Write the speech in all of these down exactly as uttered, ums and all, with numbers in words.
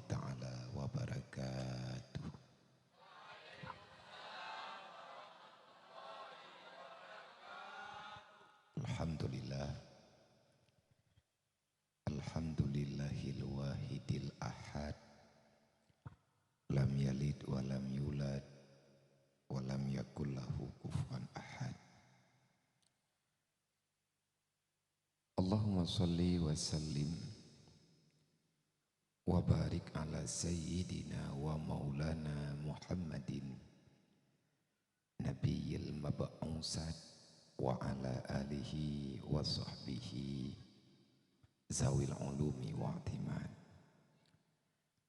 Taala wabarakatuh. Alhamdulillah. Alhamdulillahil wahidil ahad. Lam yalid wa lam yulad wa lam yakul lahu kufuwan ahad. Allahumma shalli wa sallim wa barik ala sayyidina wa maulana Muhammadin nabiyil mab'usat wa ala alihi wa sahbihi zawil ulumi wa i'timad.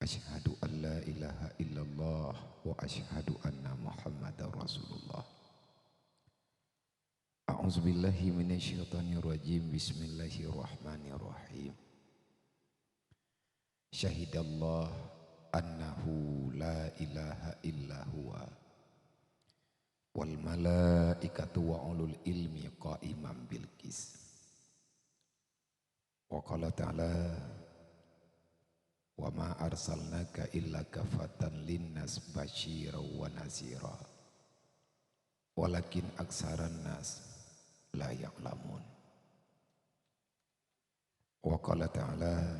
Asyhadu an la ilaha illallah wa asyhadu anna Muhammadar Rasulullah. A'udzubillahi minasyaitonirrajim. Bismillahirrahmanirrahim. Syahidallah annahu la ilaha illa huwa wal malaikatu wa ulul ilmi qaiman bil qis. Wa qala ta'ala, "Wa ma arsalnaka illa kafatan linnas basyiran wa nazira, walakin aksaran nas la ya'lamun." Wa qala ta'ala,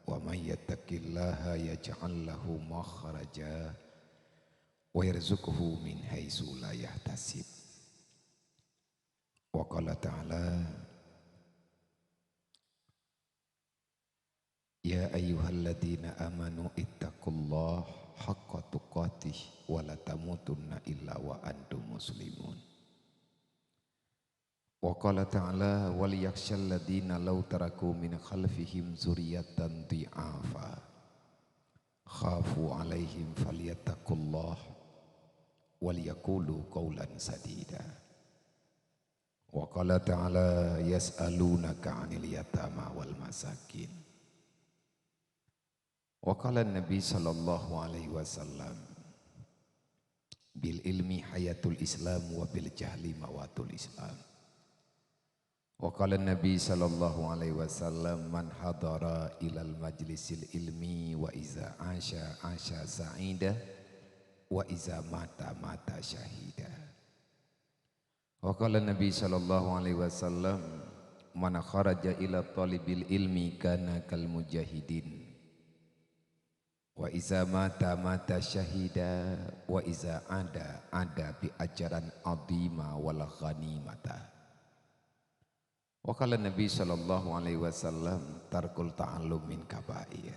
"Wa may yattaqillaha yaj'al lahu makhraja wa yarzuqhu min haitsu la yahtasib." Wa qala ta'ala, "Ya ayyuhalladzina amanu ittaqullaha haqqa tuqatih wa la tamutunna illa wa antum muslimun." Wa qala ta'ala, "Wal yakhshal ladzina law taraku min khalfihim dzurriyyatan dhi'afa khafu 'alaihim falyattaqullaha wal yaqulu qaulan sadida." Wa qala ta'ala, "Yas'alunaka 'anil yatama wal masakin." Wa qala Nabi sallallahu alaihi wasallam, "Bil ilmi hayatul Islam wa bil jahli mawatul Islam." Wa qala Nabi sallallahu alaihi wasallam, "Man hadara ilal majlisil ilmi wa iza asya asya sa'ida wa iza mata mata syahida." Wa qala Nabi sallallahu alaihi wasallam, "Man kharaja ila talibil ilmi kana kal mujahidin. Wa iza mata mata syahida, wa iza ada ada bi ajran adhima wal ghanimata." Wa qala Nabi sallallahu alaihi wasallam, "Tarkul ta'allum min kabair."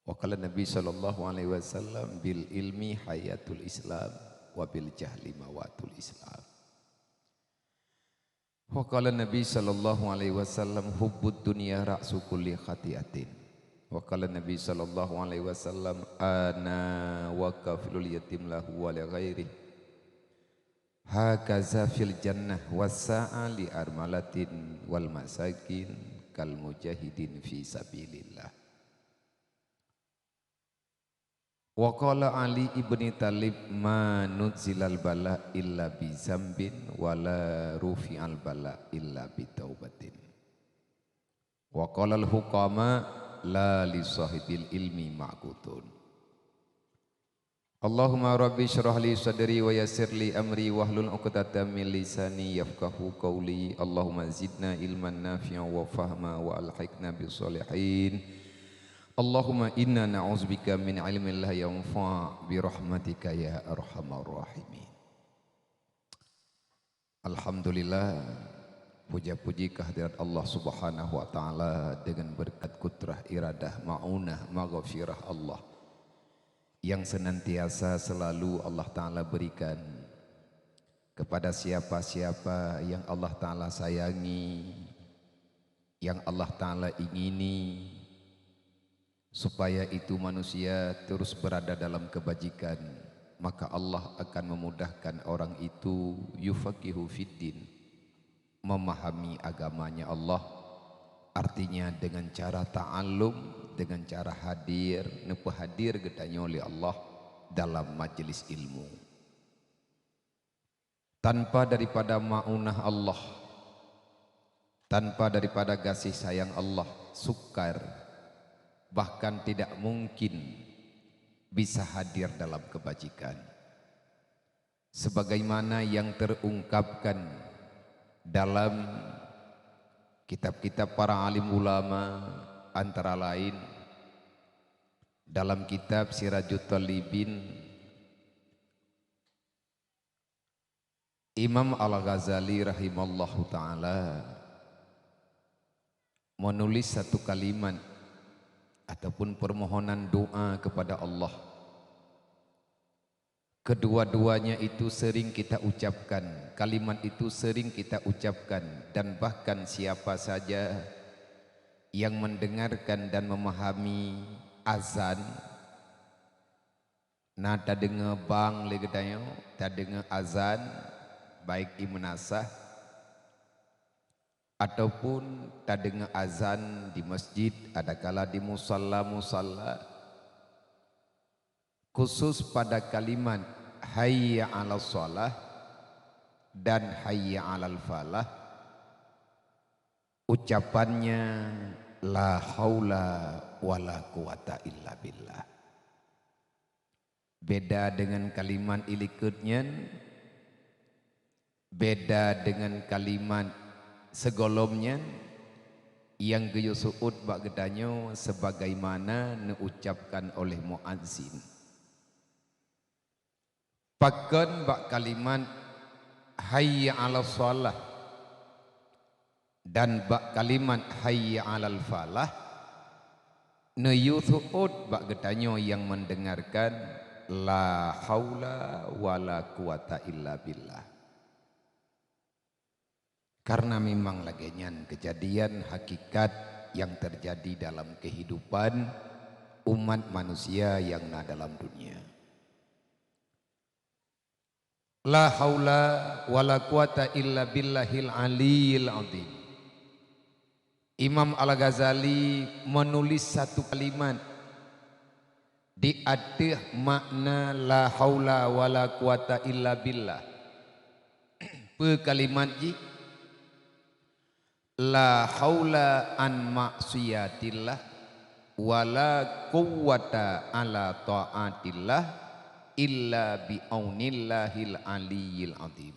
Wa qala Nabi sallallahu alaihi wasallam, "Bil ilmi hayatul Islam, wa bil jahli mawatul Islam." Wa qala Nabi sallallahu alaihi wasallam, "Hubbud dunya ra'su kulli khati'atin." Wa qala Nabi sallallahu alaihi wasallam, "Ana wa kafilul yatim lahu wa li ghairih. Hakaza fil jannah, was sa'a li armalatin wal masakin kal mujahidin fi sabilillah." Wa qala Ali ibni Thalib, "Ma nuzilal bala illa bi zambin, wa la rufi'al bala illa bi taubatin." Wa qalal hukama, "La li sahibil ilmi ma'kutun." Allahumma rabbi shrah li sadri wa yassir li amri wahlul 'uqdatam min lisani yafqahu qawli. Allahumma zidna ilman nafi'a wa fahma wa alhiqna bis shalihin. Allahumma inna na'udzubika min ilmin la yanfa' bi rahmatika ya arhamar rahimin. Alhamdulillah, puja-puji kehadirat Allah Subhanahu wa Ta'ala dengan berkat kudrah, iradah, maunah, maghfirah Allah yang senantiasa selalu Allah Ta'ala berikan kepada siapa-siapa yang Allah Ta'ala sayangi, yang Allah Ta'ala ingini, supaya itu manusia terus berada dalam kebajikan, maka Allah akan memudahkan orang itu, yufaqihu fiddin, memahami agamanya Allah, artinya dengan cara ta'allum, dengan cara hadir, neupeuhadir geutanyoe lé Allah dalam majlis ilmu. Tanpa daripada maunah Allah, tanpa daripada gaséh sayang Allah, sukar, bahkan tidak mungkin bisa hadir dalam kebajikan. Sebagaimana yang terungkapkan dalam kitab-kitab para alim ulama, antara lain dalam kitab Sirajut Talibin, Imam Al-Ghazali rahimallahu taala menulis satu kalimat ataupun permohonan doa kepada Allah. Kedua-duanya itu sering kita ucapkan, kalimat itu sering kita ucapkan, dan bahkan siapa saja yang mendengarkan dan memahami azan, na tadeungoe bang lé geutanyoe, tadeungoe azan, baik i meunasah, ataupun tadeungoe azan di masjid, adakala di musalla-musalla, khusus pada kalimat "Hayya 'alas shalah" dan "Hayya 'alal falah", ucapannya "La haula wala quwata illa billah". Beda dengan kalimat i likot nyan, beda dengan kalimat sigohlom nyan, nyang geuyue seuôt bak geutanyoe sebagaimana neucapkan oleh muazzin. Pakon bak kalimat "Hayya 'alas shalah" dan bak kalimat "Hayya 'alal falah", neuyue seuôt bak geutanyoe nyang mendengarkan "La haula wala quwata illa billah". Karena memang lagée nyan keujadian hakikat nyang teujadi dalam keuhidupan umat manusia nyang na dalam dunia. "La haula wala quwata illa billahil aliyyil azim." Imam Al-Ghazali menulis satu kalimat di ateueh makna "La haula wala quwata illa billah". Peue kalimat jih? "La haula an maksiyatillah, wala quwwata ala taatillah, illa bi aunillahil aliyyil azim."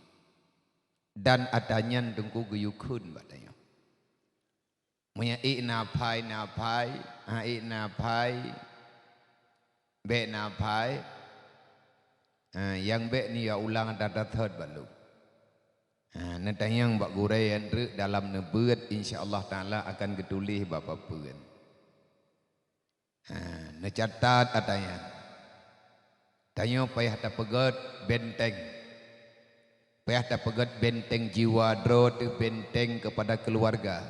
Dan ata nyan Teungku geuyue kheun bak tanyoe. Meunyo ék na phai, na phai, han ék na phai, bék na phai. Ha, nyang bék neuyue ulang that-that thot bak lôn. Ha, neutanyong bak gurée nyang treuk dalam neubeuet, insya Allah Taala akan geutuléh bak papeuen. Ha, neucatat ata nyan. Tanyoe payah tapeugét benteng. Payah tapeugét benteng jiwa droe teuh, benteng kepada keluarga.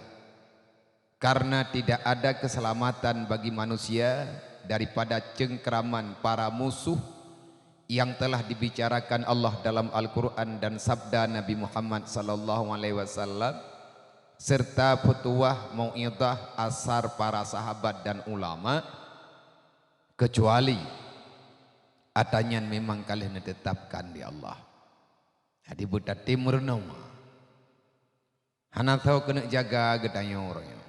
Karena tidak ada keselamatan bagi manusia daripada cengkraman para musuh yang telah dibicarakan Allah dalam Al-Quran dan sabda Nabi Muhammad sallallahu alaihi wasallam, serta petuah, mau'idhah, asar para sahabat dan ulama, kecuali ata nyan memang ka lheueh neutetapkan di Allah. Jadi, beutatem meurunoe. Hana soe keuneuk jaga geutanyoe uroe nyoe.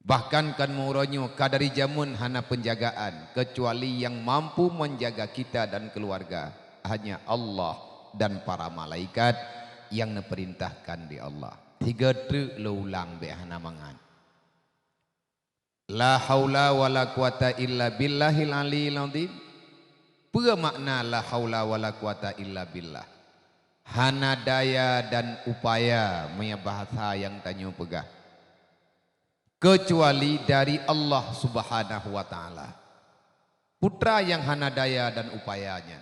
Bahkan kan uroe nyoe ka dari jameun hana penjagaan, kecuali yang mampu menjaga kita dan keluarga, hanya Allah dan para malaikat yang neupeurintahkan di Allah. Tiga treuk lôn ulang bék hana mangat. La haula wala quwata illa billahil aliyil azim. Peue makna la haula wala quwata illa billah? Hana daya dan upaya, meunyo bahasa nyang tanyoe peugah, keucuali dari Allah Subhanahu wa Ta'ala. Peue treuk nyang hana daya dan upaya nyan?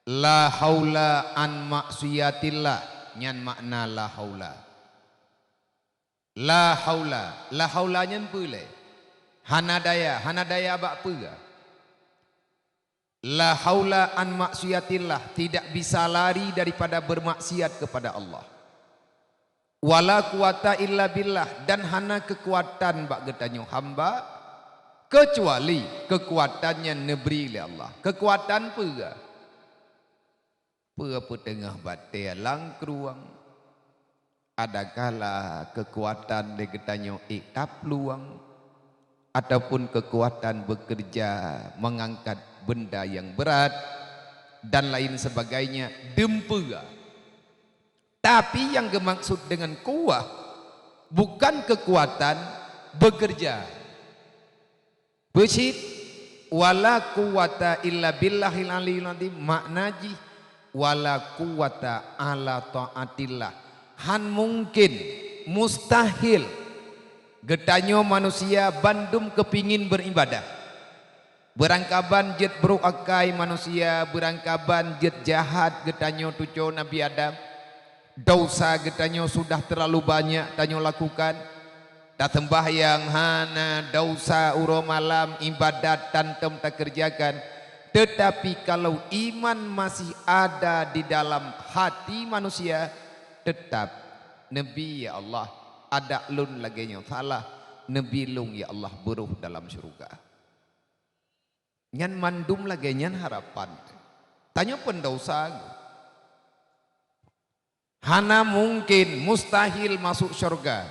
La haula an maksiyatillah, nyan makna la haula. La haula, la haula nyan peue lé? Hana daya, hana daya bak peue? La haula an maksiyatillah, tidak bisa lari daripada bermaksiat kepada Allah. Wala quwata illa billah, dan hana keukuatan bak geutanyoe hamba, keucuali keukuatan nyang neubri lé Allah. Keukuatan peue? Peue peuteungoh batée lam krueng, adakala keukuatan lé geutanyoe ék taplueng, ataupun kekuatan bekerja mengangkat benda yang berat dan lain sebagainya, dumpeue. Tapi yang geumaksud dengan kuwah bukan kekuatan bekerja. Peue cit, "Wala quwwata illa billahil aliyil azim," makna jih, "Wala quwwata ala taatillah." Han mungkin, mustahil, geutanyoe manusia bandum keupingin beuribadah. Beurangkaban jeuet brok akai manusia, beurangkaban jeuet jahat geutanyoe tuco Nabi Adam. Desya geutanyoe sudah terlalu banyak tanyoe lakukan. Taseumbahyang hana, desya uroe malam, ibadat tantom takeureujakan. Teutapi kalau iman masih ada di dalam hati manusia, teutap, "Neubi, ya Allah, adak lôn lagée nyoe salah, neubi lôn, ya Allah, beuroh dalam syeuruga." Nyan mandum lagée nyan harapan. Tanyoe peundesya. Hana mungkin, mustahil masuk syurga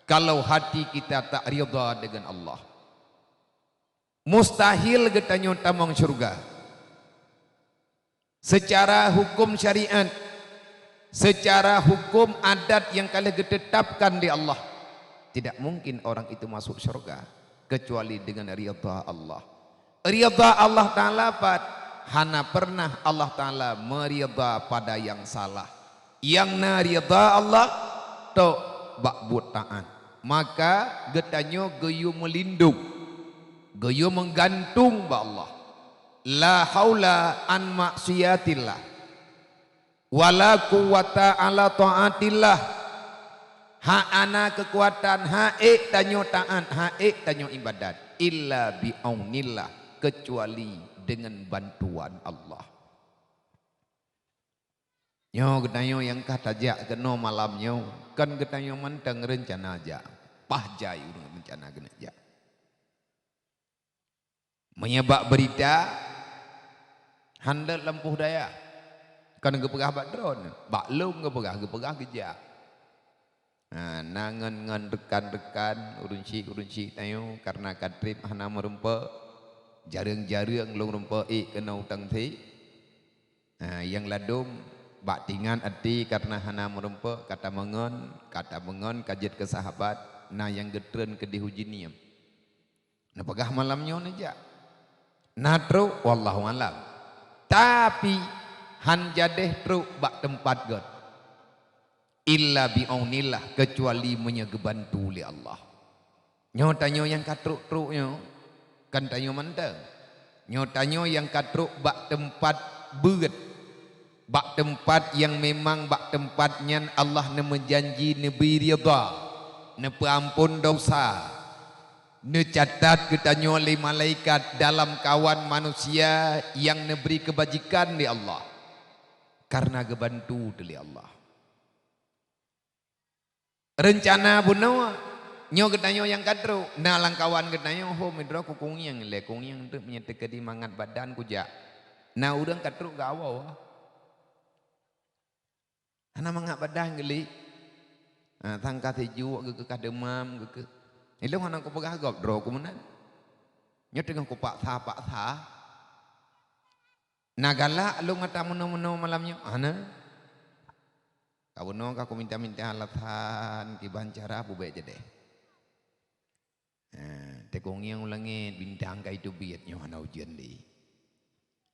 kalau hati kita tak ridha dengan Allah. Mustahil geutanyoe tamong syurga. Secara hukum syariat, secara hukum adat yang ka lheueh geutetapkan di Allah, tidak mungkin orang itu masuk syurga kecuali dengan ridha Allah. Ridha Allah Ta'ala pat, hana pernah Allah Ta'ala meridha pada yang salah. Nyang na ridha Allah tok bak buet taát. Maka geutanyoe geuyue meulindong, geuyue meugantung bak Allah. La haula an maksiatillah, wala quwwata ala taatillah. Hana keukuatan, han ék tanyoe taát, han ék tanyoe ibadat, illa bi aunillah, kecuali dengan bantuan Allah. Nyoe geutanyoe nyang ka tajak keunoe malam nyoe, kon geutanyoe mantong reuncana jak, paih jai ureuëng reuncana keuneuk jak. Meunyoe bak beurita, han leuet lampôh dayah, kon geupeugah bak droeneuh, bak lôn geupeugah, geupeugah geujak. Ha, na ngon, ngon reukan-reukan, ureuëng syik, ureuëng syik tanyoe, kareuna ka treb hana meurumpok, jareueng-jareueng lôn rumpok ék keunoe u Tangsi. Ha, nyang ladôm bak tingat até kareuna hana meurumpok, ka tameungon, ka tameungon ka jeuet keu sahabat, na nyang geutreun keudeh u Jeunieb. Neupeugah malam nyoe neujak. Na trok, wallahu alam. Tapi, han jadeh trok bak teumpat göt. Illa bi aunillah, keucuali meunyoe geubantu lé Allah. Nyoe tanyoe nyang ka trok-trok nyoe, kon tanyoe mantong. Nyoe tanyoe nyang ka trok bak teumpat beuet, bak teumpat nyang memang bak teumpat nyan Allah neumeujanji neubri ridha, neupeuamphon desya, neucatat geutanyoe lé malaikat dalam kawan manusia nyang neubri keubajikan lé Allah, kareuna geubantu teuh lé Allah. Reuncana bunoe, nyoe geutanyoe nyang ka trok, na lamkawan geutanyoe, "Ho, meudroe kukungieng lé, kungieng teuk meunyoe teukeudi mangat badan kujak." Na ureuëng ka trok geuwoe. Hana mangat badan geulik. Ha, tangka sijuek geukeukah deumam geukeue. Ilong hana kupeugah gob droe ku meunan. Nyoe teungoh kupaksa-paksa. Na galak lôn ata meunoe-meunoe malam nyoe? Hana. Ka bunoe ka kuminta-minta alasan kiban cara bubek jadeh. Eh, teukungieng u langét, bintang ka iteubiet nyoe hana ujeuen lé.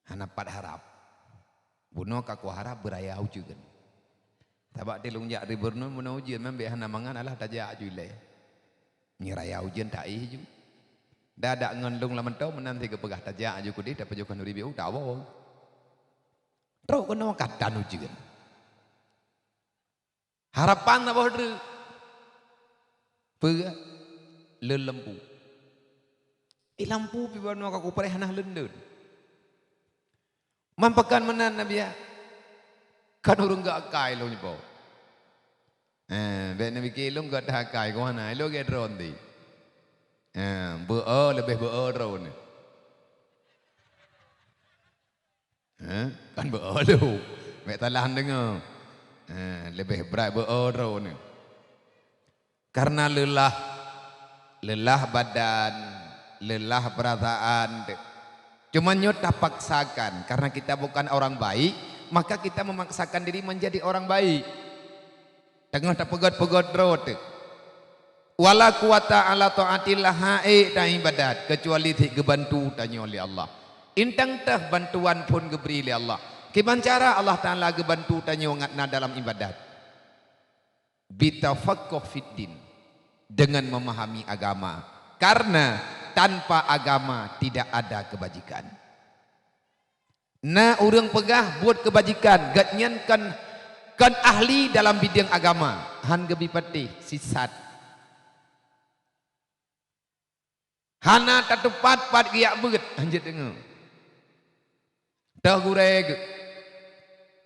Hana pat harab. Bunoe ka kuharab beuraya ujeuen. Sabab teulông jak di Borneo bunoe ujeuen, man bék hana mangat alah tajak aju ilée. Nyeuraya ujeuen taéh ju. Dadak ngon lông lam mantong meunan si geupeugah tajak aju kudeh tapajoh khanuri biu tawoe. Trok keunoe ka tan ujeuen. Harapan saboh treuk. Peue? Leun lampu. Eh, lampu pih bunoe ka kupreh hana leun-leun. Man pakon meunan Nabi ya? Kan ureuëng geuakai lôn nyoe. Eh, bék neupiké lôn geudah akai ku hana, ilôn gét droe nti. Eh, beu-o leubeh beu-o droe nyoe. Eh, kan beu-o lôn. Bék salah deungoe. Eh, leubeh brat beu-o droe nyoe. Kareuna leulah Lelah badan, lelah perasaan. Cuman nyoe tapaksakan, karena kita bukan orang baik, maka kita memaksakan diri menjadi orang baik. Teungoh tapeugét-peugét droe teuh. Wala quwata ala taatillah, hana ék taibadat, kecuali sit geubantu tanyoe lé Allah. Intang teuh bantuan phon geubri lé Allah. Kiban cara Allah Taala geubantu tanyoe ngat na dalam ibadat? Bitafaqquh fid din, dengan memahami agama. Karena tanpa agama tidak ada kebajikan. Na ureuëng peugah buet keubajikan, gobnyan kon, kon ahli dalam bidang agama, han geubi patéh, sisat. Hana tatupat pat geuyak beuet, hanjeuet deungoe. Toh gurée geuh.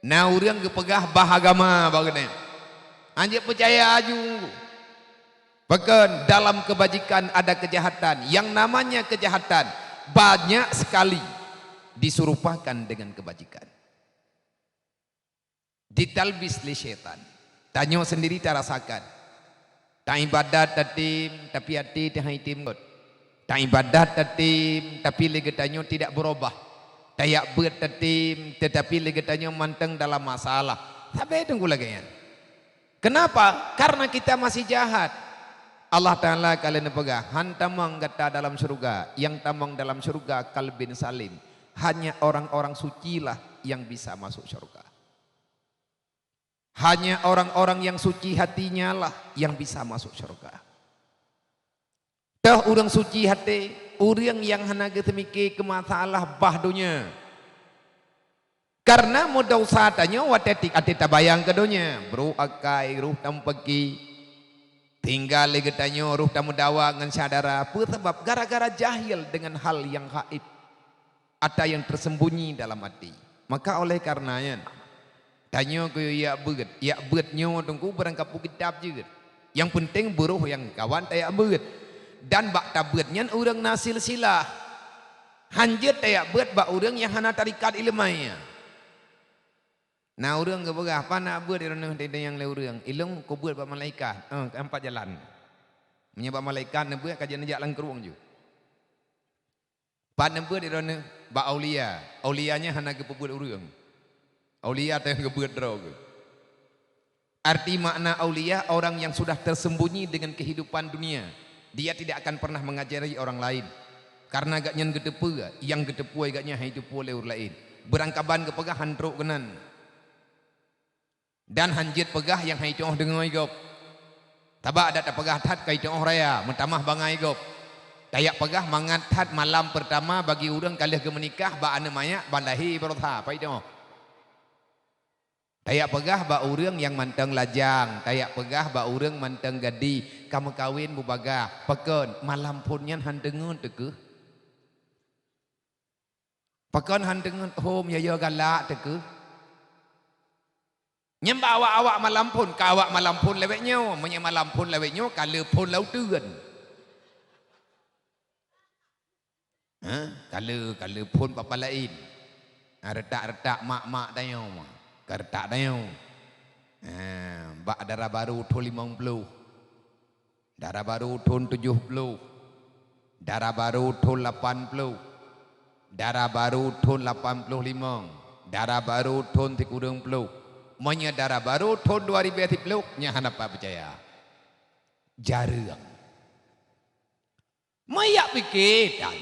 Na ureuëng geupeugah bah agama bak geuhnyan. Hanjeuet peucaya aju. Pakon dalam kebajikan ada kejahatan. Yang namanya kejahatan banyak sekali diserupakan dengan kebajikan. Ditalbis lé syaitan. Tanyoe sendiri tarasakan. Taibadat tatem, tapi até teuh han item göt. Taibadat tatem, tapi lé geutanyoe tidak berubah. Tayak beuet tatem, tetapi lé geutanyoe mantong dalam masalah. Sabe teungku lagée nyan. Kenapa? Karena kita masih jahat. Allah Taala ka lheueh neupeugah, "Han tamong gata dalam syeuruga, nyang tamong dalam syeuruga kalbin salim." Hanya orang-orang sucilah yang bisa masuk syurga. Hanya orang-orang yang suci hatinya lah yang bisa masuk syurga. Toh ureuëng suci até, ureuëng nyang hana geuseumike keu masalah bah donya. Karena meudesya tanyoe watée tiek até tabayang keu donya, brok akai, roh tameupaké, tinggai lé geutanyoe roh tameudawa ngon syedara. Peue sabab? Gara-gara jahil dengan hal yang gaib. Ata nyang tersembunyi dalam até. Maka oleh karena nyan, tanyoe keu yak beuet. Yak beuet nyoe teungku barangkapeue kitab jeuet. Nyang penting beuroh nyang kawan tayak beuet. Dan bak tabeuet nyan ureuëng na silsilah. Hanjeuet tayak beuet bak ureuëng nyang hana tarikat ileumai. Na ureuëng geupeugah, "Pat na beuet droeneueh?" Ditanyong lé ureuëng, "Ilong kubeuet bak malaikat." "Eh, ka pat jalan." Meunyoe bak malaikat neubeuet ka jeuet neujak lam krueng ju. Pat neubeuet droeneueh? Bak aulia. Aulia nyan hana geupeubeuet ureuëng. Aulia teuh geubeuet droe geuh. Arti makna aulia, orang yang sudah tersembunyi dengan kehidupan dunia. Dia tidak akan pernah mengajari orang lain. Karena gobnyan geuteupeue, nyang geuteupeue gobnyan han iteupeue lé ureuëng laén. Beurangkaban geupeugah han trok keunan. Dan hanjeuet peugah nyang han iteuoh deungoe gob. Sabab adak tapeugah that ka iteuoh raya, meutamah bangai gob. Tayak peugah mangat that malam peurtama bagi ureuëng ka lheueh geumeunikah bak aneuëk manyak ban lahé baroesa, pat iteuoh. Tayak peugah bak ureuëng nyang mantong lajang, tayak peugah bak ureuëng mantong gadih, ka meukawen bubagaih. Pakon, malam phon nyan han deungon teuh keuh? Pakon han deungon hom yo-yo galak teuh keuh? Nyan bak awak-awak malam phon, ka awak malam phon lawét nyoe, meunyoe malam phon lawét nyoe, ka le phon lam uteuen. Ha? Ka le, ka le phon papa laén. Ha, retak-retak mak-mak tanyoe, ka retak tanyoe. Ha, bak dara barô thon limong ploh. Dara barô thon tujoh ploh, dara barô thon lapan ploh, dara barô thon lapan ploh limong, dara barô thon sikureueng ploh. Meunyoe dara barô thon dua ribèe siploh, nyan hana pat peucaya. Jareueng. Meuyak pike tan.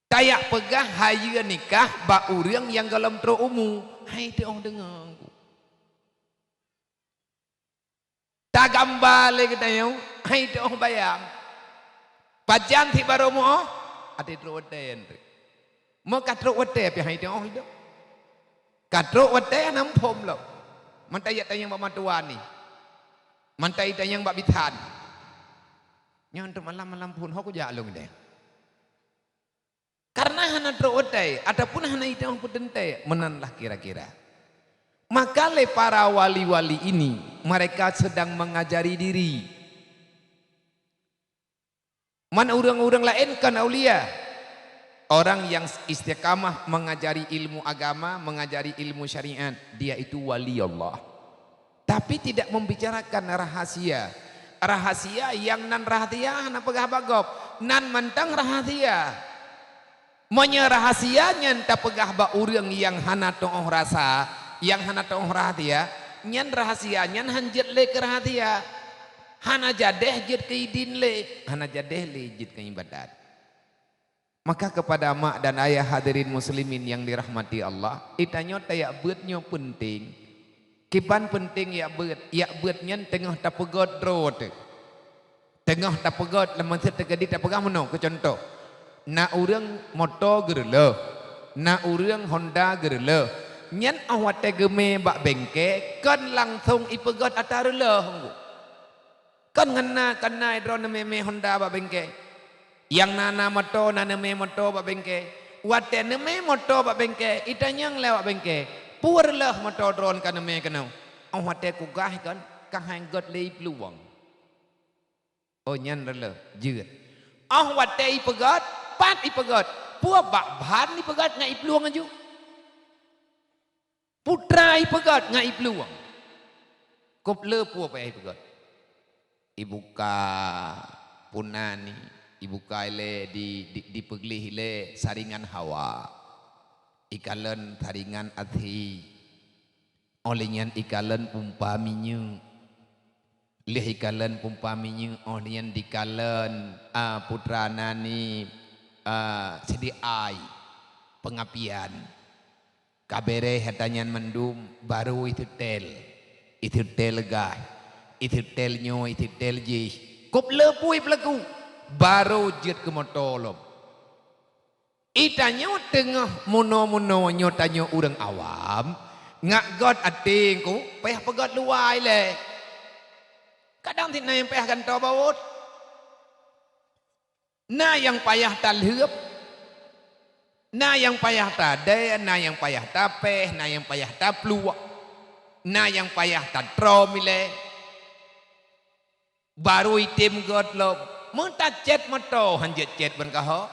Tayak peugah hayeue nikah bak ureuëng nyang gohlom trok umu, han iteuoh deungon. Tagambang lé geutanyoe, han iteuoh bayang. Pajan sit barô muoh, até trok watée nyan. Meu ka trok watée pih han iteuoh lom. Ka trok watée hana muphom lom. Mantong jak tanyong bak meutuah nyoe. Mantong tanyong bak bisan. Nyoe untuk malam-malam phon ho kujak lôn deh. Karena hana trok watée ataupun hana iteuoh peuteuntée, meunan lah kira-kira. Maka lé para wali-wali ini, mereka sedang mengajari diri. Man ureuëng-ureuëng laén kon aulia. Orang yang istiqamah mengajari ilmu agama, mengajari ilmu syariat, dia itu wali Allah. Tapi tidak membicarakan rahasia. Rahasia nyang nan rahasia hana peugah bak gob. Nan mantong rahasia. Meunyoe rahasia nyan tapeugah bak ureuëng nyang hana tuoh rasa, nyang hana tuoh rahasia, nyan rahasia nyan han jeuet lé keu rahasia. Hana jadeh jeuet keu idin lé, hana jadeh lé jeuet keu iébadat. Maka kepada mak dan ayah hadirin muslimin yang dirahmati Allah, itanyoe tajak beuet nyoe peunteng. Kiban peunteng jak beuet, jak beuet nyan teungoh tapeugöt droe teuh. Teungoh tapeugöt, lam meuseujid teukeudi tapeugah meunoe, keu cuntoh, na ureuëng moto geureuleuh, na ureuëng Honda geureuleuh. Nyan óh watée geumé bak bengke, kon langsong ipeugöt atra reuleuh. Kon ngon na, kon na droe neumé-mé Honda bak bengke. Nyang na, na moto, na neumé moto bak bengke. Watée neumé moto bak bengke, itanyong lé awak bengke, "Peue reuleuh moto droen ka neumé keunoe?" Óh watée kugah kon, ka han göt lé iplueng. Oh, nyan reuleuh, jeuet. Óh watée ipeugöt, pat ipeugöt, peue bak ban ipeugöt ngon iplueng laju. Putra ipeugöt ngon iplueng. Kop le peue payah ipeugöt. Ibuka punan, ibuka ilée di, di, dipeugleh ilée saringan hawa. Ikalon saringan athé. Óh lheueh nyan ikalon pumpa minyeuk. Lheueh ikalon pumpa minyeuk, óh lheueh nyan dikalon, a, putra nani, a, sidéh ai peungapian. Ka beureh atra nyan mandum, barô iseutel. Iseutel gah, iseutel nyoe, iseutel jih. Kop le peue peulaku, barô jeuet keu moto lom. Itanyoe teungoh meunoe-meunoe nyoe tanyoe ureuëng awam, ngat göt até ku, payah peugöt luwai lé. Kadang sit na nyang payah gantoe bawot. Na nyang payah talheueb, na nyang payah tadée, na nyang payah tapéh, na nyang payah tapluek, na nyang payah tatroe ilée. Barô item göt lom, meutacét moto han jeuet cét ban kahô.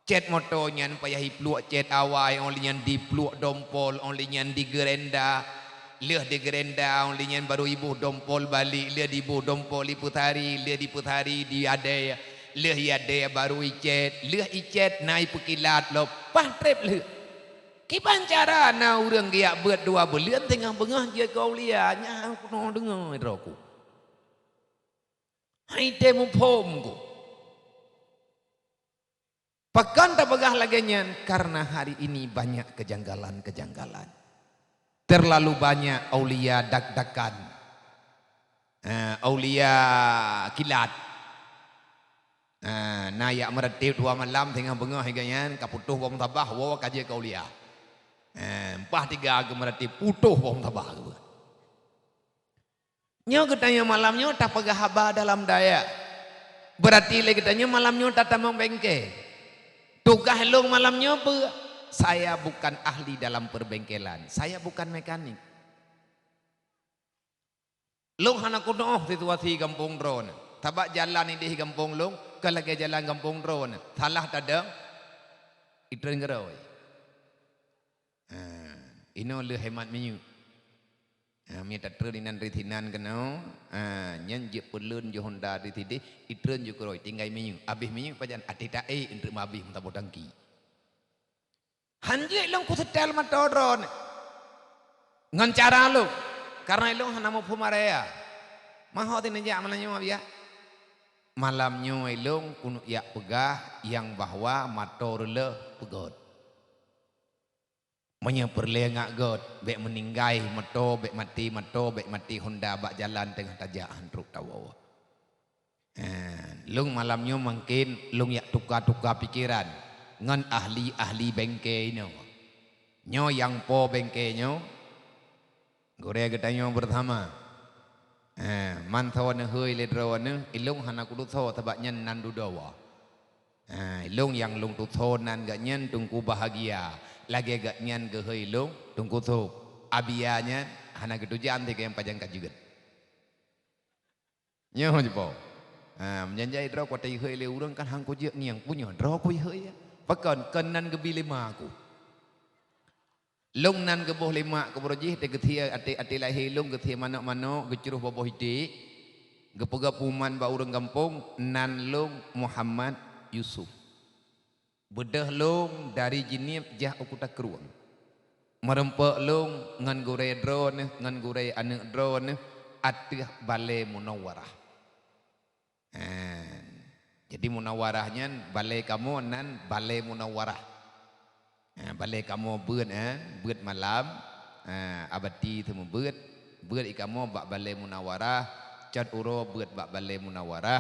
Cét moto nyan payah ipluek cét awai, óh lheueh nyan dipluek dompol, óh lheueh nyan digeurenda. Lheueh digeurenda, óh lheueh nyan barô iboh dompol balek, lheueh diboh dompol ipeusari, lheueh dipeusari diadée, lheueh iadée barô icét, lheueh icét na ipeukilat lom, paih treb lheueh. Kiban cara na ureuëng geujak beuet dua buleuen teungoh beungoh jeuet keu aulia, nyan keunoe deungoe droe ku. Hai tée muphom ku. Pakon tapeugah lagée nyan? Karena hari ini banyak kejanggalan-kejanggalan. Terlalu banyak aulia dak-dakan. Ha, aulia kilat. Ha, na jak meuratéb dua malam teungoh beungoh lagée nyan, ka putôh boh musabah, woe ka jeuet keu aulia. Ha, mpah tiga geumeuratéb, putôh boh musabah geuh. Nyoe geutanyoe malam nyoe tapeugah haba dalam dayah. Beurati lé geutanyoe malam nyoe tatamong bengke. Tugaih lôn malam nyoe peue? Saya bukan ahli dalam perbengkelan. Saya bukan mekanik. Lôn hana kunoh situasi gampông droeneuh. Sabab jalan ideh gampông lôn, kon lagée jalan gampông droeneuh. Salah tadong, itreun geurôi. Ha, inoe lheueh hemat minyeuk. Ha, meunyo tatreun inan risinan keunoe, ha, nyan jeuet peuleuen ju honda risideh, itreun ju keurôi, tinggai minyeuk. Abéh minyeuk pajan até taék eunteuk meuabéh meusaboh tangki. Han jeuet lôn kuseutèl mantong droeneuh ngon cara lôn, kareuna lôn hana muphom area. Mahot neujak malam nyoe, biak? Malam nyoe lôn keuneuk jak peugah nyang bahwa mantong reuleuh peugöt. Meunyoe peureulée ngat göt, bék meuninggai moto, bék maté moto, bék maté honda bak jalan teungoh tajak han trok tawoe. Ha, lôn malam nyoe mungken lôn jak tuka-tuka pikeran ngon ahli-ahli bengke inoe. Nyoe nyang po bengke nyoe, gurée geutanyoe beurasama. Ha, mantong neuhôi lé droeneuh, ilôn hana kutusoe sabab nyan nan dudoe. Ha, ilôn nyang lôn tusoe nan geuhnyan Teungku Bahagia, lagée geuhnyan geuhôi ilôn Teungku Sop. Abia nyan hana geutujan tinggai pajan ka jeuet. Nyoe jipo. Ha, meunyan jai droe kuateuhôi lé ureuëng kan han kujeuet ngieng, punyoe droe kuhôi ya. Pakon, kon nan geubi lé ma ku. Lôn nan geuboh lé mak keubeureuh jih, teugeuthié até, até lahé lôn geuthié manok-manok, geucroh boh-boh iték. Geupeugah pengumuman bak ureuëng gampông, "Nan lôn Muhammad Yusuf. Beudôh lôn dari Jeunieb jak u Kuta Krueng. Meureumpok lôn ngon gurée droeneueh, ngon gurée aneuëk droeneueh ateueh Balée Munawarah." Haa. Jadi Munawarah nyan, balée kamoe nan Balée Munawarah. Ha, balée kamoe beuet, eh, beuet malam, ha, Abati teumeubeuet, beuet i kamoe bak Balée Munawarah, cot uroe beuet bak Balée Munawarah,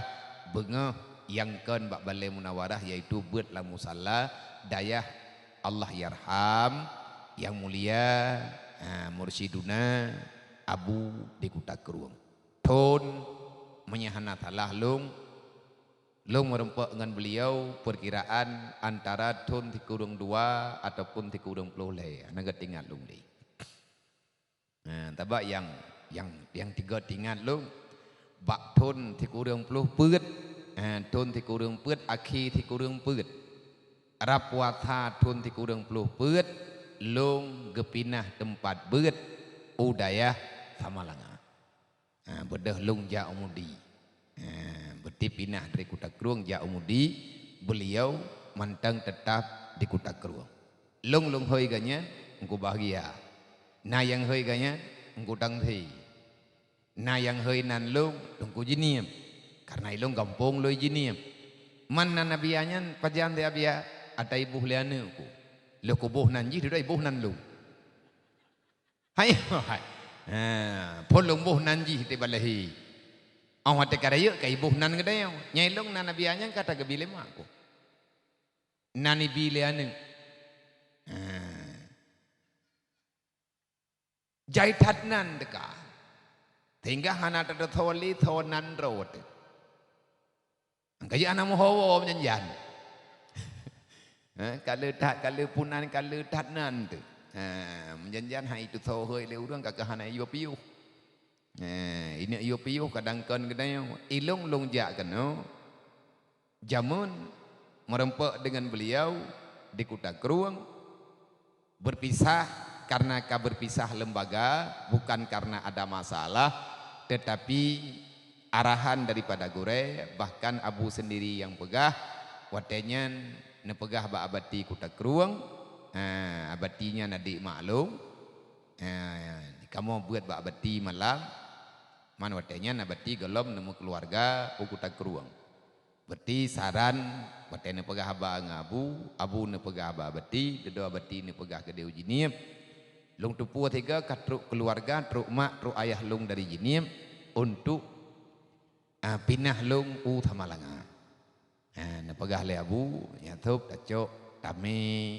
beungoh nyang kon bak Balée Munawarah, yaitu beuet lam musala dayah Allahyarham Yang Mulia, ha, Mursyiduna Abu di Kuta Krueng. Thon, meunyoe hana salah lôn, lôn meureumpok ngon beuliau peurkiraan antara thon sikureueng dua ataupun sikureueng ploh lhée, hana geutingat lôn lé. Nah, tabak nyang, nyang, nyang tiga tingat lôn, bak thon sikureueng ploh peuet, eh, thon sikureueng peuet, akhé sikureueng peuet. Rab puasa thon sikureueng ploh peuet, lôn geupinah teumpat beuet u dayah Samalanga. Ha, beudôh lôn jak u Mudi. Ha, berarti pinah dari Kuta Krueng jak u Mudi, beuliau mantong teutap di Kuta Krueng. Lôn, lôn hôi geuh nyan, Teungku Bahgia. Na nyang hôi geuh nyan, Teungku Tangse. Na nyang hôi nan lôn, Teungku Jeunieb. Kareuna ilôn gampông lôn Jeunieb. Man nan Abia nyan, pajan di Abia, ata iboh lé aneuëk ku. Lôn kuboh nan jih, dudoe iboh nan lôn. Hai, hai. Ha, phon lôn boh nan jih di baleh. Óh watée ka rayeuk ka iboh nan geutanyoe. Nyai lôn nan Abia nyan ka tageubri lé mak ku. Nan ibi lé aneuëk. Ha. Jai that nan teuka. Sehingga hana tateusoe lé soe nan droe teuh. Ka jeuet hana meuho woe meujan-jan. Ha, ka le that, ka le punan, ka le that nan teuh. Ha, meujan-jan hai teusoe hôi lé ureuëng ka keuh hana yue piôh. Ha, ingat yue piôh kadang kon geutanyoe. Ilôn lôn jak keunoe. Jameun meureumpok deungon beuliau di Kuta Krueng. Berpisah karena ka berpisah lembaga, bukan karena ada masalah, tetapi arahan daripada gurée, bahkan Abu sendiri nyang peugah, watée nyan neupeugah bak Abati Kuta Krueng, ha, Abati nyan adik mak lôn, ha, kamoe beuet bak Abati malam, man watée nyan Abati gohlom neumeukeuluwarga u Kuta Krueng. Berarti saran, watée neupeugah haba ngon Abu, Abu neupeugah haba Abati, dudoe Abati neupeugah keudeh u Jeunieb. Lôn teupeue sigoe ka trok keuluwarga, trok mak, trok ayah lôn dari Jeunieb untuk, ah, pinah lôn u Samalanga. Ah, neupeugah lé Abu, nyan sôb tacok tamé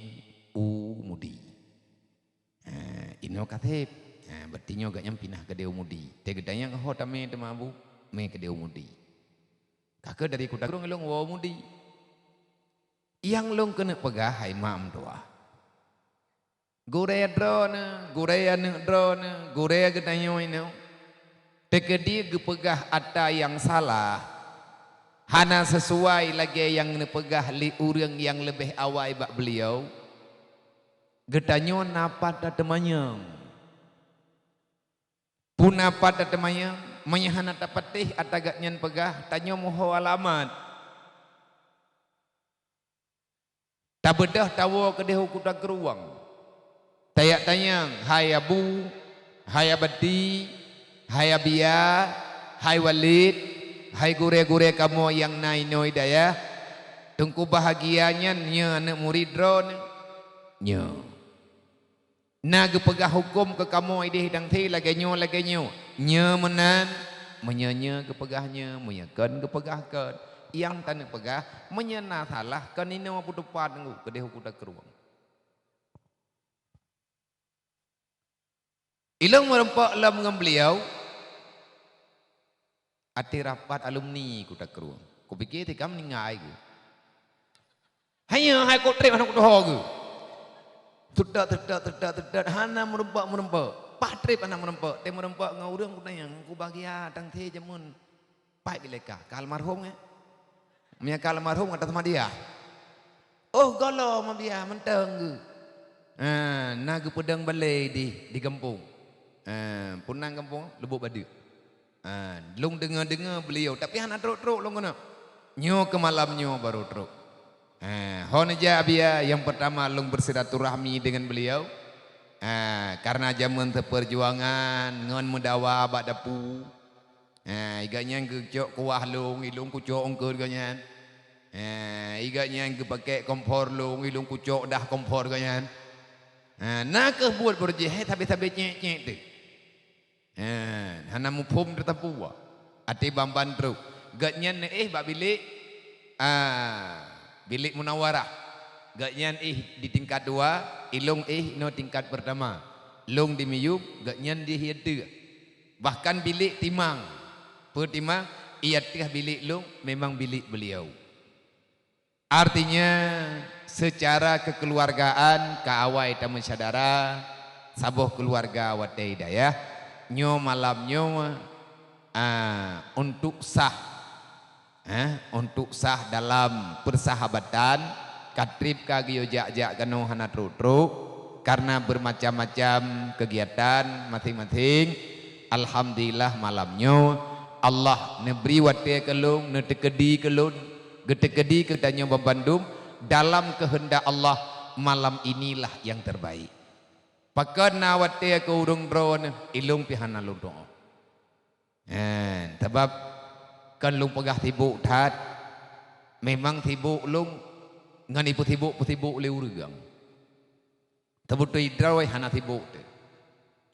u Mudi. Ah, inoe ka seb. Ah, berarti nyoe gobnyan pinah keudeh u Mudi. Teuh geutanyoe ho tamé teuma Abu, mé keudeh u Mudi. Ka keuh dari Kuta Krueng lôn woe u Mudi. Nyang lôn keuneuk peugah hai mak meutuwah. Gurée droeneuh, gurée aneuëk droeneuh, gurée geutanyoe inoe. Teukeudi geupeugah ata nyang salah, hana sisuai lagée nyang neupeugah lé ureuëng nyang leubeh awai bak beuliau. Geutanyoe na pat tateumanyong. Peue na pat tateumanyong, meunyoe hana tapatéh ata gobnyan peugah, tanyoe meuho alamat. Tabeudôh tawoe keudeh u Kuta Krueng. Tajak tanyong, hai Abu, hai Abati, hai Abia, hai Walid, hai gurée-gurée kamoe nyang na inoe dayah, Teungku Bahagia nyan nyoe aneuëk murit droeneuh? Nyoe. Na geupeugah huköm keu kamoe ideh dangte lagée nyoe, lagée nyoe. Nyoe meunan, meunyoe nyoe geupeugah nyoe, meunyoe kon geupeugah kon. Nyang taneuk peugah, meunyoe na salah, kon inoe peuteupat ngon keudeh u Kuta Krueng. Ilôn meureumpok lom ngon beuliau, ateueh rapat alumni Kuta Krueng. Kupike tikam ninggai geuh. Hanya hai kok treb hana kutuho geuh. Teutot, teutot, teutot, teutot, hana meureumpok, meureumpok. Pah treb hana meureumpok, teuh meureumpok ngon ureuëng kutanyong, ku Bahagia tangte jameun. Pai bileka, ka almarhum, eh? Meunyoe ka almarhum, ka taseumadiyah. Oh, gohlom Abia mantong geuh. Ha, na geupeudong balée di, di gampông. Ha, peue nan gampông, Lubuk Badeuk. Ha, lôn deungoe-deungoe beliau, tapi hana trok-trok lôn keunoe. Nyoe keu malam nyoe baru trok. Ha, ho neujak biya, nyang peurtama lôn bersilaturahmi dengan beliau. Ha, karena jameun seupeurjuangan ngon meudawa bak dapu. Ha, i gobnyan geucok kuah lôn, i lôn kucok eungkôt gobnyan. Ha, i gobnyan geupakèk kompor lôn, i lôn kucok dah kompor gobnyan. Ha, na kheueh buet beureuji, hai sabe-sabe cék-cék teuh. Ha, hana muphom teuh sapeue. Até ban-ban trok. Gobnyan neuéh bak bilék, ah, bilék munawarah. Gobnyan éh di tingkat dua, i lôn éh inoe tingkat peurtama. Lôn di miyueb, gobnyan di ateueh. Bahkan bilék timang. Peue timang? I ateueh bilék lôn memang bilék beliau. Artinya, secara kekeluargaan ka awai tameusyedara, saboh keuluwarga watèe i dayah. Nyoe malam nyoe, ah, untuk sah, eh, untuk sah dalam persahabatan, ka trép ka geuyue jak-jak keunoe hana trok-trok, karena bermacam-macam kegiatan masing-masing. Alhamdulillah, malam nyoe Allah neubri watèe keu lôn, neuteukeudi keu lôn, geuteukeudi keu tanyoe banmandum. Dalam keuheundak Allah, malam inilah yang terbaik. Pakon na watèe keu ureueng droeneuh, i lôn pih hana lôn tu'oh. Eh, sabab kon lôn peugah sibok that, memang sibok lôn ngon ipeusibok-peusibok lé ureueng. Teubeutôi droe hana sibok teuh.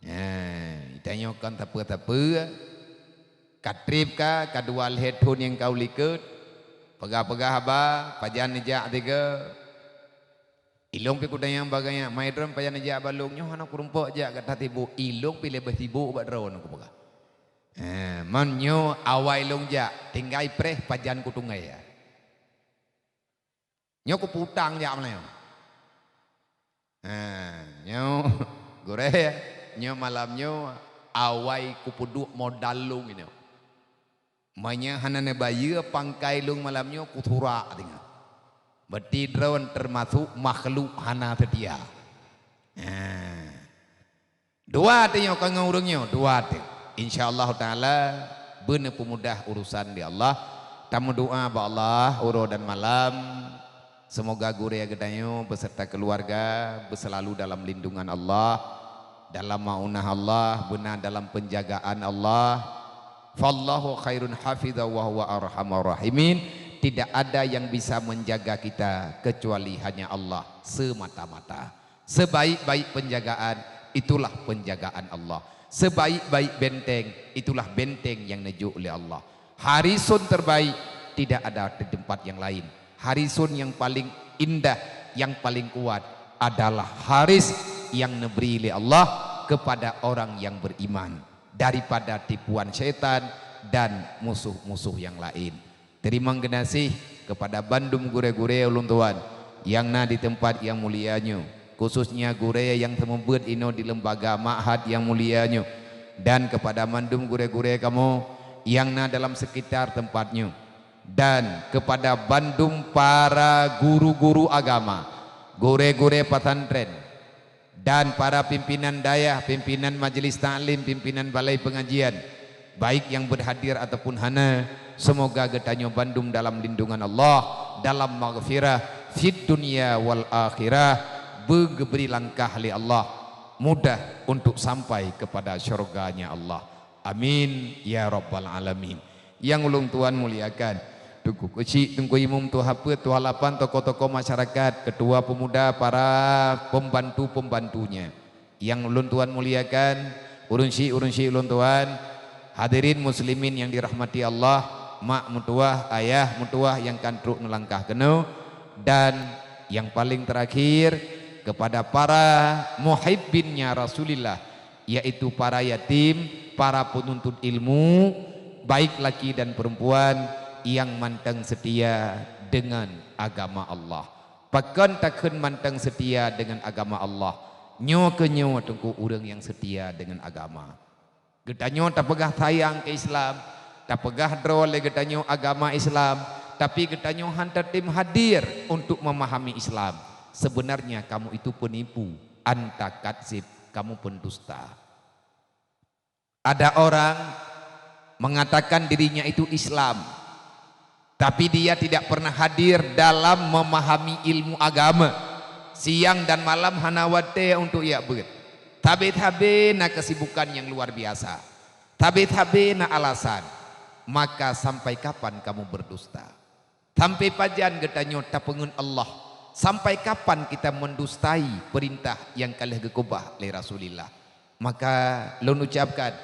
Nyan, tanyoe kon sapeue-sapeue, ka trép ka, ka dua lhèe thon nyang ka u likot, peugah-peugah haba, pajan neujak sigoe. I lôn pih kutanyong bak gobnyan, "Mai droeneuh pajan neujak bak lôn?" "Nyoe hana kurumpok jak, gata sibok." "I lôn pih leubeh sibok bak droeneuh," kupeugah. Eh, man nyoe awai lôn jak, tinggai preh pajan kutunggée. Nyoe kupeutang jak malam nyoe. Ha, nyoe, gurèe, nyoe malam nyoe awai kupeuduek modal lôn nyoe. Meunyoe hana neubayeue pangkai lôn malam nyoe, kusurak teungoh. Berarti droeneuh teumasok makhluk hana seutia. Ha. Dua teuh nyoe, kon ngon ureueng nyoe, dua teuh. Insya Allah Taala beuneupeumudah urusan lé Allah. Tameudoa bak Allah uroe dan malam, seumoga gurèe geutanyoe beserta keuluwarga beuselalu dalam lindungan Allah, dalam maunah Allah, beuna dalam penjagaan Allah. Fallahu khairun hafidha wa huwa arhamar rahimin. Tidak ada yang bisa menjaga kita kecuali hanya Allah semata-mata. Sebaik-baik penjagaan, itulah penjagaan Allah. Sebaik-baik benteng, itulah benteng yang neujok lé Allah. Harisun terbaik tidak ada di tempat yang lain. Harisun yang paling indah, yang paling kuat adalah haris yang neubri lé Allah kepada orang yang beriman daripada tipuan syaitan dan musuh-musuh yang lain. Teurimong geunaséh keupada bandum gurèe-gurèe ulôn tuan nyang na di teumpat nyang mulia nyoe, khususnya gurèe nyang seumeubeuet inoe di lembaga ma'had nyang mulia nyoe, dan keupada mandum gurèe-gurèe kamoe nyang na dalam sekitar teumpat nyoe, dan keupada bandum para guru-guru agama, gurèe-gurèe pesantren, dan para pimpinan dayah, pimpinan majelis taklim, pimpinan balai pengajian, baik yang berhadir ataupun hana, seumoga geutanyoe bandum dalam lindungan Allah dalam maghfirah fid dunya wal akhirah, beugeubri langkah lé Allah mudah untuk sampai kepada syurga-Nya Allah. Amin ya rabbal alamin. Nyang ulôn tuan muliakan, Teungku Keuchik, Teungku Imum, Tuha Peuet, Tuha Lapan, tokoh-tokoh masyarakat, ketua pemuda, para pembantu-pembantunya. Nyang ulôn tuan muliakan, ureueng syik-ureueng syik ulôn tuan, hadirin muslimin yang dirahmati Allah, mak meutuwah, ayah meutuwah nyang ka trok neulangkah keunoe, dan yang paling terakhir, kepada para muhibbinnya Rasulillah, yaitu para yatim, para penuntut ilmu, baik laki dan perempuan, yang mantong setia dengan agama Allah. Pakon takheun mantong setia dengan agama Allah? Nyoe keuh nyoe Teungku ureueng nyang setia dengan agama. Geutanyoe tapeugah sayang keu Islam, tapeugah droe lé geutanyoe agama Islam, tapi geutanyoe han tatem hadir untuk memahami Islam. Sebenarnya kamu itu penipu, anta kadzib, kamu pendusta. Ada orang mengatakan dirinya itu Islam, tapi dia tidak pernah hadir dalam memahami ilmu agama. Siang dan malam hana watée untuk jak beuet. Sabe-sabe na kesibukan yang luar biasa. Sabe-sabe na alasan. Maka sampai kapan kamu berdusta? Sampai pajan geutanyoe tapeungeut Allah? Sampai kapan kita mendustai perintah nyang ka lheueh geukeubah lé Rasulullah? Maka lôn ucapkan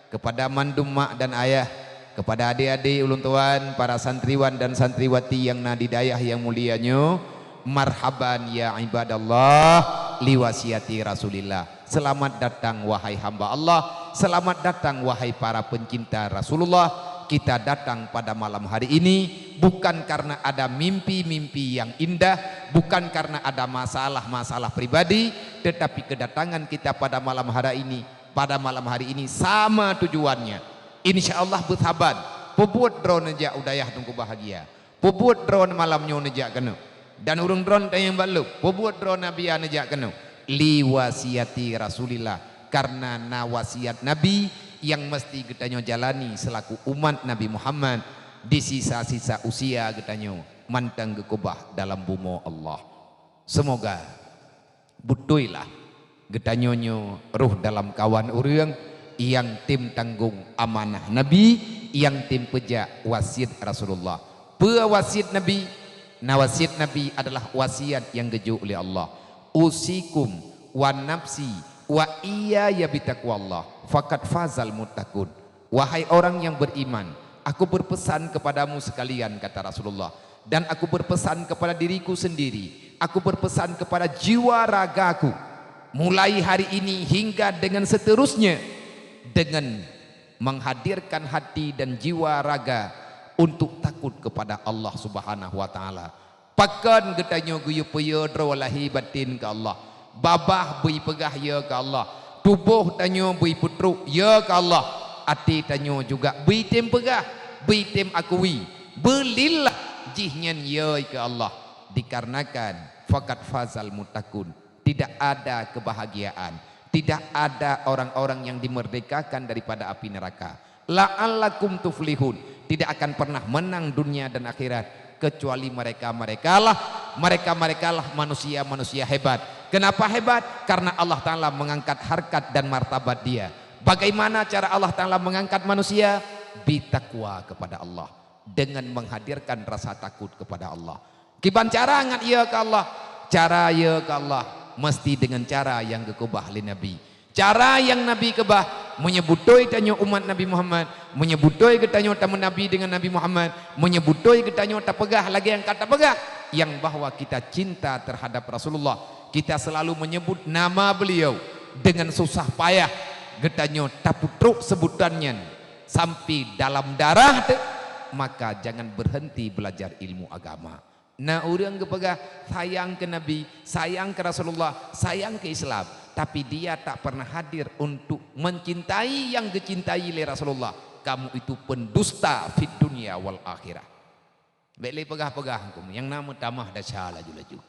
kepada mandum mak dan ayah, kepada adik-adik ulôn tuan, para santriwan dan santriwati nyang na di dayah nyang mulia nyoe, marhaban ya ibadallah, li wasiati Rasulillah. Selamat datang, wahai hamba Allah. Selamat datang, wahai para pencinta Rasulullah. Kita datang pada malam hari ini bukan karena ada mimpi-mimpi yang indah, bukan karena ada masalah-masalah pribadi, tetapi kedatangan kita pada malam hari ini, pada malam hari ini sama tujuannya. Insya Allah beusaban, peubuet droeneuh jak u dayah Teungku Bahagia. Peubuet droeneuh malam nyoe neujak keunoe, dan ureuëng droeneuh tanyong bak lôn, peubuet droeneuh biya neujak keunoe, li wasiati Rasulillah, karena na wasiat Nabi nyang meusti geutanyoe jalani seulaku umat Nabi Muhammad di sisa-sisa usia geutanyoe mantong geukeubah dalam bumoe Allah. Seumoga Beutôi lah, geutanyoe nyoe roh dalam kawan ureuëng nyang tem tanggong amanah Nabi, nyang tem peujak wasiet Rasulullah. Peue wasiet Nabi? Na wasiet Nabi adalah wasiat nyang geujok lé Allah, "Usikum wa nafsi wa iyaya bitaqwallah, faqad fazal muttaqun." Wahai orang yang beriman, aku berpesan kepadamu sekalian, kata Rasulullah, dan aku berpesan kepada diriku sendiri, aku berpesan kepada jiwa ragaku, mulai hari ini hingga dengan seterusnya, dengan menghadirkan hati dan jiwa raga untuk takut kepada Allah Subhanahu wa Ta'ala. Pakon geutanyoe geuyue peuyue droe lahé baten keu Allah? Babah bri peugah ya keu Allah, tuboh tanyoe bri peutrok ya keu Allah, até tanyoe juga bri tem peugah, bri tem akui, beulillah jihnyan ya keu Allah. Dikarenakan faqad fazal muttaqun, tidak ada kebahagiaan, tidak ada orang-orang yang dimerdekakan daripada api neraka. La'allakum tuflihun, tidak akan pernah menang dunia dan akhirat kecuali mereka-merekalah, mereka-merekalah manusia-manusia hebat. Kenapa hebat? Karena Allah Ta'ala mengangkat harkat dan martabat dia. Bagaimana cara Allah Ta'ala mengangkat manusia? Bitakwa kepada Allah, dengan menghadirkan rasa takut kepada Allah. Kiban cara ngat ya keu Allah? Cara ya keu Allah mesti dengan cara nyang geukeubah lé Nabi. Cara nyang Nabi keubah, meunyoe beutôi tanyoe umat Nabi Muhammad, meunyoe beutôi geutanyoe tameunabi deungon Nabi Muhammad, meunyoe beutôi geutanyoe tapeugah lagée nyang ka tapeugah, nyang bahwa kita cinta terhadap Rasulullah, kita selalu menyebut nama beliau dengan susah payah, geutanyoe tapeutrok seubutan nyan sampai dalam darah teuh, maka jangan berhenti belajar ilmu agama. Na ureuëng geupeugah sayang keu Nabi, sayang keu Rasulullah, sayang keu Islam, tapi dia tak pernah hadir untuk mencintai yang geucintai lé Rasulullah, kamu itu pendusta fid dunya wal akhirah. Bék lé peugah-peugah huköm nyang na meutamah desya laju-laju.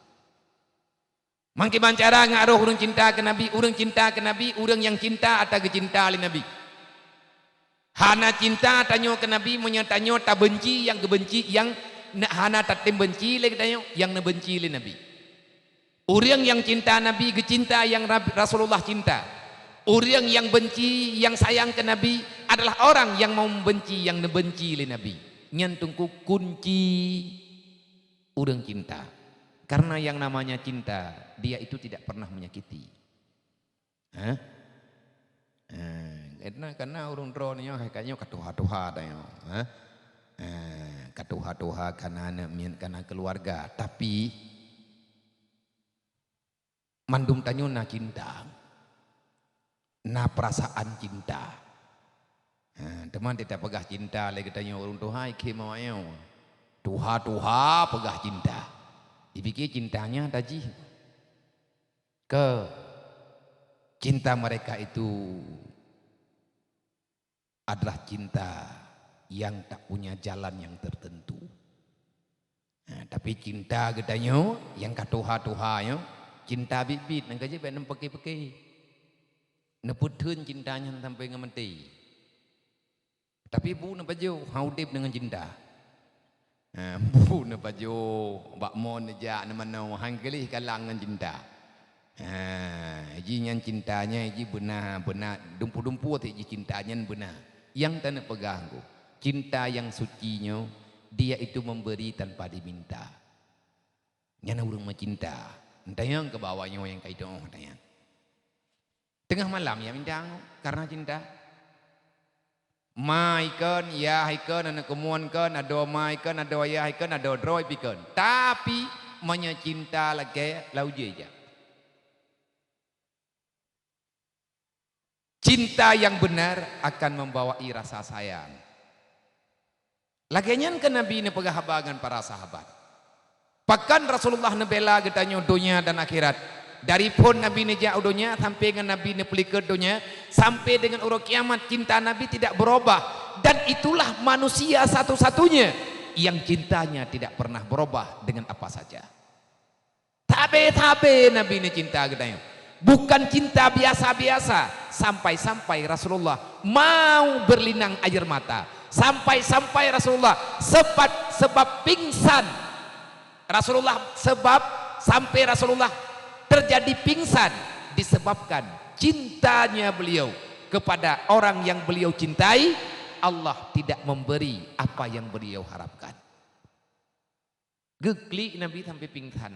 Mangkiban cara ngat roh ureuëng cinta keu Nabi, ureuëng cinta keu Nabi, ureuëng nyang cinta ata geucinta lé Nabi. Hana cinta tanyoe keu Nabi meunyoe tanyoe tabeunci nyang geubeunci, nyang hana tatem beunci lé geutanyoe, nyang neubeunci lé Nabi. Ureuëng nyang cinta Nabi geucinta nyang Rasulullah cinta. Ureuëng nyang beunci, nyang sayang keu Nabi adalah orang nyang mau membenci nyang neubeunci lé Nabi. Nyan teungku kunci ureuëng cinta. Karena yang namanya cinta, dia itu tidak pernah menyakiti. Hah? Karena, karena ureuëng droe nyoe hai ka nyoe ka tuha-tuha tanyoe. Hah? Ka tuha-tuha, kana aneuk miet, kana keluarga, tapi mandum tanyoe na cinta, na perasaan cinta. Ha, teuma teupeugah cinta lé geutanyoe ureuëng tuha, ikhém awaknyoe. Tuha-tuha peugah cinta. Dipike cintanya tajih. Ke cinta mereka itu adalah cinta yang tak punya jalan yang tertentu. Nah, tapi cinta geutanyoe nyang ka tuha-tuha nyoe, cinta biet-biet, nyan ka jeuet bék neupeuke-peuke. Neupeutheun cinta nyan sampai ngon maté. Tapi bu neupajoh, han udeb deungon cinta. Ha, bu neupajoh, bak mon neujak, neumanoe, han geuleh kalang ngon cinta. Ha, jih nyan cinta nyan jih beuna, beuna, dumpu-dumpu até jih cinta nyan beuna. Nyang taneuk peugah ngku, cinta yang suci nyoe, dia itu memberi tanpa diminta. Nyan ureuëng meucinta. Tanyong keu bak awak nyoe nyang ka iteuoh tanyong. Teungoh malam ya minta karena cinta. Ma ikon, yah ikon, aneuk keumuen kon, adoe ma ikon, adoe yah ikon, adoe droe pih kon. Tapi meunyoe cinta lagée lau jih jak. Cinta yang benar akan membawai rasa sayang. Lagée nyan keu Nabi neupeugah haba ngon para sahabat. Pakon Rasulullah neubela geutanyoe donya dan akhirat. Dari phon Nabi neujak u donya sampai ngon Nabi neupeulikot donya, sampai dengan uroe kiamat cinta Nabi tidak berubah. Dan itulah manusia satu-satunya yang cintanya tidak pernah berubah dengan apa saja. Sabe-sabe Nabi neucinta geutanyoe. Bukan cinta biasa-biasa. Sampai-sampai Rasulullah mau berlinang air mata. Sampai-sampai Rasulullah sebab, sebab pingsan. Rasulullah sebab sampai Rasulullah terjadi pingsan disebabkan cintanya beliau kepada orang yang beliau cintai, Allah tidak memberi apa yang beliau harapkan. Geuklik Nabi sampai pingsan.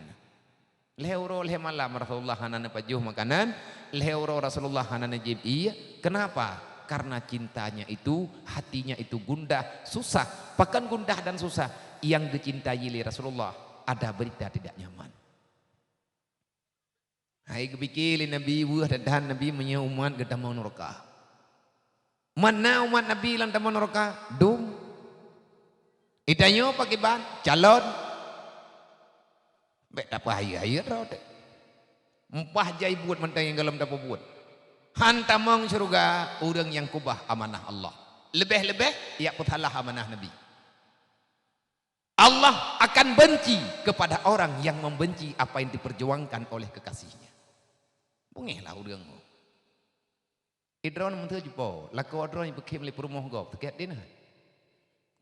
Lhée uroe lhée malam Rasulullah hana neupajoh makanan, lhée uroe Rasulullah hana neujieb ié. Kenapa? Karena cintanya itu, hatinya itu gundah, susah. Pakon gundah dan susah? Nyang geucintai lé Rasulullah ada berita tidak nyaman. Hai geupike lé Nabi, weueh that-that Nabi meunyoe umat geutamong nuraka. Mana umat Nabi lam tamong nuraka? Dum. Itanyoe pakriban? Calon. Bék tapeuhayeue-hayeue droe teuh. Mupah jai buet mantong nyang gohlom tapeubuet. Han tamong syeuruga ureuëng nyang keubah amanah Allah. Leubeh-leubeh jak peusalah amanah Nabi. Allah akan benci kepada orang yang membenci apa yang diperjuangkan oleh kekasihnya. Beungéh lah ureuëng. Idroe meunteuh jipo, lakoe droe nyang beukhém lé peurumoh gob, sakét deh na.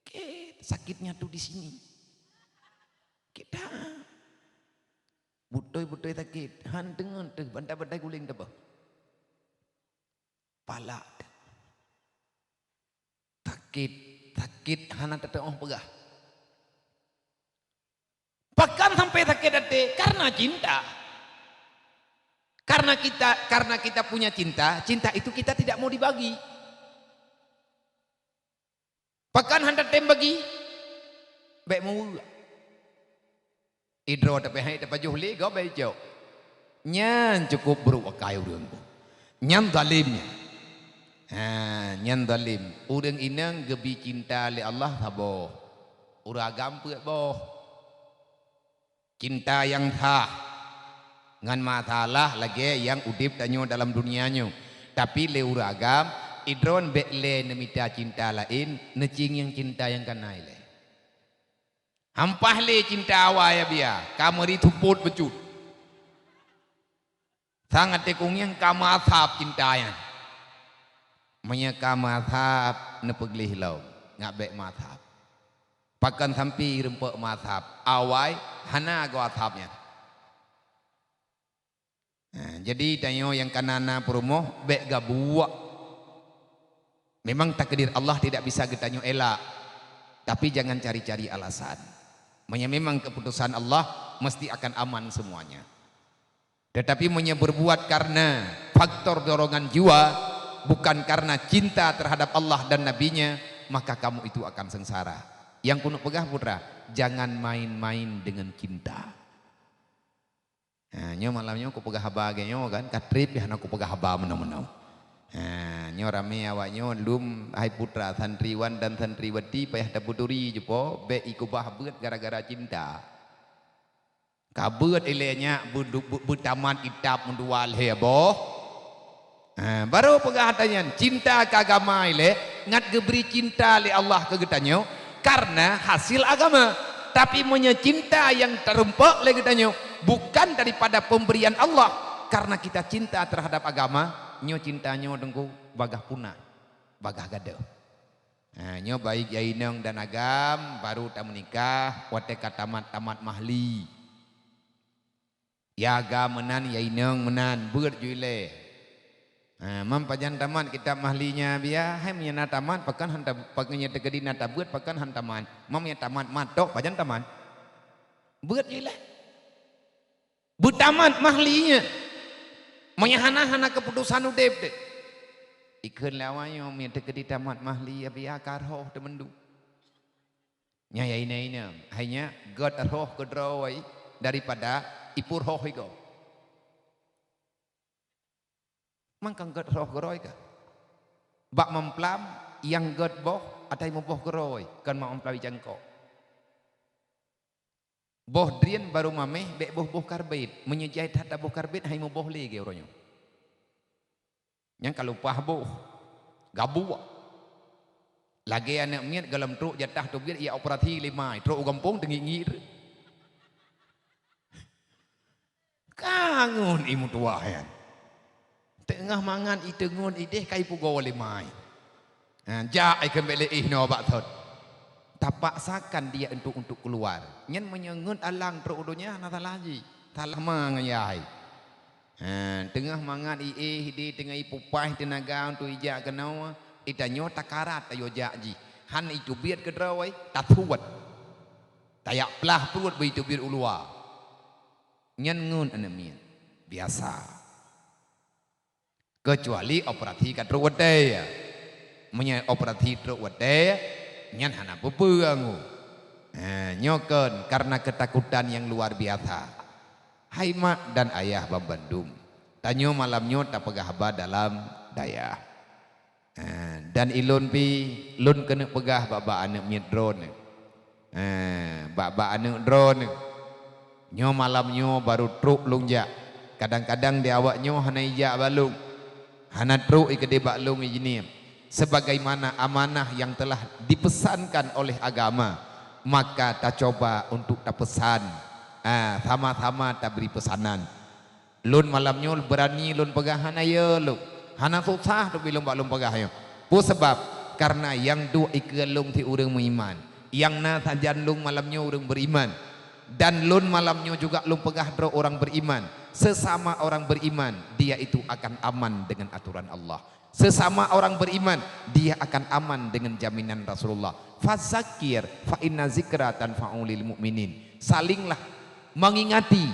Sakét, sakitnya tuh di sini. Kita beutôi-beutôi sakét, han deungon teuh bantai-bantai guléng teuboh. Palak. Sakét, sakét hana tateuoh peugah. Pakon sampai sakét até? Karena cinta. Karena kita, karena kita punya cinta, cinta itu kita tidak mau dibagi. Pakon hana tem bagi? Bék meuweuek. Idroe tapi hai tapajoh lé gob bék icok. Nyan cukup buruk akai ureuëng. Nyan zalim nyan. Ha, nyan zalim. Ureuëng inong geubi cinta lé Allah saboh. Ureuëng agam peuet boh. Cinta nyang sah ngon masalah lagée nyang udeb tanyoe dalam dunia nyoe. Tapi lé ureuëng agam, idroe bék lé neumita cinta laén, neucieng nyang cinta nyang kana ilée. Hampah lé cinta awai Abia, ka meuri seupôt bacut. Sang até kunyang ka meuasab cinta nyan. Meunyoe ka meuasab, neupeugleh lom, ngat bék meuasab. Pakon sampi rumpok meuasab, awai hana goe asab nyan. Nah, jadi tanyoe nyang kana na peurumoh bék gabuek. Memang takdir Allah tidak bisa geutanyoe elak, tapi jangan cari-cari alasan. Meunyoe memang keputusan Allah, mesti akan aman semuanya. Tetapi meunyoe berbuat karena faktor dorongan jiwa, bukan karena cinta terhadap Allah dan Nabi-Nya, maka kamu itu akan sengsara. Nyang keuneuk peugah putra, jangan main-main dengan cinta. Ha, nyoe malam nyoe kupeugah haba lagée nyoe kan, ka treb hana kupeugah haba meunoe-meunoe. Ha, nyoe ramé awak nyoe lom hai putra santriwan dan santriwati payah tapeuturi jipo bék ikeubah beuet gara-gara cinta. Ka beuet ilée nyak beu-, beu-, beutamat kitab meudua lhée boh. Ha, barô peugah ata nyan, cinta keu agama ilée ngat geubri cinta lé Allah keu geutanyoe kareuna hasil agama. Tapi meunyoe cinta nyang teurumpok lé geutanyoe bukan daripada pemberian Allah, kareuna kita cinta terhadap agama, nyoe cinta nyoe teungku bagah punah, bagah gadôh. Ha, nyoe baik ya inong dan agam baru tameunikah watée ka tamat-tamat mahli. Ya agam meunan, ya inong meunan, beuet ju ilée. Ha, mam pajan tamat kitab mahlinya biya, hai meunyo na tamat pakon han ta-, pakon nyo teukeudi na tabeuet pakon han tamat. Mam ya tamat matok pajan tamat. Beuet ju ilée. Beutamat mahli nyan. Meunyo hana, hana keuputosan udeb deh. Ikheun lé awaknyoe meunyo teukeudi tamat mahli ya biya ka rhoh teumeundu. Nyan ya inong-inong, hai nyan gét rhoh keudroe daripada ipeuet rhoh igoe. Mangkang gét rhoh keudroe kah? Bak mamplam nyang gét boh atai muboh keudroe, kon mak mamplam icangkok. Boh drien barô mameh bék boh-boh karbet. Meunyo jai that taboh karbet hai muboh lé geuh uroe nyoe. Nyang ka lupah boh, gabuek. Lagée aneuëk miet gohlom trok jatah teubiet ia operasi lé mai, trok u gampông teungiek-ngiek. Ka ngon ié meutuwah nyan. Teungoh mangat iteungon ideh ka ipeugoe lé mai. Ha, jak ikheun bék lé ih noe bak thot. Tapaksakan dia untuk, untuk keluar. Nyan meunyo ngon alang trok u donya hana salah jih. Salah ma ngon yai. Ha, teungoh mangat ié ideh teungoh ipupaih teunaga untuk ijak keunoe, itanyoe takarat tayoe jak jih. Han itubiet keudroe, tasuet. Tayak plah pruet beu itubiet u luwa. Nyan ngon aneuëk miet. Biasa. Keucuali operasi ka trok watée. Meunyo operasi trok watée, nyan hana peue-peue anggô. Ha, nyoe kon karena ketakutan yang luar biasa. Hai mak dan ayah banmandum, tanyoe malam nyoe tapeugah haba dalam dayah. Ha, dan ilôn pi, lôn keuneuk peugah bak-bak aneuëk miet droeneuh. Eh, bak-bak aneuëk droeneuh. Nyoe malam nyoe barô trok lôn jak. Kadang-kadang di awaknyoe hana ijak bak lôn. Hana trok ikeudeh bak lôn ijinie. Sebagaimana amanah yang telah dipesankan oleh agama, maka tacoba untuk tapeusan. Ah, sama-sama tabri peusanan. Lôn malam nyoe beurani lôn peugah hana yo lôn. Hana susah teubi lôn bak lôn peugah nyoe. Peue sabab? Kareuna nyang duek ikeue lôn sit ureuëng meuiman. Nyang na sajan lôn malam nyoe ureuëng beuriman. Dan lôn malam nyoe juga lôn peugah droe ureuëng beuriman. Sesama orang beriman, dia itu akan aman dengan aturan Allah. Sesama orang beriman, dia akan aman dengan jaminan Rasulullah. Fazakir fa inna zikra tanfa'u lil mu'minin. Salinglah mengingati.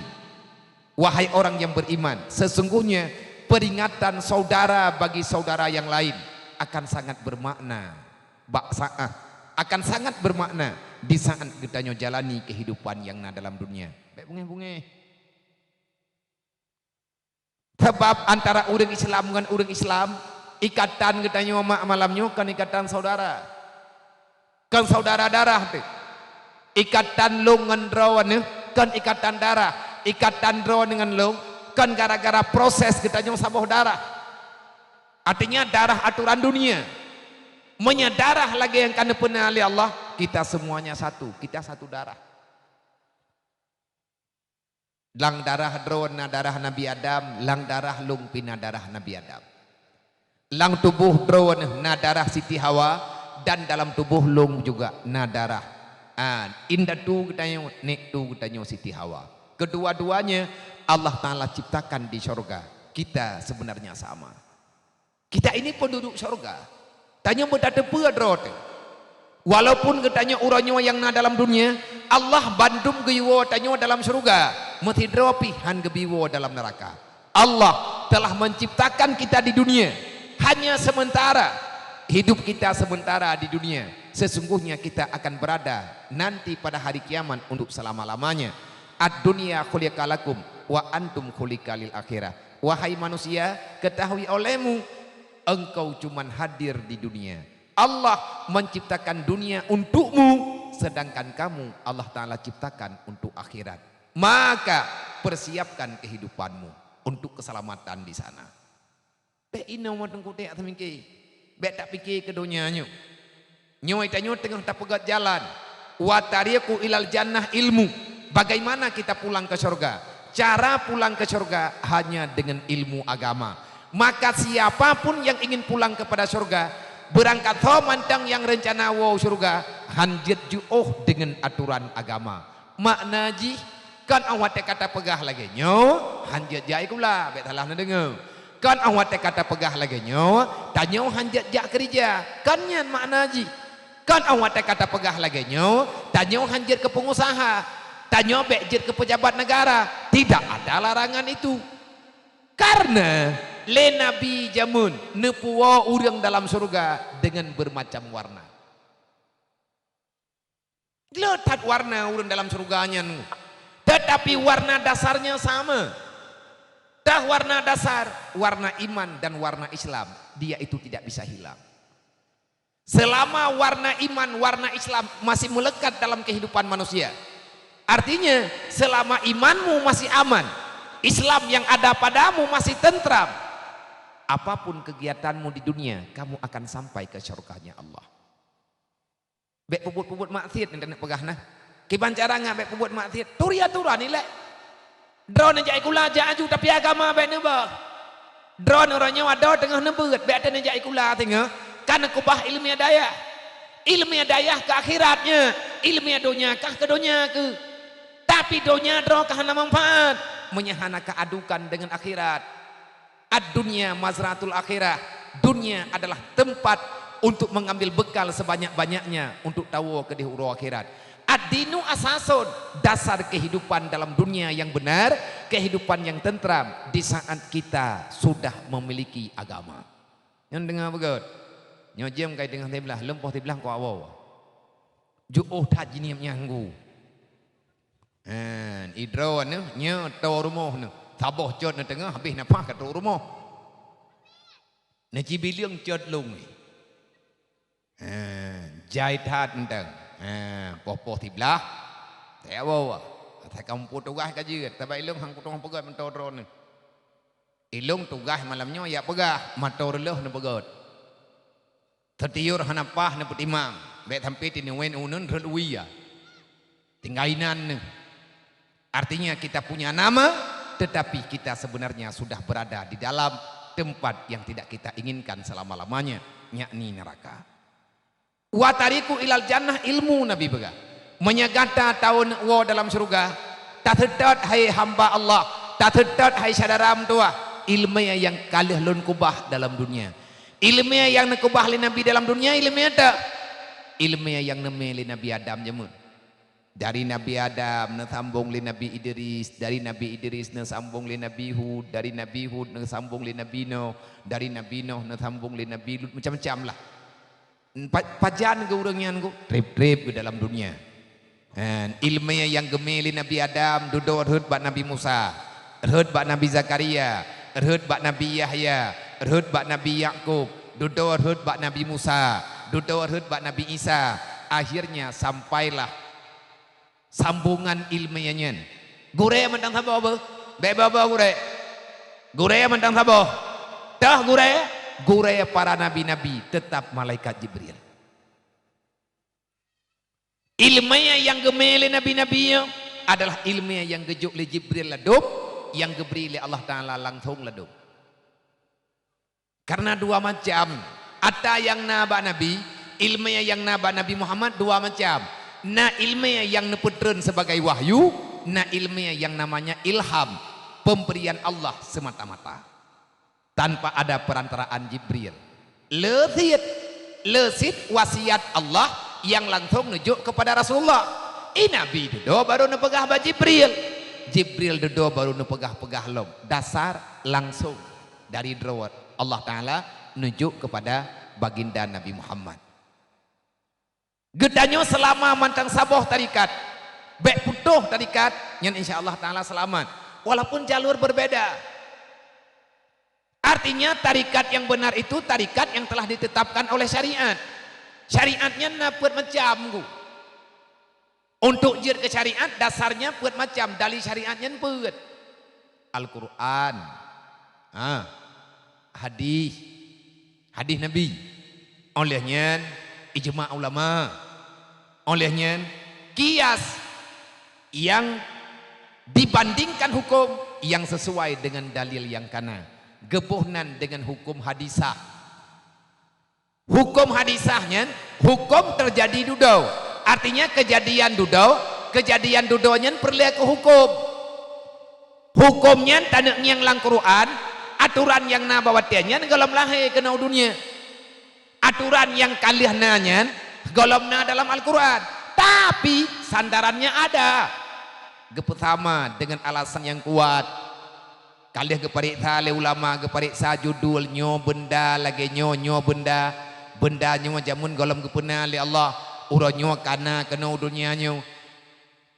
Wahai orang yang beriman, sesungguhnya peringatan saudara bagi saudara yang lain akan sangat bermakna bak saat, akan sangat bermakna di saat geutanyoe jalani kehidupan yang na dalam dunia. Bék bungéh-bungéh. Sabab antara ureuëng Islam ngon ureuëng Islam, ikatan geutanyoe mak malam nyoe kon ikatan saudara. Kon saudara darah teuh. Ikatan lôn ngon droeneuh kon ikatan darah. Ikatan droeneuh ngon lôn kon gara-gara proses geutanyoe saboh darah. Artinya darah aturan dunia. Meunyo darah lagée nyang ka neupeuna lé Allah, kita semuanya satu, kita satu darah. Lam darah droeneuh na darah Nabi Adam, lam darah lôn pi na darah Nabi Adam. Lam tuboh droeneuh na darah Siti Hawa, dan dalam tuboh lôn juga na darah, ah, indatu geutanyoe, nék tu geutanyoe Siti Hawa. Kedua-duanya Allah Taala ciptakan di syurga. Kita sebenarnya sama. Kita ini penduduk syurga. Tanyoe beutateupeue droe teuh. Walaupun geutanyoe uroe nyoe nyang na dalam dunia, Allah bandum geuyue tanyoe dalam syurga, meusidroe pih han geubri woe dalam neuraka. Allah telah menciptakan kita di dunia hanya sementara, hidup kita sementara di dunia. Sesungguhnya kita akan berada nanti pada hari kiamat untuk selama-lamanya. Ad-dunya khuliqa lakum wa antum khuliqa lil akhirah. Wahai manusia, ketahui olehmu, engkau cuman hadir di dunia. Allah menciptakan dunia untukmu, sedangkan kamu Allah Taala ciptakan untuk akhirat. Maka persiapkan kehidupanmu untuk keselamatan di sana. Bék inoe meuteungku teuh teumiki. Bék tapike keu donya nyoe. Nyoe tanyoe teungoh tapeugét jalan. Wa tariqu ilal jannah ilmu. Bagaimana kita pulang ke syurga? Cara pulang ke syurga hanya dengan ilmu agama. Maka siapa pun yang ingin pulang kepada syurga, Beurangkat soe mantong nyang reuncana woe syeuruga, han jeuet jiôh deungon atoran agama. Makna jih, kon 'oh watée ka tapeugah lagée nyoe, han jeuet jak sikula, bék salah neudeungoe. Kon 'oh watée ka tapeugah lagée nyoe, tanyoe han jeuet jak keurija. Kon nyan makna jih. Kon 'oh watée ka tapeugah lagée nyoe, tanyoe han jeuet keu peungusaha, tanyoe bék jeuet keu peujabat neugara. Tidak ada larangan itu. Karena lé Nabi jameun neupuwoe ureuëng dalam syeuruga deungon beurmacam warna. Le that warna ureuëng dalam syeuruga nyan, teutapi warna dasarnya sama. Dah warna dasar, warna iman dan warna Islam, dia itu tidak bisa hilang. Selama warna iman, warna Islam masih melekat dalam kehidupan manusia, artinya selama imanmu masih aman, Islam yang ada padamu masih tentram, apapun kegiatanmu di dunia, kamu akan sampai ke syurganya Allah. Bék peubuet-peubuet maksiat nyang taneuk peugah na. Kiban cara ngat bék peubuet maksiat, turi aturan ilée. Droeneuh jak sikula, jak aju, tapi agama bék neuboh. Droeneuh uroe nyoe adoe teungoh neubeuet, bék taneuk jak sikula teungoh, ka neukeubah iéleumé dayah. Iéleumé dayah keu akhirat nyan, iéleumé donya kah keu donya keuh. Tapi donya droe ka hana manfaat, meunyoe hana ka adukan deungon akhirat. Ad-dunya mazra'atul akhirah. Dunia adalah tempat untuk mengambil bekal sebanyak-banyaknya untuk tawoe keudeh uroe akhirat. Ad-dinu asasun, dasar kehidupan dalam dunia yang benar, kehidupan yang tentram di saat kita sudah memiliki agama. Nyan deungoe beugét. Nyoe jeuem kai teungoh siblaih, lom poh siblaih ko awoe. Jiôh that jinieb nyanggu. Han, idroe neuh, nyoe toe rumoh neuh. Saboh cot neuh teungoh, habéh nafah ka trok rumoh. Neucibileung cot lông. Han, jai that mantong. Han, poh-poh siblaih. Teuwoe. Asai kamoe tugaih ka jeuet, sabab ilông han kutueng peugét meuntô droeneuh. Ilông tugaih malam nyoe jak peugah, mantô reuloh neupeugét. Teutiur hana paih neupeutimang, bék sampai tineuwen uneuen rhot wie. Tinggai inan neuh. Artinya kita punya nama, tetapi kita sebenarnya sudah berada di dalam tempat yang tidak kita inginkan selama-lamanya, yakni neraka. Wa tariqu ilal jannah ilmu, Nabi peugah. Meunyoe gata tawoe woe dalam syeuruga, taseutôt hai hamba Allah, taseutôt hai syedara meutuwah, iéleumé nyang ka lheueh lôn keubah dalam dunia. Iéleumé nyang neukeubah lé Nabi dalam dunia, iéleumé ata. Iéleumé nyang neumé lé Nabi Adam jameun. Dari Nabi Adam neusambong lé Nabi Idris, dari Nabi Idris neusambong lé Nabi Hud, dari Nabi Hud neusambong lé Nabi Nuh, dari Nabi Nuh neusambong lé Nabi Lut, macam-macam lah. Pa-, pajan keu ureuëng nyan ku? Treb-treb keu dalam dunia. Kan, iéleumé nyang geumé lé Nabi Adam dudoe rhot bak Nabi Musa, rhot bak Nabi Zakaria, rhot bak Nabi Yahya, rhot bak Nabi Yakub, dudoe rhot bak Nabi Musa, dudoe rhot bak Nabi Isa. Akhirnya sampailah sambungan iéleumé nyan. Gurée mantong saboh beuh? Bék boh-boh gurée. Gurée mantong saboh. Toh gurée? Gurée para nabi-nabi teutap malaikat Jibril. Iéleumé nyang geumé lé nabi-nabi nyoe adalah iéleumé nyang geujok lé Jibril ladôm, nyang geubri lé Allah Taala langsong ladôm. Karena dua macam ata nyang na bak Nabi, iéleumé nyang na bak Nabi Muhammad dua macam. Na iéleumé nyang neupeutreun sebagai wahyu, na iéleumé nyang namanya ilham, pemberian Allah semata-mata, tanpa ada perantaraan Jibril. Le cit, le cit wasiat Allah nyang langsong neujok kepada Rasulullah. I Nabi dudoe baru neupeugah bak Jibril. Jibril dudoe baru neupeugah-peugah lom. Dasar langsong dari droe Allah Taala neujok kepada baginda Nabi Muhammad. Geutanyoe seulama mantong saboh tarikat, bék putôh tarikat, nyan insya Allah Taala seulamat, walaupun jalur berbeda. Artinya tarikat yang benar itu tarikat yang telah ditetapkan oleh syariat. Syariat nyan na peuet macam, Teungku. Untuk jeuet keu syariat, dasarnya peuet macam, dali syariat nyan peuet. Al-Qur'an, ha, hadih, hadih Nabi. Óh lheueh nyan, ijma ulama. Óh lheueh nyan, kias, yang dibandingkan hukum yang sesuai dengan dalil yang kana. Geuboh nan dengan hukum hadisah. Huköm hadisah nyan, huköm teujadi dudoe. Artinya, keujadian dudoe, keujadian dudoe nyan peureulée keu huköm. Huköm nyan taneuk ngieng lam Quran, atoran nyang na bak watée nyan gohlom lahé keunoe donya. Atoran nyang ka lheueh na nyan gohlom na dalam Al-Quran. Tapi, sandarannya ada. Geupeusama dengan alasan nyang kuat. Ka lheueh geupareksa lé ulama, geupareksa judul nyoe beunda lagée nyoe, nyoe beunda. Beunda nyoe jameun gohlom geupeuna lé Allah, uroe nyoe ka na keunoe donya nyoe.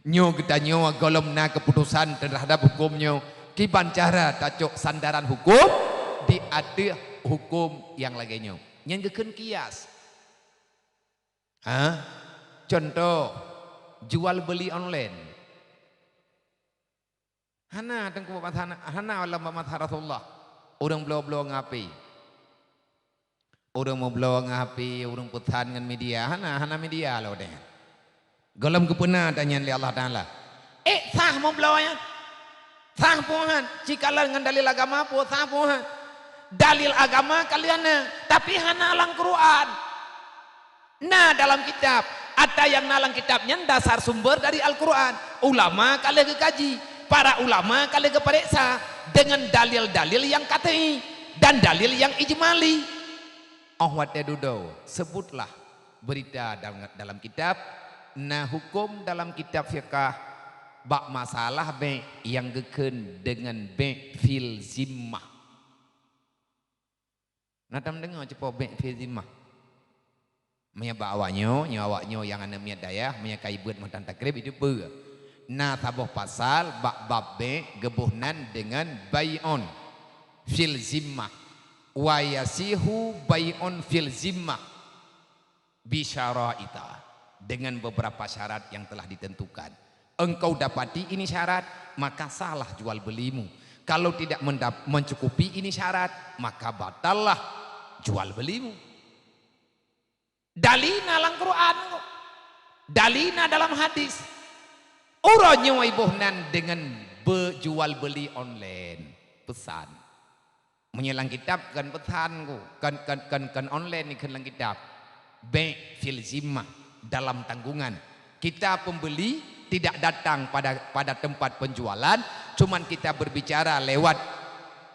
Nyoe geutanyoe gohlom na keuputosan teuhadab huköm nyoe. Kiban cara tacok sandaran huköm di ateueh huköm nyang lagée nyoe? Nyan geukheun kias. Ha? Cuntoh, jual beuli online. Hana teungku bak masa, hana lam bak masa Rasulullah. Ureuëng bloe-bloe ngon H P. Ureuëng meubloe ngon H P, ureuëng peusan ngon media. Hana, hana media lom deh. Gohlom geupeuna tanyan lé Allah Taala. Eh, sah meubloe nyan? Sah puhan, cikalon ngon dalil agama pun sah puhan. Dalil agama ka lheueh na, tapi hana lam Quran. Na dalam kitab, ata nyang na lam kitab nyan dasar sumber dari Al-Quran. Ulama ka lheueh geukaji, para ulama ka lheueh geupareksa deungon dalil-dalil nyang katai dan dalil nyang ijmali. Óh watée dudoe, seubutlah beurita dal-, dalam kitab, na huköm dalam kitab fiqah bak masalah bék nyang geukheun deungon bék fil zimmah. Na tameudeungoe cit bék fil zimmah? Meunyoe bak awaknyoe, nyoe awaknyoe nyang aneuk miet dayah, meunyoe ka ibeuet meutan takrib, itu peue? Na saboh pasal bak bab bék geuboh nan deungon bai'un fil zimmah. Wa yasihu bai'un fil zimmah. Bisyaraita, dengan beberapa syarat yang telah ditentukan. Engkau dapati ini syarat, maka sahlah jual belimu. Kalau tidak mendap-, mencukupi ini syarat, maka batallah jual belimu. Dalilna lam Quran kok. Dalilna dalam hadis. Uroe nyoe iboh nan dengan be-, jual beli online, pesan. Meunyoe lam kitab kon peusan ku, kon, kon, kon, kon online ikheun lam kitab. Bai' fil zimmah, dalam tanggungan. Kita pembeli tidak datang pada, pada tempat penjualan, cuman kita berbicara lewat,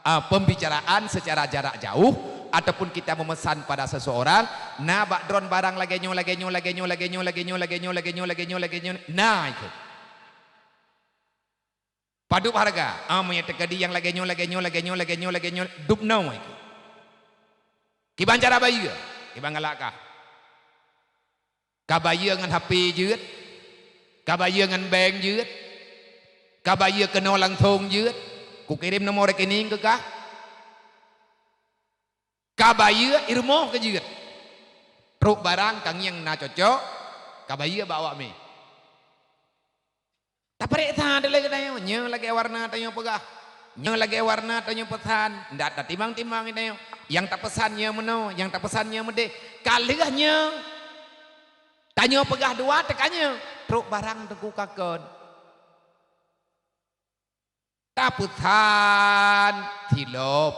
ah, pembicaraan secara jarak jauh, ataupun kita memesan pada seseorang, "Na bak droen barang lagée nyoe, lagée nyoe, lagée nyoe, lagée nyoe, lagée nyoe, lagée nyoe, lagée nyoe, lagée nyoe, lagée nyoe." Na ikheun. Padub hareuga. Ah, meunyoe teukeudi nyang lagée nyoe, lagée nyoe, lagée nyoe, lagée nyoe, lagée nyoe, dub noe. Kiban cara bayeue, kiban galak kah? Ka bayeue ngon H P jeuet, ka bayeue ngon bank jeuet, ka bayeue keunoe langsong jeuet, kukirém nomor rekening keu kah. Ka bayeue i rumoh keu jeuet. Trok barang ka ngieng na cocok, ka bayeue bak awak mé. Tapareksa dulu lé geutanyoe, nyoe lagée warna tanyoe peugah, nyoe lagée warna tanyoe peusan, ndak tatimang-timang geutanyoe. Nyang tapeusan nyoe meunoe, nyang tapeusan nyoe meudeh. Ka lheueh nyoe, tanyoe peugah dua teuka nyoe, trok barang teungku ka kon. Tapeusan silop,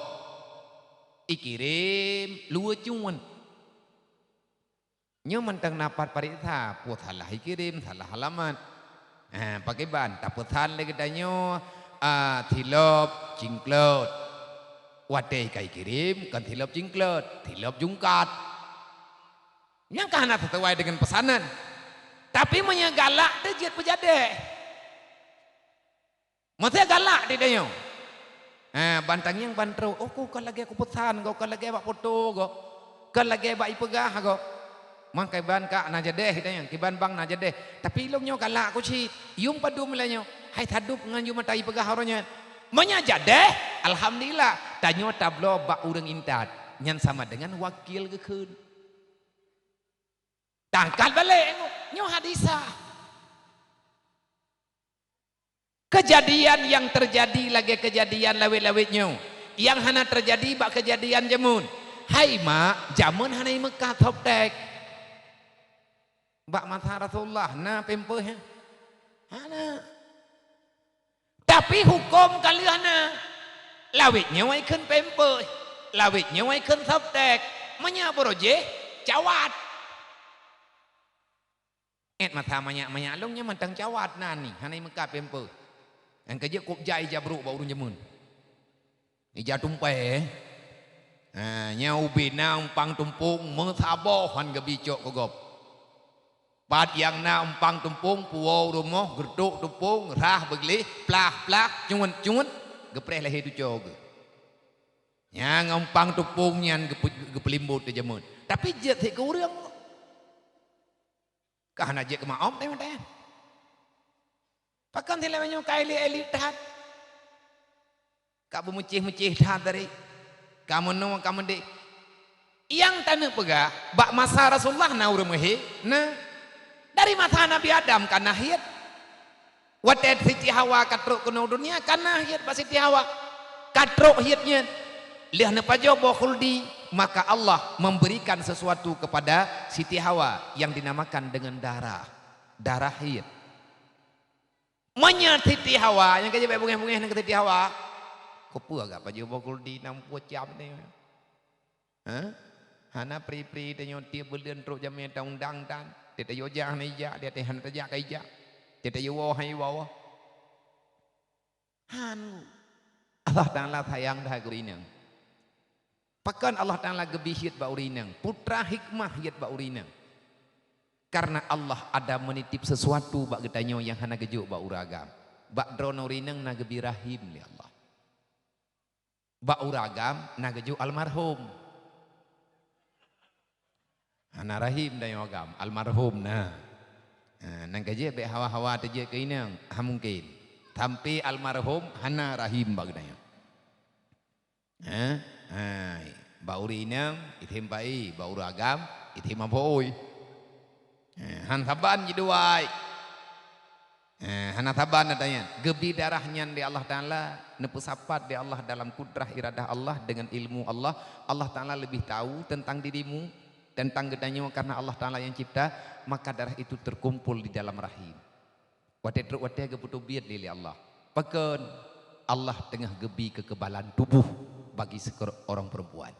ikirém luweue cuet. Nyoe mantong na pat pareksa, peue salah ikirém, salah alamat. Ha, pakriban, tapeusan lé geutanyoe, a, silop cingklot. Watée ka ikirém, kon silop cingklot, silop jungkat. Nyang ka hana sisuai deungon peusanan. Tapi meunyoe galak teuh jeuet peujadeh. Maksudnya galak di tanyoe. Ha, ban tangieng ban trok, "Oh, ku ka lagée kupeusan gob, ka lagée bak foto gob, ka lagée bak ipeugah gob." Mangkai ban ka na jadeh di tanyoe, kiban bang na jadeh. Tapi lôn nyoe galak ku cit, yum padum lé nyoe. Hai sadub ngon yum ata ipeugah uroe nyan. Meunyoe jadeh, alhamdulillah, tanyoe tabloe bak ureuëng intat. Nyan sama dengan wakil geukheun. Tangkat balek nyoe, nyoe hadisah. Keujadian nyang teujadi lagée keujadian lawét-lawét nyoe, nyang hana teujadi bak keujadian jameun. Hai mak, jameun hana i Meukah softtek. Bak masa Rasulullah na pampers nyan? Hana. Tapi huköm ka lheueh na. Lawét nyoe ikheun pampers, lawét nyoe ikheun softtek. Meunyoe beurojéh, Cawat. Ét masa manyak-manyak lôn nyan mantong cawat na ni, hana meukat pempeuh. Nyang keujeuet kôb jai ija brôk bak ureuëng jameun. Ija tumpée. Ha, nyan ubé na umpang tumpông meusaboh han geubi cok keu gob. Pat nyang na umpang tumpông puwoe u rumoh, geureutok tumpông, rhah beugleh, plah-plah, cuet-cuet, geupreh lahé tucoe geuh. Nyang umpang tumpông nyan geupeu-, geupeulimbot teuh jameun. Tapi jeuet sit keu ureuëng. Ka hana jeuet keu maom teuh watée nyan. Pakon sit lagée nyoe ka éliek-éliek that. Ka beumeucéh-meucéh that tadi. Ka meunoe, ka meudéh. Nyang taneuk peugah, bak masa Rasulullah na ureuëng meuhé? Na. Dari masa Nabi Adam ka na hiet. Watée Siti Hawa ka trok keunoe donya, ka na hiet bak Siti Hawa. Ka trok hiet nyan. Lheueh neupajoh boh khuldi, maka Allah memberikan sesuatu kepada Siti Hawa yang dinamakan dengan darah. Darah hiet. Meunyoe Siti Hawa, nyang ka jibak bungéh-bungéh ngon Siti Hawa, keupeue gak pajoh boh khuldi nam pue cam ni? Ha? Hana pri-pri tanyoe tiep buleuen trok jamé ta undang tan. Tiep tajak hana ijak, tiep hana tajak ka ijak. Tiep tayoe woe hai woe. Han. Allah Taala sayang that keu ureuëng inong. Pakon Allah Taala geubi hiet bak ureuëng inong? Putra hikmah hiet bak ureuëng inong. Karena Allah ada menitip sesuatu bak geutanyoe nyang hana geujok bak ureuëng agam. Bak droeneuh ureuëng inong na geubi rahim lé Allah. Bak ureuëng agam na geujok almarhum. Hana rahim tanyoe agam, almarhum na. Ha, nyang keujeuet bék hawa-hawa teujeuet keu inong, ha mungken. Sampai almarhum hana rahim bak geutanyoe. Ha? Ha, bak ureuëng inong, item pai, bak ureuëng agam, item mampoi. Ha, han saban jidua. Eh, hana saban ata nyan. Geubi darah nyan lé Allah Taala, neupeusapat lé Allah dalam kudrah iradah Allah dengan ilmu Allah. Allah Taala lebih tahu tentang dirimu, tentang geutanyoe karena Allah Taala yang cipta, maka darah itu terkumpul di dalam rahim. Watée trok watée geupeuteubiet lé, lé Allah. Pakon? Allah teungoh geubi kekebalan tubuh bagi seorang perempuan.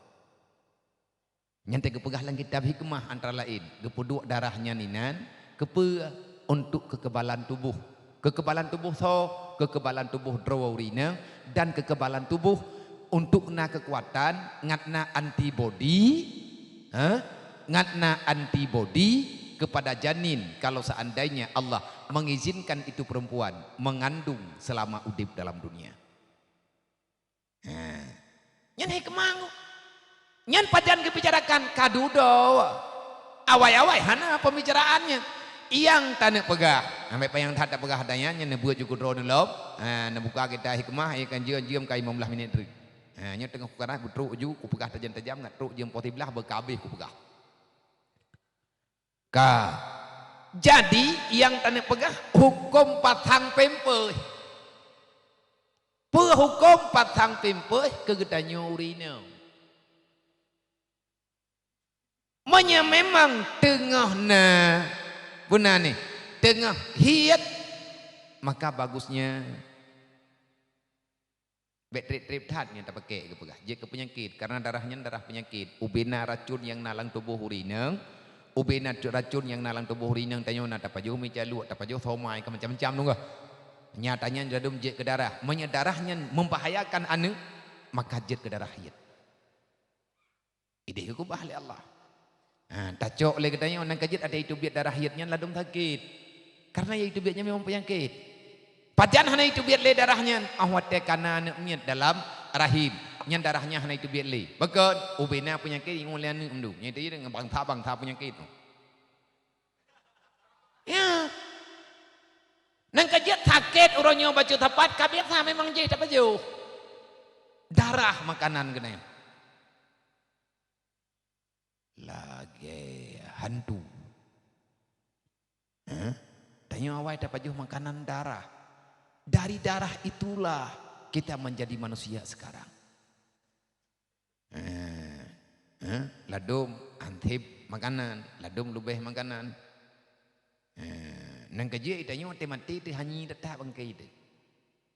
Nyan teuk geupeugah lam kitab hikmah antara laén, geupeuduek darah nyan inan, keupeue? Untuk kekebalan tubuh. Kekebalan tubuh soe? Kekebalan tubuh droe ureuëng inong dan kekebalan tubuh untuk na keukuatan, ngat na antibodi, ha? Ngat na antibodi kepada janin kalau seandainya Allah mengizinkan itu perempuan mengandung selama udeb dalam dunia. Ha. Nyan hikmah. Nyan pajan geubicarakan ka dudoe. Awai-awai hana pembicaraan nyan. Nyang taneuk peugah, ambek panyang that tapeugah ata nyan, nyan neubuet ju keudroe neulom. Ha, neubuka kitab hikmah, ya kan jeuem-jeuem ka limong belas minit treuk. Ha, nyoe teungoh kukarah kutrok ju, kupeugah tajam-tajam, ngat trok jeuem poh siblaih beuka habéh kupeugah. Ka. Jadi, nyang taneuk peugah huköm pasang pampers. Peue huköm pasang pampers keu geutanyoe ureuëng inong? Meunyoe memang teungoh na, beuna nih, teungoh hiet, maka bagusnya bék treb-treb that nyan tapakék geupeugah, jeuet keu peunyakét, karena darah nyan darah peunyakét. Ubé na racun nyang na lam tuboh ureuëng inong, ubé na racun nyang na lam tuboh ureuëng inong tanyoe na tapajoh meucaluek, tapajoh somai, ka macam-macam dong gah. Nyata nyan ladom jeuet keu darah. Meunyoe darah nyan membahayakan aneuëk, maka jeuet keu darah hiet. Ideh geukeubah lé Allah. Ha, tacok lé geutanyoe nyang ka jeuet adak jiteubiet darah hiet nyan ladom sakét. Karena nyang jiteubiet nyan memang peunyakét. Pajan hana jiteubiet lé darah nyan, óh watée ka na aneuëk miet dalam rahim. Nyan darah nyan hana jiteubiet lé. Pakon? Ubé na peunyakét ingat lé aneuëk mandum. Nyan jiteubiet ngon bansa-bansa peunyakét tu. Ya. Nyang ka jeuet sakét uroe nyoe bacut sapat ka biasa memang jih tapajoh. Darah makanan keunan. Lagée hantu. Hah? Tanyoe awai tapajoh makanan darah. Dari darah itulah kita menjadi manusia sekarang. Eh, eh, ladom anseb makanan, ladom leubeh makanan. Eh, nyang ka jeuet tanyoe teuh maté teuh hanyi teutap bangkai teuh.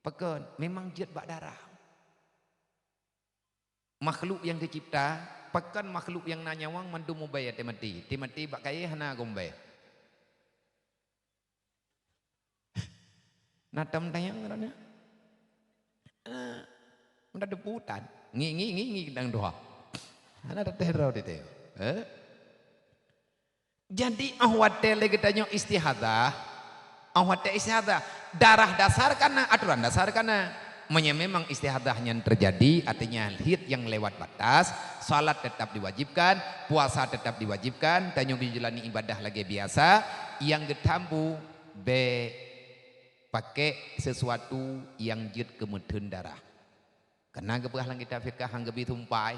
Pakon? Memang jeuet bak darah. Makhluk nyang geucipta Bahkan makhluk nyang na nyawöng mandum ubé até maté. Até maté bak kayée hana geumbé. Na tom tanyong droeneuh? Eh, meunan deputan. Ngi, ngi, ngi, ngi, dang dua. Hana teuteh droe teuh. Eh? Jadi, óh watée lé geutanyoe istihadhah, óh watée istihadhah, darah dasar ka na, aturan dasar ka na. Meunyoe memang istihadhah nyan teujadi, artinya haid nyang lewat batas, salat teutap diwajibkan, puasa teutap diwajibkan, tanyoe geujalani ibadah lagée biasa, nyang geutambu bék pakék sisuatu nyang jeuet keu meutheun darah. Kana geupeugah lam kitab fiqah han geubi sumpai.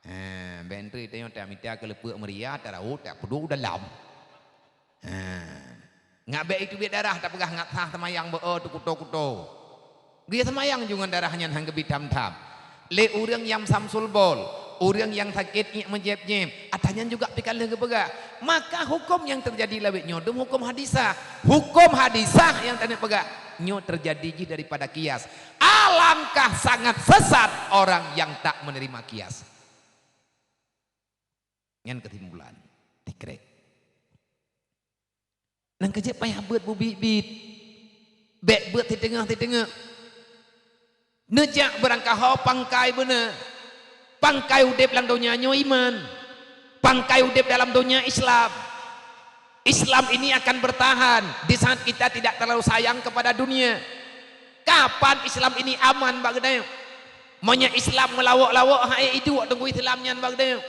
Ha, bék entri tanyoe tamita keu leupeuek meuria, taraweue tapeuduek u dalam. Ha. Ngat bék itu biet darah tapeugah ngat sah seumayang beu-o teukuto-kuto. Geuyue seumayang ju ngon darah nyan han geubi tham-tham. Lé ureuëng nyang samsul bol, ureuëng nyang sakét iék meujép-jép, ata nyan juga pih ka lheueh geupeugah. Maka huköm nyang teujadi lawét nyoe dum huköm hadisah. Huköm hadisah nyang taneuk peugah nyoe teujadi jih daripada kias. Alangkah sangat sesat orang yang tak menerima kias. Nyan keusimpulan. Tikrek. Nyang keujeuet payah beuet beubiet-biet. Bék beuet siteungoh-siteungoh. Neujak beurangkaho pangkai beuna. Pangkai udeb lam donya nyoe iman. Pangkai udeb dalam donya Islam. Islam ini akan bertahan di saat kita tidak terlalu sayang kepada dunia. Kapan Islam ini aman bak geutanyoe? Meunyoe Islam meulawok-lawok, hai iduek teungku Islam nyan bak geutanyoe.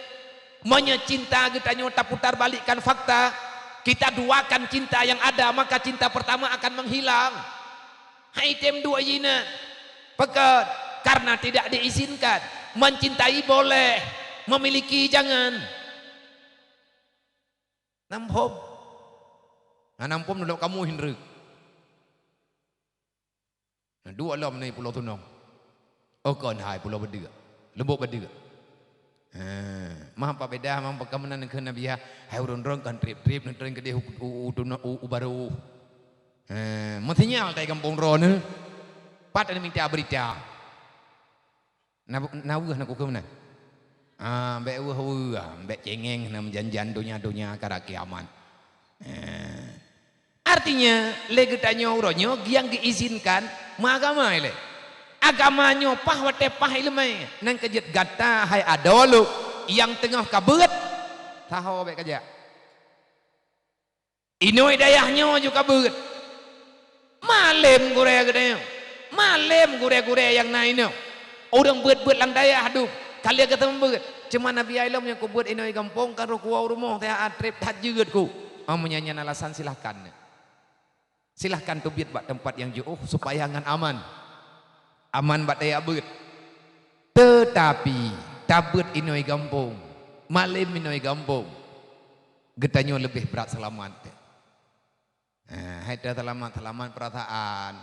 Meunyoe cinta geutanyoe taputar balikkan fakta, kita duakan cinta yang ada, maka cinta pertama akan menghilang. Hai tem duek jina. Pakon? Karena tidak diizinkan. Mencintai boleh, memiliki jangan. Nam phom. Hana nam phom nulok kamoe hindreuk. Na duek lom nai pulo tunong. Oh kon hai pulo beudeuek. Leumbok beudeuek. Ha, mah apa beda mah peukamanan keu Nabi ya. Hai ureuëng droe kan trip-trip neutreun keudeh u, u, u, tunong, u, u baru. Ha, meusinyal tai gampông droe neu. Pat ada minta berita. Na, na weueh na kukeuh meunan. Ah, bék weueh-weueh, bék cengeng na meujan-jan donya-donya kara kiamat. Eh. Artinya, lé geutanyoe uroe nyoe nyang geuizinkan meuagama ilée. Agama nyoe paih watée paih ileumé, nyang keujeuet gata hai adoe lôn nyang teungoh ka beuet, saho bék kajak. Inoe dayah nyoe ju ka beuet. Malém gurée geutanyoe. Malém gurée-gurée nyang na inoe. Ureuëng beuet-beuet lam dayah dum. Ka lheueh geuteumé beuet. Cuma Nabi ilom nyang kubeuet inoe gampông ka roh kuwoe u rumoh teuh treb that jeuet ku. Ah, meunyan nyan alasan, silahkan. Silahkan teubiet bak teumpat nyang jiôh supaya ngon aman. Aman bak tajak beuet. Teutapi, tabeuet inoe gampông, malém inoe gampông, geutanyoe leubeh brat seulamat. Ha, hai teuseulamat-seulamat peurasaan.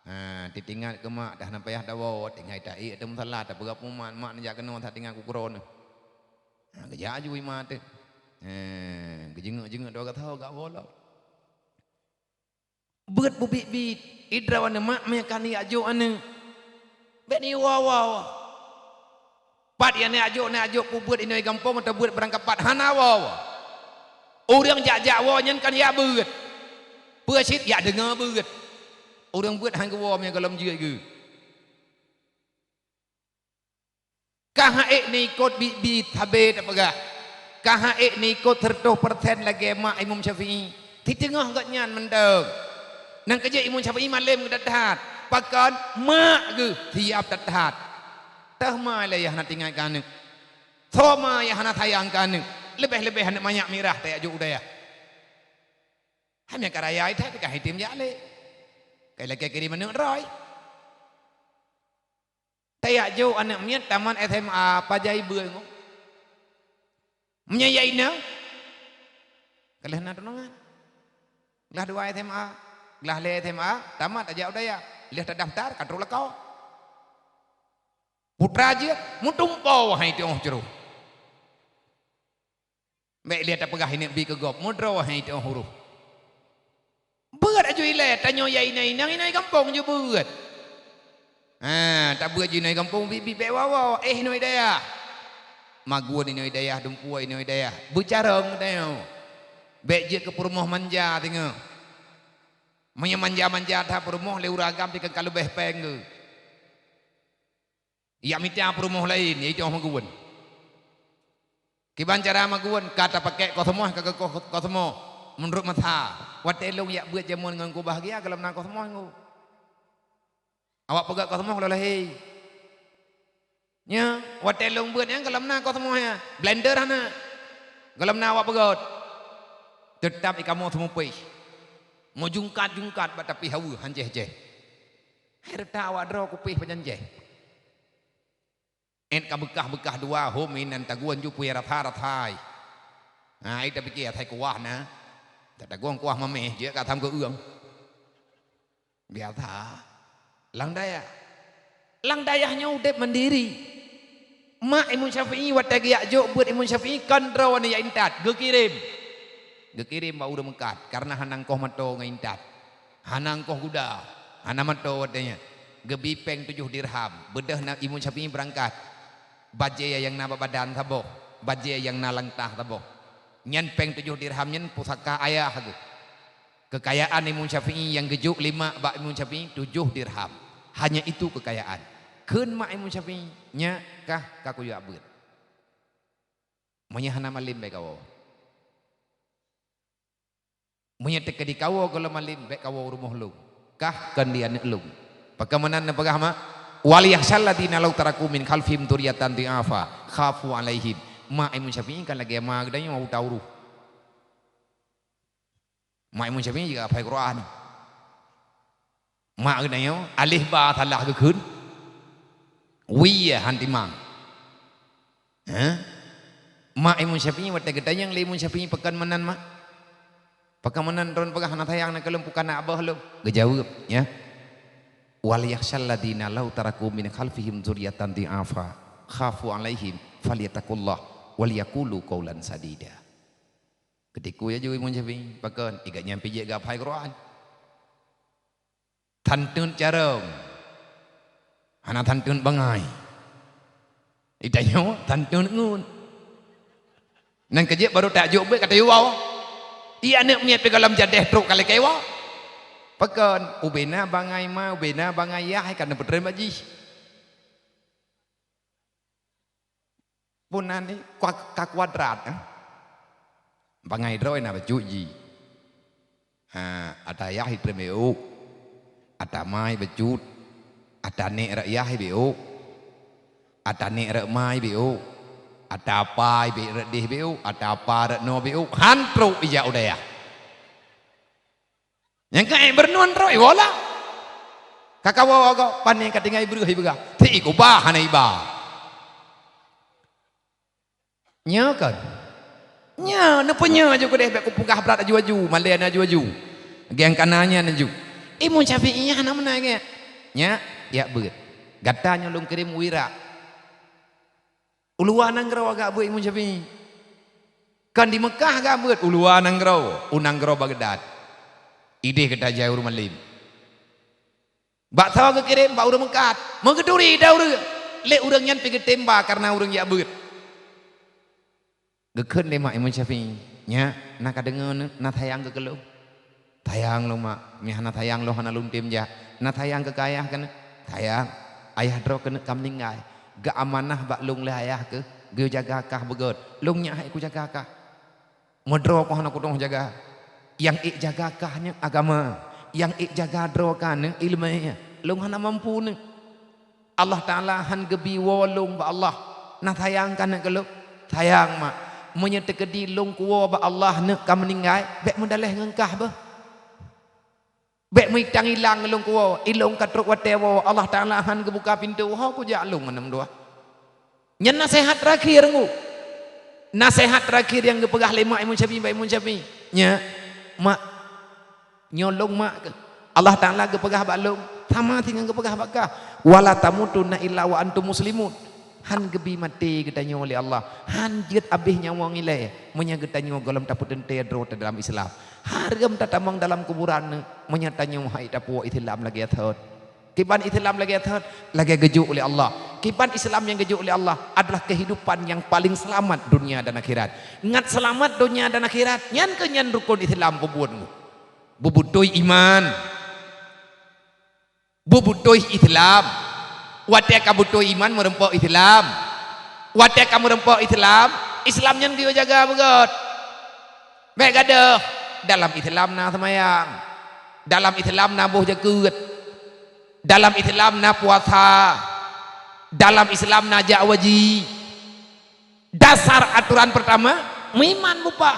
Ha, teuingat keu mak, dah na payah tawoe, tinggai taék ateueh musala, tapeugah peue mak, mak neujak keunoe that tinggai kukroe neu. Ha, geujak aju imat teuh. Ha, geujeungeuek-jeungeuek dua gasoe gak woe lom. Beuet beubiet-biet, idroe aneuk mak meukanih ajok aneuk. Bék ni woe-woe. Pat ya neujak ajok, neujak ajok peubeuet inoe gampông atau beuet beurangkapat hana woe-woe. Ureuëng jak-jak woe nyan kan yak beuet. Peue cit yak deungoe beuet. Ureuëng beuet han geuwoe meugohlom jeuet geuh. Ka han ék neuikot biet-biet sabe tapeugah. Ka han ék neuikot seureutôh persen lagée mak Imam Syafi'i. Siteungoh gobnyan mantong. Nyang keujeuet Imam Syafi'i malém geudat that. Pakon mak geuh siab that-that. Teuh ma lé yah hana teuingat keu aneuk. Soe ma yah hana sayang keu aneuk. Leubeh-leubeh aneuk manyak mirah tajak jok u dayah. Hana ka raya that ka hitem jak lé. Kai lakée kirém aneuk droe. Tajak jok aneuk miet tamat S M A, pajan beuet ngon. Meunyoe ya inong, ka lheueh na tunangan. Glah dua S M A, glah lhée S M A, tamat tajak u dayah. Lheueh tadaftar ka trok lakoe. Putra jeuet, meutumpô hai teuh cruh. Bék lé tapeugah ineuk bi keu gob, meudroe hai teuh uroe. Beuet aju ilée, tanyoe ya inong-inong, inong gampông ju beuet. Ha, tabeuet ju inong gampông, bi-, bi-, bék woe-woe, éh inong dayah. Magun inoe dayah, dumpeue inoe dayah. Beucarông tanyoe. Bék jeuet keu peurumoh manja teungoh. Meunyoe manja-manja that peurumoh lé ureueng agam pih kan ka leubeh péng geuh. Yak mita peurumoh laén, yaitu magun. Kiban cara magun, ka tapakék kosmoh ka keu kos-, kosmoh. Meunurot masa, watée lôn yak beuet jameun ngon kubahgia gohlom na kosmoh ngon. Awak peugét kosmoh lôn lahé. Nyoe, watée lôn beuet nyan gohlom na kosmoh nyan. Blender hana. Gohlom na awak peugét. Teutab ikamoe seumupéh. Meujungkat-jungkat bak tapi hawa han jéh-jéh. Hai reuta awak droe kupéh pajan jéh. Ét ka beukah-beukah dua hom inan tagun ju pui rasa-rasai. Ha, ai tapike asai kuah na. Tatagun kuah mameh jeuet ka tham keu ueng. Biasa. Lam dayah. Lam dayah nyoe udeb mandiri. Mak Imam Syafi'i watée geujak jok beuet Imam Syafi'i kon droe nyan jak intat, geukirém. Geukirém bak ureuëng meukat karena hana ngkoh moto ngon intat. Hana ngkoh guda, hana moto watée nyan. Geubi péng tujoh dirham, beudôh na Imam Syafi'i beurangkat. Bajée nyang na bak badan saboh, bajée nyang na lam tah saboh. Nyan péng tujoh dirham nyan pusaka ayah geuh. Keukayaan Imam Syafi'i nyang geujok lé mak bak Imam Syafi'i tujoh dirham. Hanya itu keukayaan. Kheun mak Imam Syafi'i, "Nyak kah ka kujak beuet. Meunyoe hana malem bék kawoe. Meunyoe teukeudi kawoe gohlom malem bék kawoe rumoh lôn. Kah kon di aneuëk lôn." Pakon meunan neupeugah mak, "Wal yakhsyal ladzina law taraku min khalfihim dzurriyyatan dhi'afa khafu 'alaihim." Mak Imam Syafi'i kan lagée ma geutanyoe u Taurus. Mak Imam Syafi'i juga hafai Quran. Mak geutanyoe alif ba salah geukheun, wie han timang. Hah? Mak Imam Syafi'i watée geutanyong lé Imam Syafi'i, "Pakon meunan, Mak? Pakon meunan droen peugah hana sayang na keu lôn, bukan na abah lôn?" Geujaweueb, ya. "Wal yakhsyal ladzina law taraku min khalfihim dzurriyyatan dhi'afa khafu 'alaihim falyattaqullah wal yaqulu qaulan sadida." Keudikui laju Imam Syafi'i, pakon? Igat nyan pih jeuet geuhafai Quran. Tanteun carông. Hana tanteun bangai. Itanyoe tanteun ngon. Nang keujeuet baru tajok beuet ka tayue woe. Iya aneuëk miet pih gohlom jadeh trok ka lakée woe. Pakon? Ubena bangai ma, ubena bangai yah, hai ka neupeutreun bak jih. Pun nan ni kua-, ka kuadrat, eh? Bangai droe na bacut jih. Ha, ata yah itreun beu. Ata mai bacut. Ata nek rot yah beu. Ata nek rot mai beu. Ata pai beu rot deh beu. Ata apa rot no beu. Han trok ijak u dayah. Nyang ka ék beureunuan trok iwoe lah. Ka kawoe gob, pane ka tinggai breueh ibeugah. Ti kubah hana iba. Nyoe kon. Nyoe, neupeunyoe aju keudeh bék kupeugah brat aju-aju, malée na aju-aju. Geng kana nyan aju. Imam Syafi'i hana meunan gét. Nyak, yak beuet. Gata nyoe lôn kirém u Irak. U luwa nanggroe gak beuet Imam Syafi'i. Kan di Meukah gak beuet, u luwa nanggroe, u nanggroe Baghdad. Ideh gata jai ureuëng malem. Bak soe geukirém? Bak ureuëng meukat. Meugeuturi ida ureuëng. Lé ureuëng nyan pih geutem ba kareuna ureuëng jak beuet. Geukheun lé mak Imam Syafi'i, "Nyak, na ka deungoe na sayang keu lôn?" "Sayang lôn, Mak. Meuhana sayang lôn hana lôn tem jak. Na sayang keu keu ayah keuneuk?" "Sayang. Ayah droe keuneuk ka meuninggai. Geuamanah bak lôn lé ayah keuh, geujaga kah beugét. Lôn nyak hai kujaga kah. Meudroe keuh hana kutueng jaga. Nyang ék jaga kah nyoe agama. Nyang ék jaga droe kah nyoe iéleumé. Lôn hana mampu nyoe." Allah Taala han geubi woe lôn bak Allah. Na sayang kah neuk keu lôn? Sayang, Mak. Meunyoe teukeudi lôn kuwoe bak Allah neuk ka meuninggai, bék meudaléh ngon kah beuh. Bék meuitang ilang lôn kuwoe, ilôn ka trok watée woe, Allah Taala han geubuka pintoe, ho kujak lôn meuneum dua. Nyan naseuhat terakhir ngu. Naseuhat terakhir nyang geupeugah lé mak Imam Syafi'i bak Imam Syafi'i. Nya, Mak, Nyoe lôn mak keuh. Allah Taala geupeugah bak lôn, sama singoh geupeugah bak kah, "Wala tamutunna illa wa antum muslimun." Han geubi maté geutanyoe lé Allah, han jeuet abéh nyawa ilée meunyoe geutanyoe gohlom tapeuteuntée droe teuh dalam Islam. Hareuem tatamong dalam kuburan nyoe meunyoe tanyoe hai tapuwoe Islam lagée thon. Kiban Islam lagée thon, lagée geujok lé Allah. Kiban Islam nyang geujok lé Allah adalah kehidupan nyang paling seulamat dunia dan akhirat. Ngat seulamat dunia dan akhirat, nyan keuh nyan rukon Islam peubuet nyoe. Beubeutôi iman. Beubeutôi Islam. Watée ka beutôi iman meureumpok Islam. Watée ka meureumpok Islam, Islam nyan geuyue jaga beugét. Bék gadôh, dalam Islam na seumayang. Dalam Islam na boh jakeuet. Dalam Islam na puasa. Dalam Islam na jak haji. Dasar aturan pertama, meuiman bupah.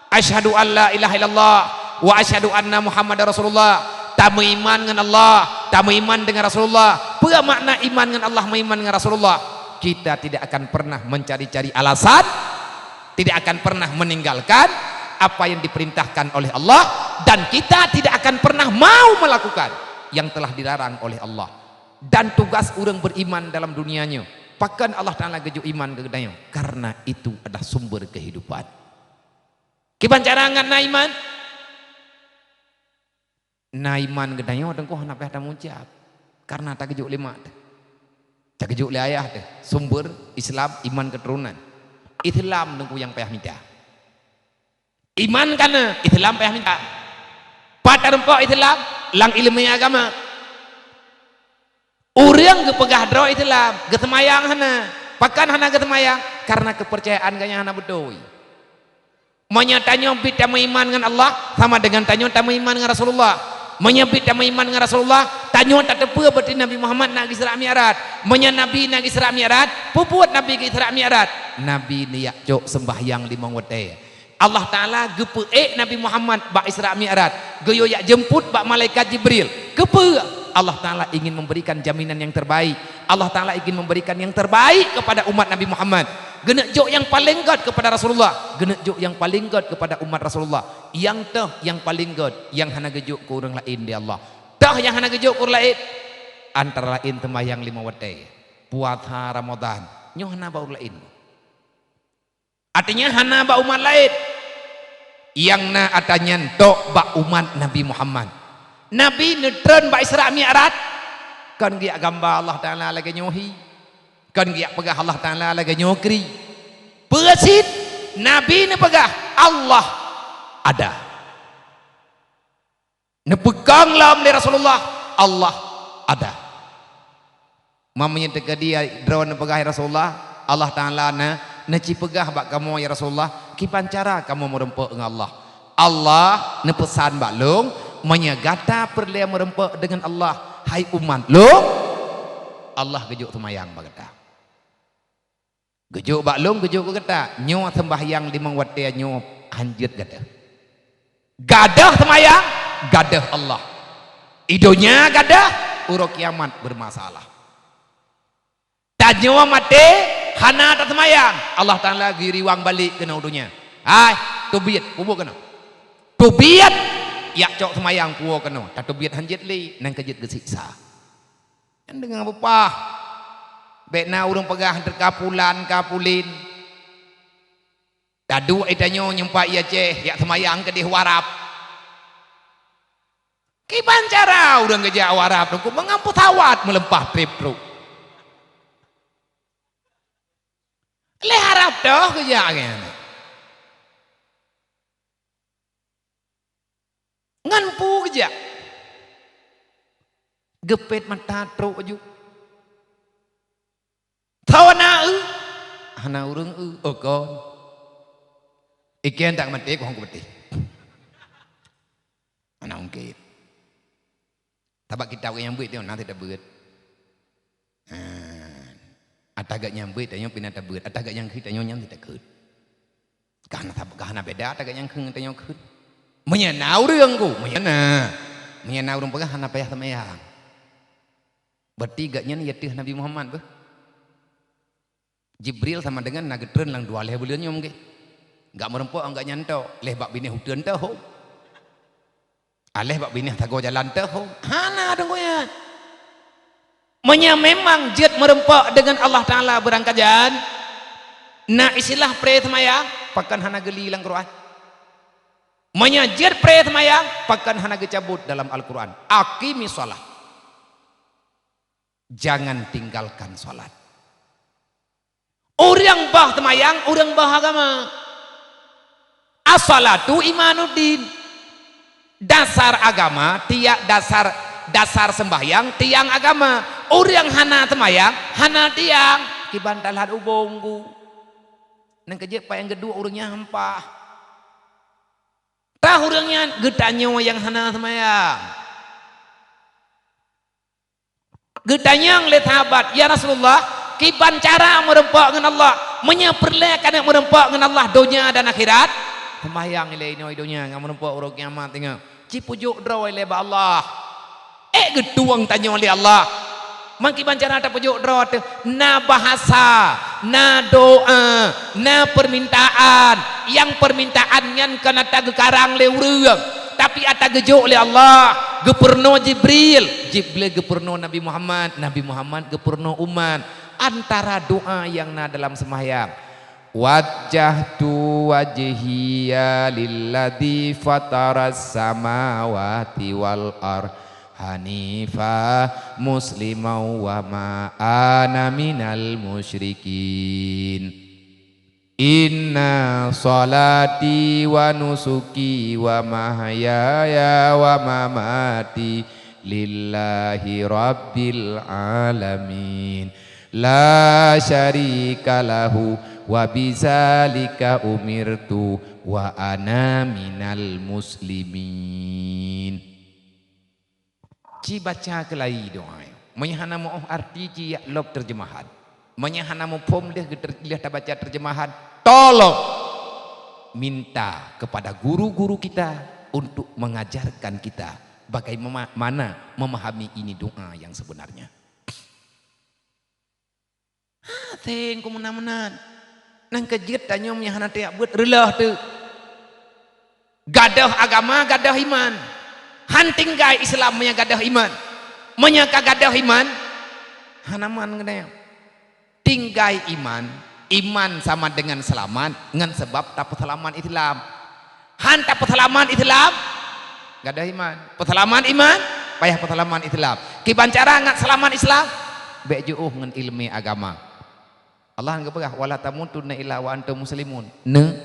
Asyhadu an la ilaha illallah wa asyhadu anna Muhammadar Rasulullah. Tameuiman ngon Allah, tameuiman dengan Rasulullah. Peue makna iman ngon Allah, meuiman ngon Rasulullah? Kita tidak akan pernah mencari-cari alasan, tidak akan pernah meninggalkan apa yang diperintahkan oleh Allah, dan kita tidak akan pernah mau melakukan yang telah dilarang oleh Allah. Dan tugas ureuëng beriman dalam dunia nyoe, pakon Allah Taala geujok iman keu geutanyoe? Karena itu adalah sumber kehidupan. Kiban cara ngat na iman? Na iman geutanyoe teungku hana payah tamucab, karena tageujok lé mak teuh, tageujok lé ayah teuh, sumber Islam, iman keuturonan. Islam teungku nyang payah mita. Iman kana, Islam payah mita. Pat tarumpok Islam, lam ileumé agama. Ureuëng geupeugah droe Islam, geuseumayang hana. Pakon hana geuseumayang? Karena keupeurcayaan geuhnyan hana beutôi. Meunyoe tanyoe biet tameuiman ngon Allah, sama dengan tanyoe tameuiman ngon Rasulullah. Meunyoe biet tameuiman ngon Rasulullah, tanyoe tateupeue berarti Nabi Muhammad na geu-Isra Mi'raj. Meunyoe Nabi na geu-Isra Mi'raj, peue buet Nabi geu-Isra Mi'raj? Nabi neujak cok seumbahyang limong watée. Allah Taala geupeuék Nabi Muhammad bak Isra Mi'raj, geuyue jak jeumput bak malaikat Jibril. Keupeue? Allah Taala ingin memberikan jaminan yang terbaik. Allah Taala ingin memberikan yang terbaik kepada umat Nabi Muhammad. Geuneuk jok nyang paleng gét kepada Rasulullah, geuneuk jok nyang paleng gét kepada umat Rasulullah. Nyang toh nyang paleng gét, nyang hana geujok keu ureuëng laén di Allah. Toh nyang hana geujok keu ureuëng laén? Antara laén seumayang limong watée, puasa Ramadan, nyoe hana bak ureuëng laén. Artinya hana bak umat laén. Nyang na atra nyan tok bak umat Nabi Muhammad. Nabi neutreun bak Isra Mi'raj, kon geujak gamba Allah Taala lagée nyoe hi, kon geujak peugah Allah Taala lagée nyoe kri. Peue cit? Nabi neupeugah, "Allah ada." Neupeukong lom lé Rasulullah, "Allah ada." Meunyoe teukeudi droe neupeugah, "Ya Rasulullah, Allah Taala na, neuci peugah bak kamoe, ya Rasulullah, kiban cara kamoe meureumpok ngon Allah?" Allah neupeusan bak lôn, "Meunyoe gata peureulée meureumpok deungon Allah, hai umat lôn, Allah geujok seumayang bak gata." Geujok bak lôn, geujok keu gata. Nyoe seumbahyang limong watée nyoe hanjeuet gadôh. Gadôh seumayang, gadôh Allah. Di donya gadôh, uroe kiamat beumasalah. Tanyoe maté, hana taseumayang, Allah Taala geuriwang balek keunoe u donya. Hai, teubiet, pubuet keunoe. Teubiet, jak cok seumayang puwoe keunoe. Tateubiet hanjeuet lé, nyan ka jeuet geusiksa. Nyan deungon beupah. Bék na ureuëng peugah teuka pulan ka pulin. Taduek i tanyoe nyumpat i Aceh, jak seumayang keudeh u Arab. Kiban cara ureuëng geujak u Arab teungku, meungon peusawat meuleumpah treb trok. Lé Arab toh geujak nyan. Ngon peue geujak? Geupet mata trok aju. Tho na eu? Hana ureuëng eu, oh kon. Iken tak maté, kohong kupeutih. Hana mungken. Sabab kitab nyang beuet nyoe na tabeuet. Ha. Ata geuh nyang beuet tanyoe pih na tabeuet, ata geuh nyang kheun tanyoe nyan takeue. Ka hana sab-, ka hana beda ata geuh nyang kheun tanyoe kheun. Meunyoe na ureuëng ku, meunyoe na, meunyoe na ureuëng peugah hana payah seumayang. Berarti geuh nyan yateuh Nabi Muhammad beuh. Jibril sama dengan na geutreun lam dua lhée buleuen nyoe mungken. Gak meureumpok anggak nyan tok, lheuh bak binéh uteuen teuh ho. Aléh bak binéh sagoe jalan teuh ho. Hana deungoe nyan. Meunyoe memang jeuet meureumpok deungon Allah Taala beurangkajan, na istilah pré seumayang, pakon hana geuli lam Quran. Meunyoe jeuet pré seumayang, pakon hana geucabot dalam Al-Quran. Aqimis shalah. Jangan tinggalkan salat. Ureuëng boh seumayang, ureuëng boh agama. As-salatu imaduddin. Dasar agama, tiang dasar, dasar sembahyang, tiang agama. Ureuëng hana seumayang, hana tiang. Kiban that ubong ku. Nyang keujeuet pat nyang keudua ureuëng nyan hampah. Tah ureuëng nyan geutanyoe nyang hana seumayang. Geutanyong lé sahabat, "Ya Rasulullah, kiban cara meureumpok ngon Allah? Meunyoe peureulée keuneuk meureumpok ngon Allah donya dan akhirat?" Seumayang ilée inoe donya ngon meureumpok uroe kiamat teungoh. Ci peujok droe ilée bak Allah. Ék geutueng tanyoe lé Allah. Man kiban cara tapeujok droe teuh, na bahasa, na doa, na permintaan. Nyang permintaan nyan kon ata geukarang lé ureuëng, tapi ata geujok lé Allah. Geupeurunoe Jibril, Jibril geupeurunoe Nabi Muhammad, Nabi Muhammad geupeurunoe umat. Antara doa nyang na dalam seumayang, "Wajjahtu wajhiya lilladzi fataras samawati wal ardh hanifa musliman wa ma ana minal musyrikin. Inna salati wa nusuki wa mahyaya wa mamati lillahi rabbil alamin. La syarika lahu wa bizalika umirtu wa ana minal muslimin." Ci baca keulai doa nyoe. Meunyoe hana meu-oh arti, ci jak lom teurjeumahan. Meunyoe hana muphom lheueh geuter-, lheueh tabaca teurjeumahan, tolong minta kepada guru-guru kita untuk mengajarkan kita bagaimana memahami ini doa yang sebenarnya. Hase keu meunan-meunan. Nyang keujeuet tanyoe meunyoe hana tajak beuet, reuloh teuk. Gadôh agama, gadôh iman. Han tinggai Islam meunyoe gadôh iman. Meunyoe ka gadôh iman, hana man geutanyoe. Tinggai iman, iman sama dengan seulamat ngon sabab tapeuseulamat Islam. Han tapeuseulamat Islam, gadôh iman. Peuseulamat iman, payah peuseulamat Islam. Kiban cara ngat seulamat Islam? Bék jiôh ngon ileumèe agama. Allah han geupeugah, "Wala tamutunna illa wa antum muslimun." Neuk,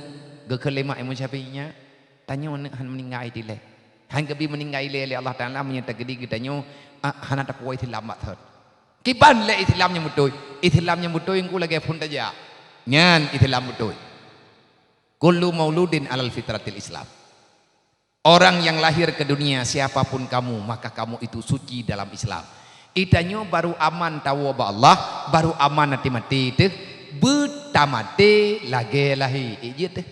geukheun lé Imam Syafi'i nyan, tanyoe neuk han meuninggai dilée. Han geubi meuninggai ilée lé Allah Taala meunyoe teukeudi geutanyoe, ah, hana tapuwoe Islam bak thot. Kiban lé Islam nyang beutôi? Islam nyang beutôi engku lagée phon tajak. Nyan Islam beutôi. Kullu mauludin alal fitratil Islam. Orang yang lahir ke dunia, siapapun kamu, maka kamu itu suci dalam Islam. Geutanyoe baru aman tawoe bak Allah, baru aman até maté teuh, beutamaté lagée lahé. Ék jeuet teuh.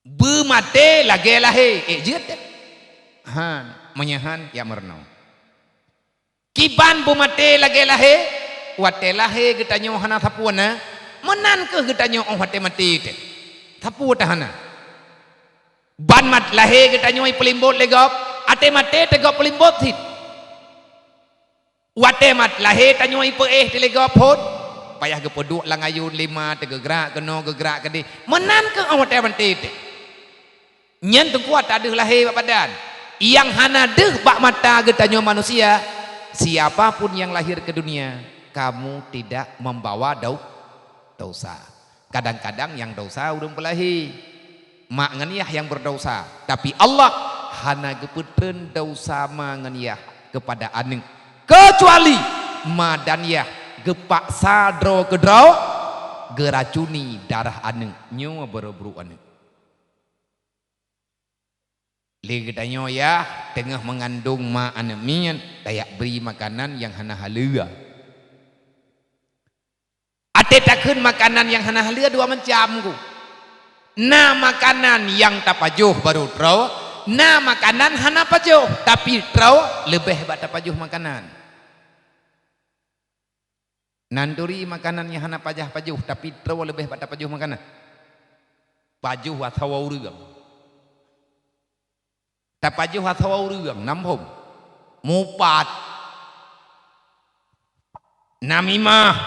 Beumaté lagée lahé, ék jeuet teuh. Han, meunyoe han, jak meurunoe. Kiban beumaté lagée lahé, watée lahé geutanyoe hana sapeue na, meunan kheueh geutanyoe óh watée maté teuh. Sapeue teuh hana. Ban mat-, lahé geutanyoe peulimbot lé gob, até maté teuh gob peulimbot cit. Watée mat-, lahé tanyoe ipeuéh teuh lé gob phon, payah geupeuduek lam ayôn lima, teugeugrak keunoe, geugrak keudeh. Meunan kheueh óh watée maté teuh. Nyan teungku ata deuh lahé bak badan. Nyang hana deuh bak mata geutanyoe manusia, siapa pun yang lahir ke dunia, kamu tidak membawa dau-, dosa. Kadang-kadang nyang dosa ureuëng peulahé. Mak ngon yah nyang beurdosa, tapi Allah hana geupeutreun dosa ma ngon yah keupada aneuëk, keucuali ma dan yah geupaksa droe keudroe geuracuni darah aneuëk, nyoe beureubrôk aneuëk. Lé geutanyoe yah teungoh meungandong ma aneuëk miet, tajak bri makanan nyang hana haleue. Até takheun makanan nyang hana haleue dua macam ku. Na makanan nyang tapajoh barô troe, na makanan hana pajoh, tapi troe leubeh bak tapajoh makanan. Na turi makanan nyang hana pajah pajoh, tapi troe leubeh bak tapajoh makanan. Pajoh atawa ureuëng. Tapajoh atawa ureuëng, nam phom. Mupat. Namimah.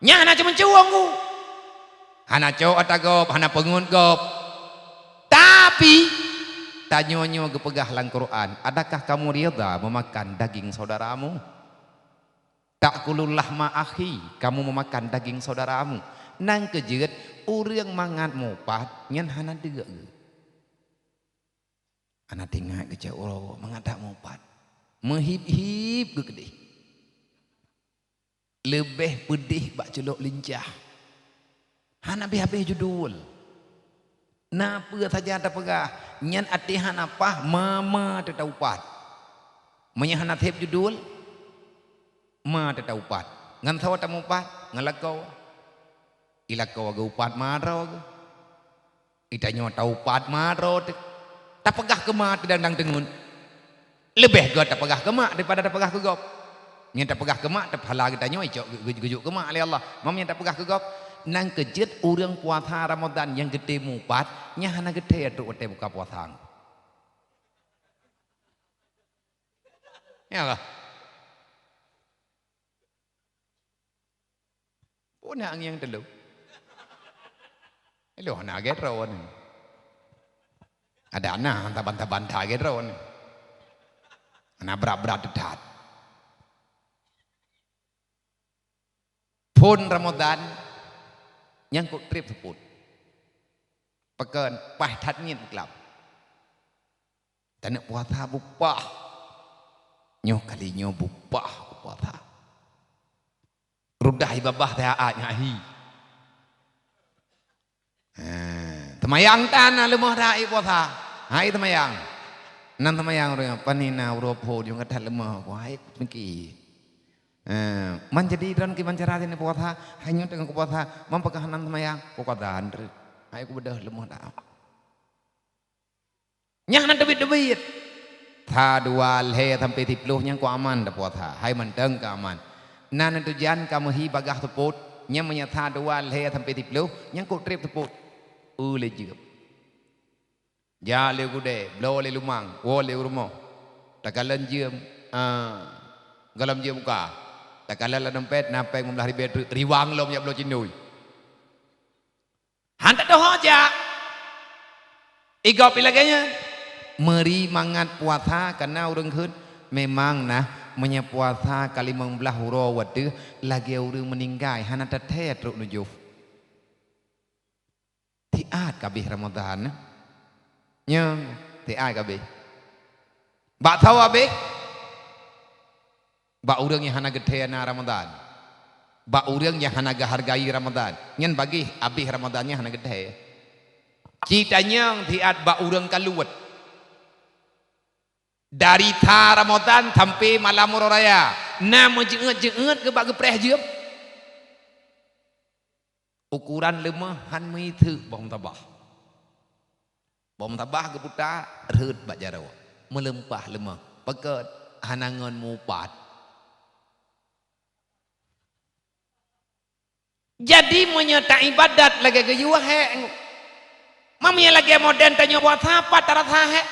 Nyan hana ceumeucue ku. Hana cok ata gob, hana peungeut gob. Tapi, Tanyoe nyoe geupeugah lam Quran, "Adakah kamu ridha memakan daging saudaramu?" "Ta'kulul lahma akhi," kamu memakan daging saudaramu. Nang keujeuet, ureuëng mangat mupat nyan hana deuk geuh. Hana teuingat keucok uroe mangat that mupat. Meuhib-hib geuh keudeh. Leubeh peudeh bak culok lincah. Hana habéh-habéh judul. Na peue saja tapeugah, nyan até hana paih, ma-ma teuh taupat. Meunyoe hana seb judul, ma teuh taupat. Ngon soe tamupat? Ngon lakoe. I lakoe geuh upat ma droe geuh. I tanyoe taupat ma droe teuh. Tapeugah keu ma teuh dang-dang teungeut. Leubeh göt tapeugah keu mak daripada tapeugah keu gob. Nyang tapeugah keu mak, teupahala geutanyoe icok geu-, geu-, geujok keu mak lé Allah. Mam nyang tapeugah keu gob, nang keujeuet ureuëng puasa Ramadan nyang geutem mupat, nyan hana geuthèe trok watèe buka puasa. Ya Allah. Pue na nyang teuleu? Ilôn hana lagèe droeneuh. Ada na banta-banta lagèe droeneuh. Hana brat-brat that. Phôn Ramadan nyang kok trép seupôt. Pakon paih that ngieng klam. Taneuk puasa bupah. Nyoe kali nyoe bupah puasa. Rudah i babah teuh aat nyan hi. Ha, teumayang tan na leumoh dak i puasa. Hai teumayang. Nan teumayang ureuëng, "Pane na uroe phôn nyang ka that leumoh ku, hai meuki." Ha, man jadi droen kiban cara sini puasa, hai nyoe teungoh kupuasa, man pakon hana teumayang, ku kata han treuk. Hai kubeudoh leumoh dak. Nyang hana teubiet-teubiet. Sa dua lhèe sampai siplôh nyang ku aman tapuasa, hai mantong ka aman. Na neutujan ka meuhi bagaih seupôt, nyang meunyoe sa dua lhèe sampai siplôh nyang kok trép seupôt. Eu lé jeuem. Jak lé gudée, bloe lé lumang, woe lé u rumoh. Takalon jeuem, ah, gohlom jeuem muka. Takalon lam dompet na péng limong blaih ribèe treuk, riwang lom jak bloe cindui. Han tatoh jak. I gob pih lagèe nyan. Meuri mangat puasa kana ureuëng kheun, memang nah meunyoe puasa ka limong blaih uroe watèe lagèe ureuëng meuninggai hana tathèe trok nujoh. Tiat ka abéh Ramadan nah. Nyoe tiat ka abéh. Bak sawa abéh. Bak ureuëng nyang hana geuthèe na Ramadan. Bak ureuëng nyang hana geuhargai Ramadan. Nyan bagéh abéh Ramadan nyan hana geuthèe. Ci tanyong siat bak ureuëng ka luwet. Dari sa Ramadan sampai malam uroe raya, na meujeuet-jeuet keu bak geupreh jeuem. Ukuran leumoh han meuiseuk boh meutabah. Boh meutabah geuputa rhot bak jaroe, meuleumpah leumoh. Pakon? Hana ngon mupat. Jadi meunyoe taibadat lagèe geuyue hék, meunyoe lagèe modern tanyoe puasa pat tarasa hék.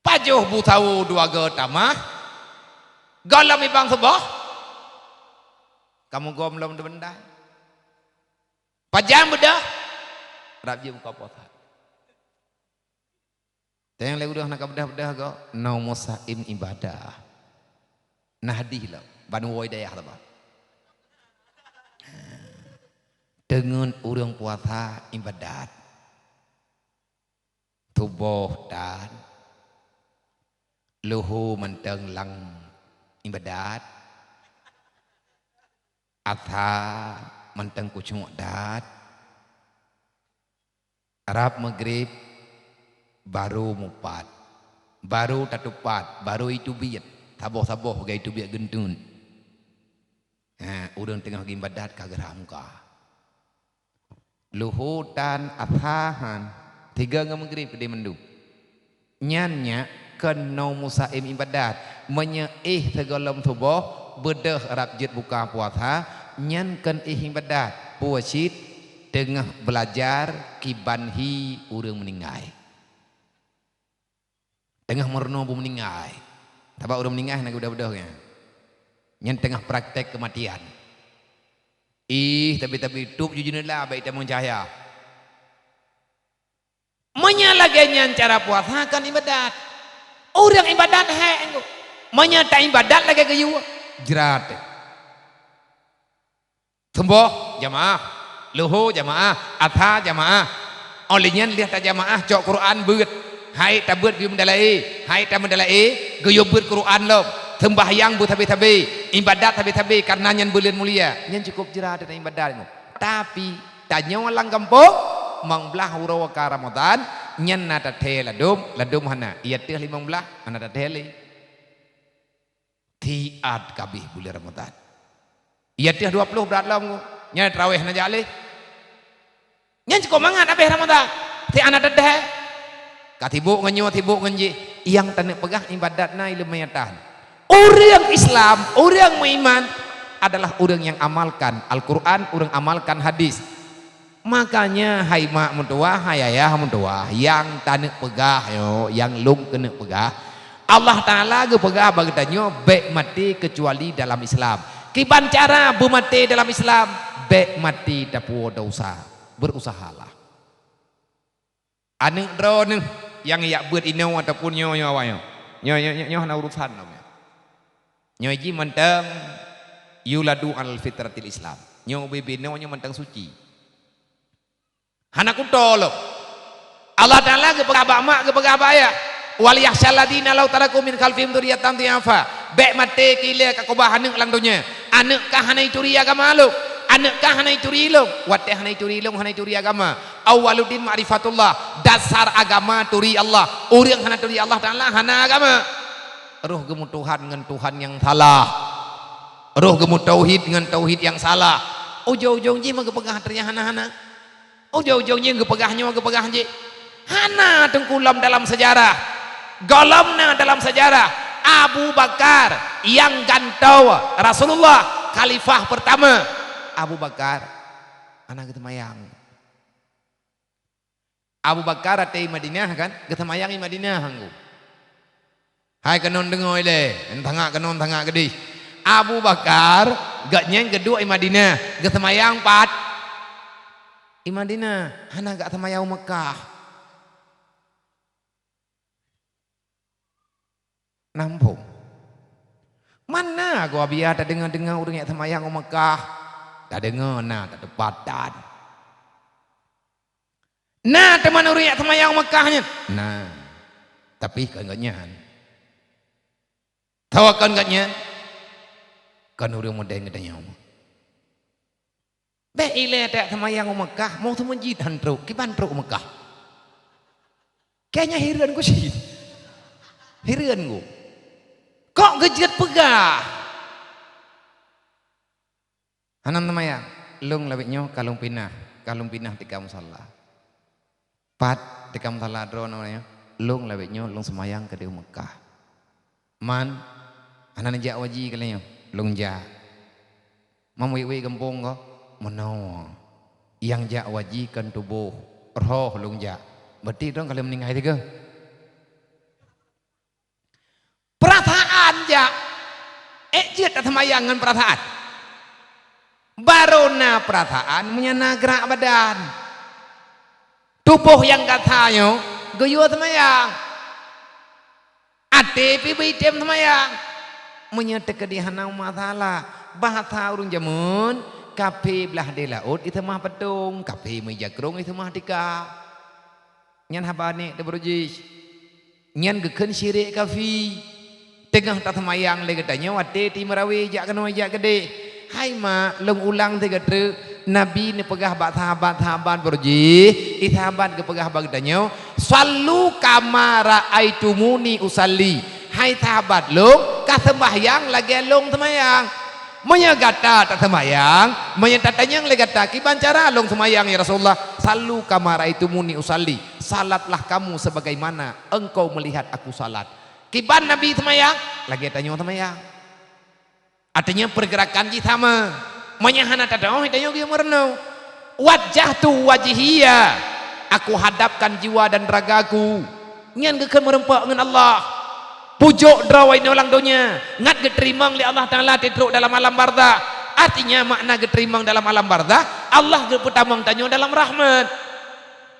Pajoh bu sawo dua goe tamah, gohlom ibang suboh, kamoe gom lom deubeundai. Pajan beudôh, rab jeuet buka puasa. Teuh nyang lé udeuh na ka beudôh-beudôh goe, naumu saim ibadah. Na hadih lom, ban woe dayah lom. Teungeut ureuëng puasa ibadat. Suboh dan luhu mantong lam ibadat, asa mantong khusyuk dat, rab meugrib baru mupat, baru tatupat, baru itubiet, saboh-saboh geutubiet geunteun. Ha, ureuëng teungoh geuibadat ka geurhah muka. Luhu tan, asa han, tiga ngon meugrib keudeh mandum. Nyan nyak keunoe musaém ibadat. Meunyoe éh sigohlom suboh, beudôh rab jeuet buka puasa, nyan kon éh ibadat. Peue cit? Teungoh beulajar kiban hi ureuëng meuninggai. Teungoh meurunoe beumeuninggai. Sabab ureuëng meuninggai hana geubeudôh-beudôh nyan. Nyan teungoh praktek keumatian. Ih, tapi-tapi tôb ju jeuneula bak itamong cahya. Meunyoe lagée nyan cara puasa kon iébadat. Ureuëng iébadat hék nyoe. Meunyoe ta iébadat lagée geuyue, jrat. Suboh jamaah, luho jamaah, asa jamaah. Óh lheueh nyan lheueh tajamaah cok Quran beuet. Hai tabeuet geuyue meudalaé, hai tameudalaé geuyue beuet Quran lom. Seumbahyang beusabe-sabe, iébadat sabe-sabe kareuna nyan buleuen mulia. Nyan cukôp jrat na iébadat nyoe. Tapi tanyoe lam gampông, mang blaih uroe ka Ramadhan, nyan na tathée ladôm, ladôm hana. Iya teuh limong blaih, hana tathée lé. Siat ka abéh buleuen Ramadhan. Iya teuh dua ploh brat lom, nyan tarawéh hana jak lé. Nyan cukôp mangat abéh Ramadhan. Siat hana tathée. Ka sibok ngon nyoe, sibok ngon jih. Nyang taneuk peugah iébadat na ileumèe tan. Ureuëng Islam, ureuëng meuiman adalah ureuëng nyang amalkan Al-Quran, ureuëng amalkan hadis. Makanya hai mak meutuwah, hai ayah meutuwah, nyang taneuk peugah nyoe, nyang lôn keuneuk peugah, Allah Taala geupeugah bak geutanyoe bék maté keucuali dalam Islam. Kiban cara beumaté dalam Islam? Bék maté tapuwoe desya. Berusahalah. Aneuëk droeneuh nyang jak beuet inoe ataupun nyoe, nyoe awaknyoe. Nyoe, nyoe, nyoe, nyoe hana urusan lom nyoe. Nyoe jih mantong yuladu al fitratil Islam. Nyoe ubé-bé inoe nyoe mantong suci. Hana kuto lom. Allah Taala geupeugah bak mak, geupeugah bak ayah, "Wal yakhsyal ladzina law taraku min khalfihim dzurriyyatan dhi'afa." Bék maté keu ilée ka keubah aneuëk lam donya. Aneuëk kah hana jituri agama lom. Aneuëk kah hana jituri lom. Watée hana jituri lom, hana jituri agama. Awwaluddin ma'rifatullah. Dasar agama turi Allah. Ureuëng hana turi Allah Taala hana agama. Roh geumeutuhan ngon Tuhan nyang salah. Roh geumeutauhid ngon tauhid nyang salah. Ujong-ujong jih meugeupeugah teunyang hana-hana. Ujong-ujong jih geupeugah nyoe, geupeugah jih. Hana teungku lom dalam sejarah. Gohlom na dalam sejarah. Abu Bakar nyang gantoe Rasulullah, khalifah pertama. Abu Bakar hana geuseumayang. Abu Bakar até i Madinah kan, geuseumayang i Madinah anggô. Hai keunoe deungoe lé, tangak keunoe tangak keudeh. Abu Bakar, gobnyan geuduek i Madinah, geuseumayang pat? I Madinah, hana geuseumayang u Meukah. Nampung. Mana goe biasa tadeungoe-deungoe ureuëng jak seumayang u Meukah? Tadeungoe na, tateupat tan. Na teuma ureuëng jak seumayang u Meukah nyan? Na. Tapi kon gobnyan. Tho kon gobnyan? Kon ureuëng modern geutanyoe. Bék ilée tajak seumayang u Meukah, meuseumujit han trok, kiban trok u Meukah. Kayaknya hireuen ku cit. Hireuen ku. Kok geujeuet peugah? Hana seumayang, lôn lawét nyoe ka lôn pinah, ka lôn pinah tika musala. Pat tika musala droe nyoe, lôn lawét nyoe lôn seumayang keudeh u Meukah. Man, hana neujak u haji kali nyoe, lôn jak. Man wék-wék gampông ko, meunoe. Nyang jak u haji kon tuboh, roh lôn jak. Berarti droe ka lheueh meuninggai sigoe. Peurasaan jak. Ék jeuet taseumayang ngon peurasaan? Barô na peurasaan meunyoe na geurak badan. Tuboh nyang gata nyoe geuyue seumayang. Até pih beu item seumayang. Meunyoe teukeudi hana masalah, bahasa ureuëng jameun, kaphé blaih di laôt iseumah peutông, kaphé meujakrong iseumah tika. Nyan haba nek teubeurujih. Nyan geukheun syirik kafi. Teungoh taseumayang lé geutanyoe watée ti meurawé jak keunoe jak keudeh. Hai mak, lôn ulang sigoe treuk, Nabi neupeugah bak sahabat-sahabat beurujih, i sahabat geupeugah bak geutanyoe, "Shallu kama ra'aitumuni usalli." Hai sahabat lôn, ka seumbahyang lagée lôn seumayang. Meunyoe gata taseumayang, meunyoe tatanyong lé gata, "Kiban cara lôn seumayang, ya Rasulullah?" "Shallu kama ra'aitumuni usalli." Salatlah kamu sebagaimana engkau melihat aku salat. Kiban Nabi seumayang, lagée tanyoe seumayang. Artinya pergerakan jih sama. Meunyoe hana tadong, tanyoe geuyue meurunoe. "Wajjahtu wajhiya," aku hadapkan jiwa dan ragaku. Nyan geukheun meureumpok ngon Allah. Pujok droe inoe lam donya, ngat geuteurimong lé Allah Taala titrok dalam alam barzakh. Artinya makna geuteurimong dalam alam barzakh, Allah geupeutamong tanyoe dalam rahmat.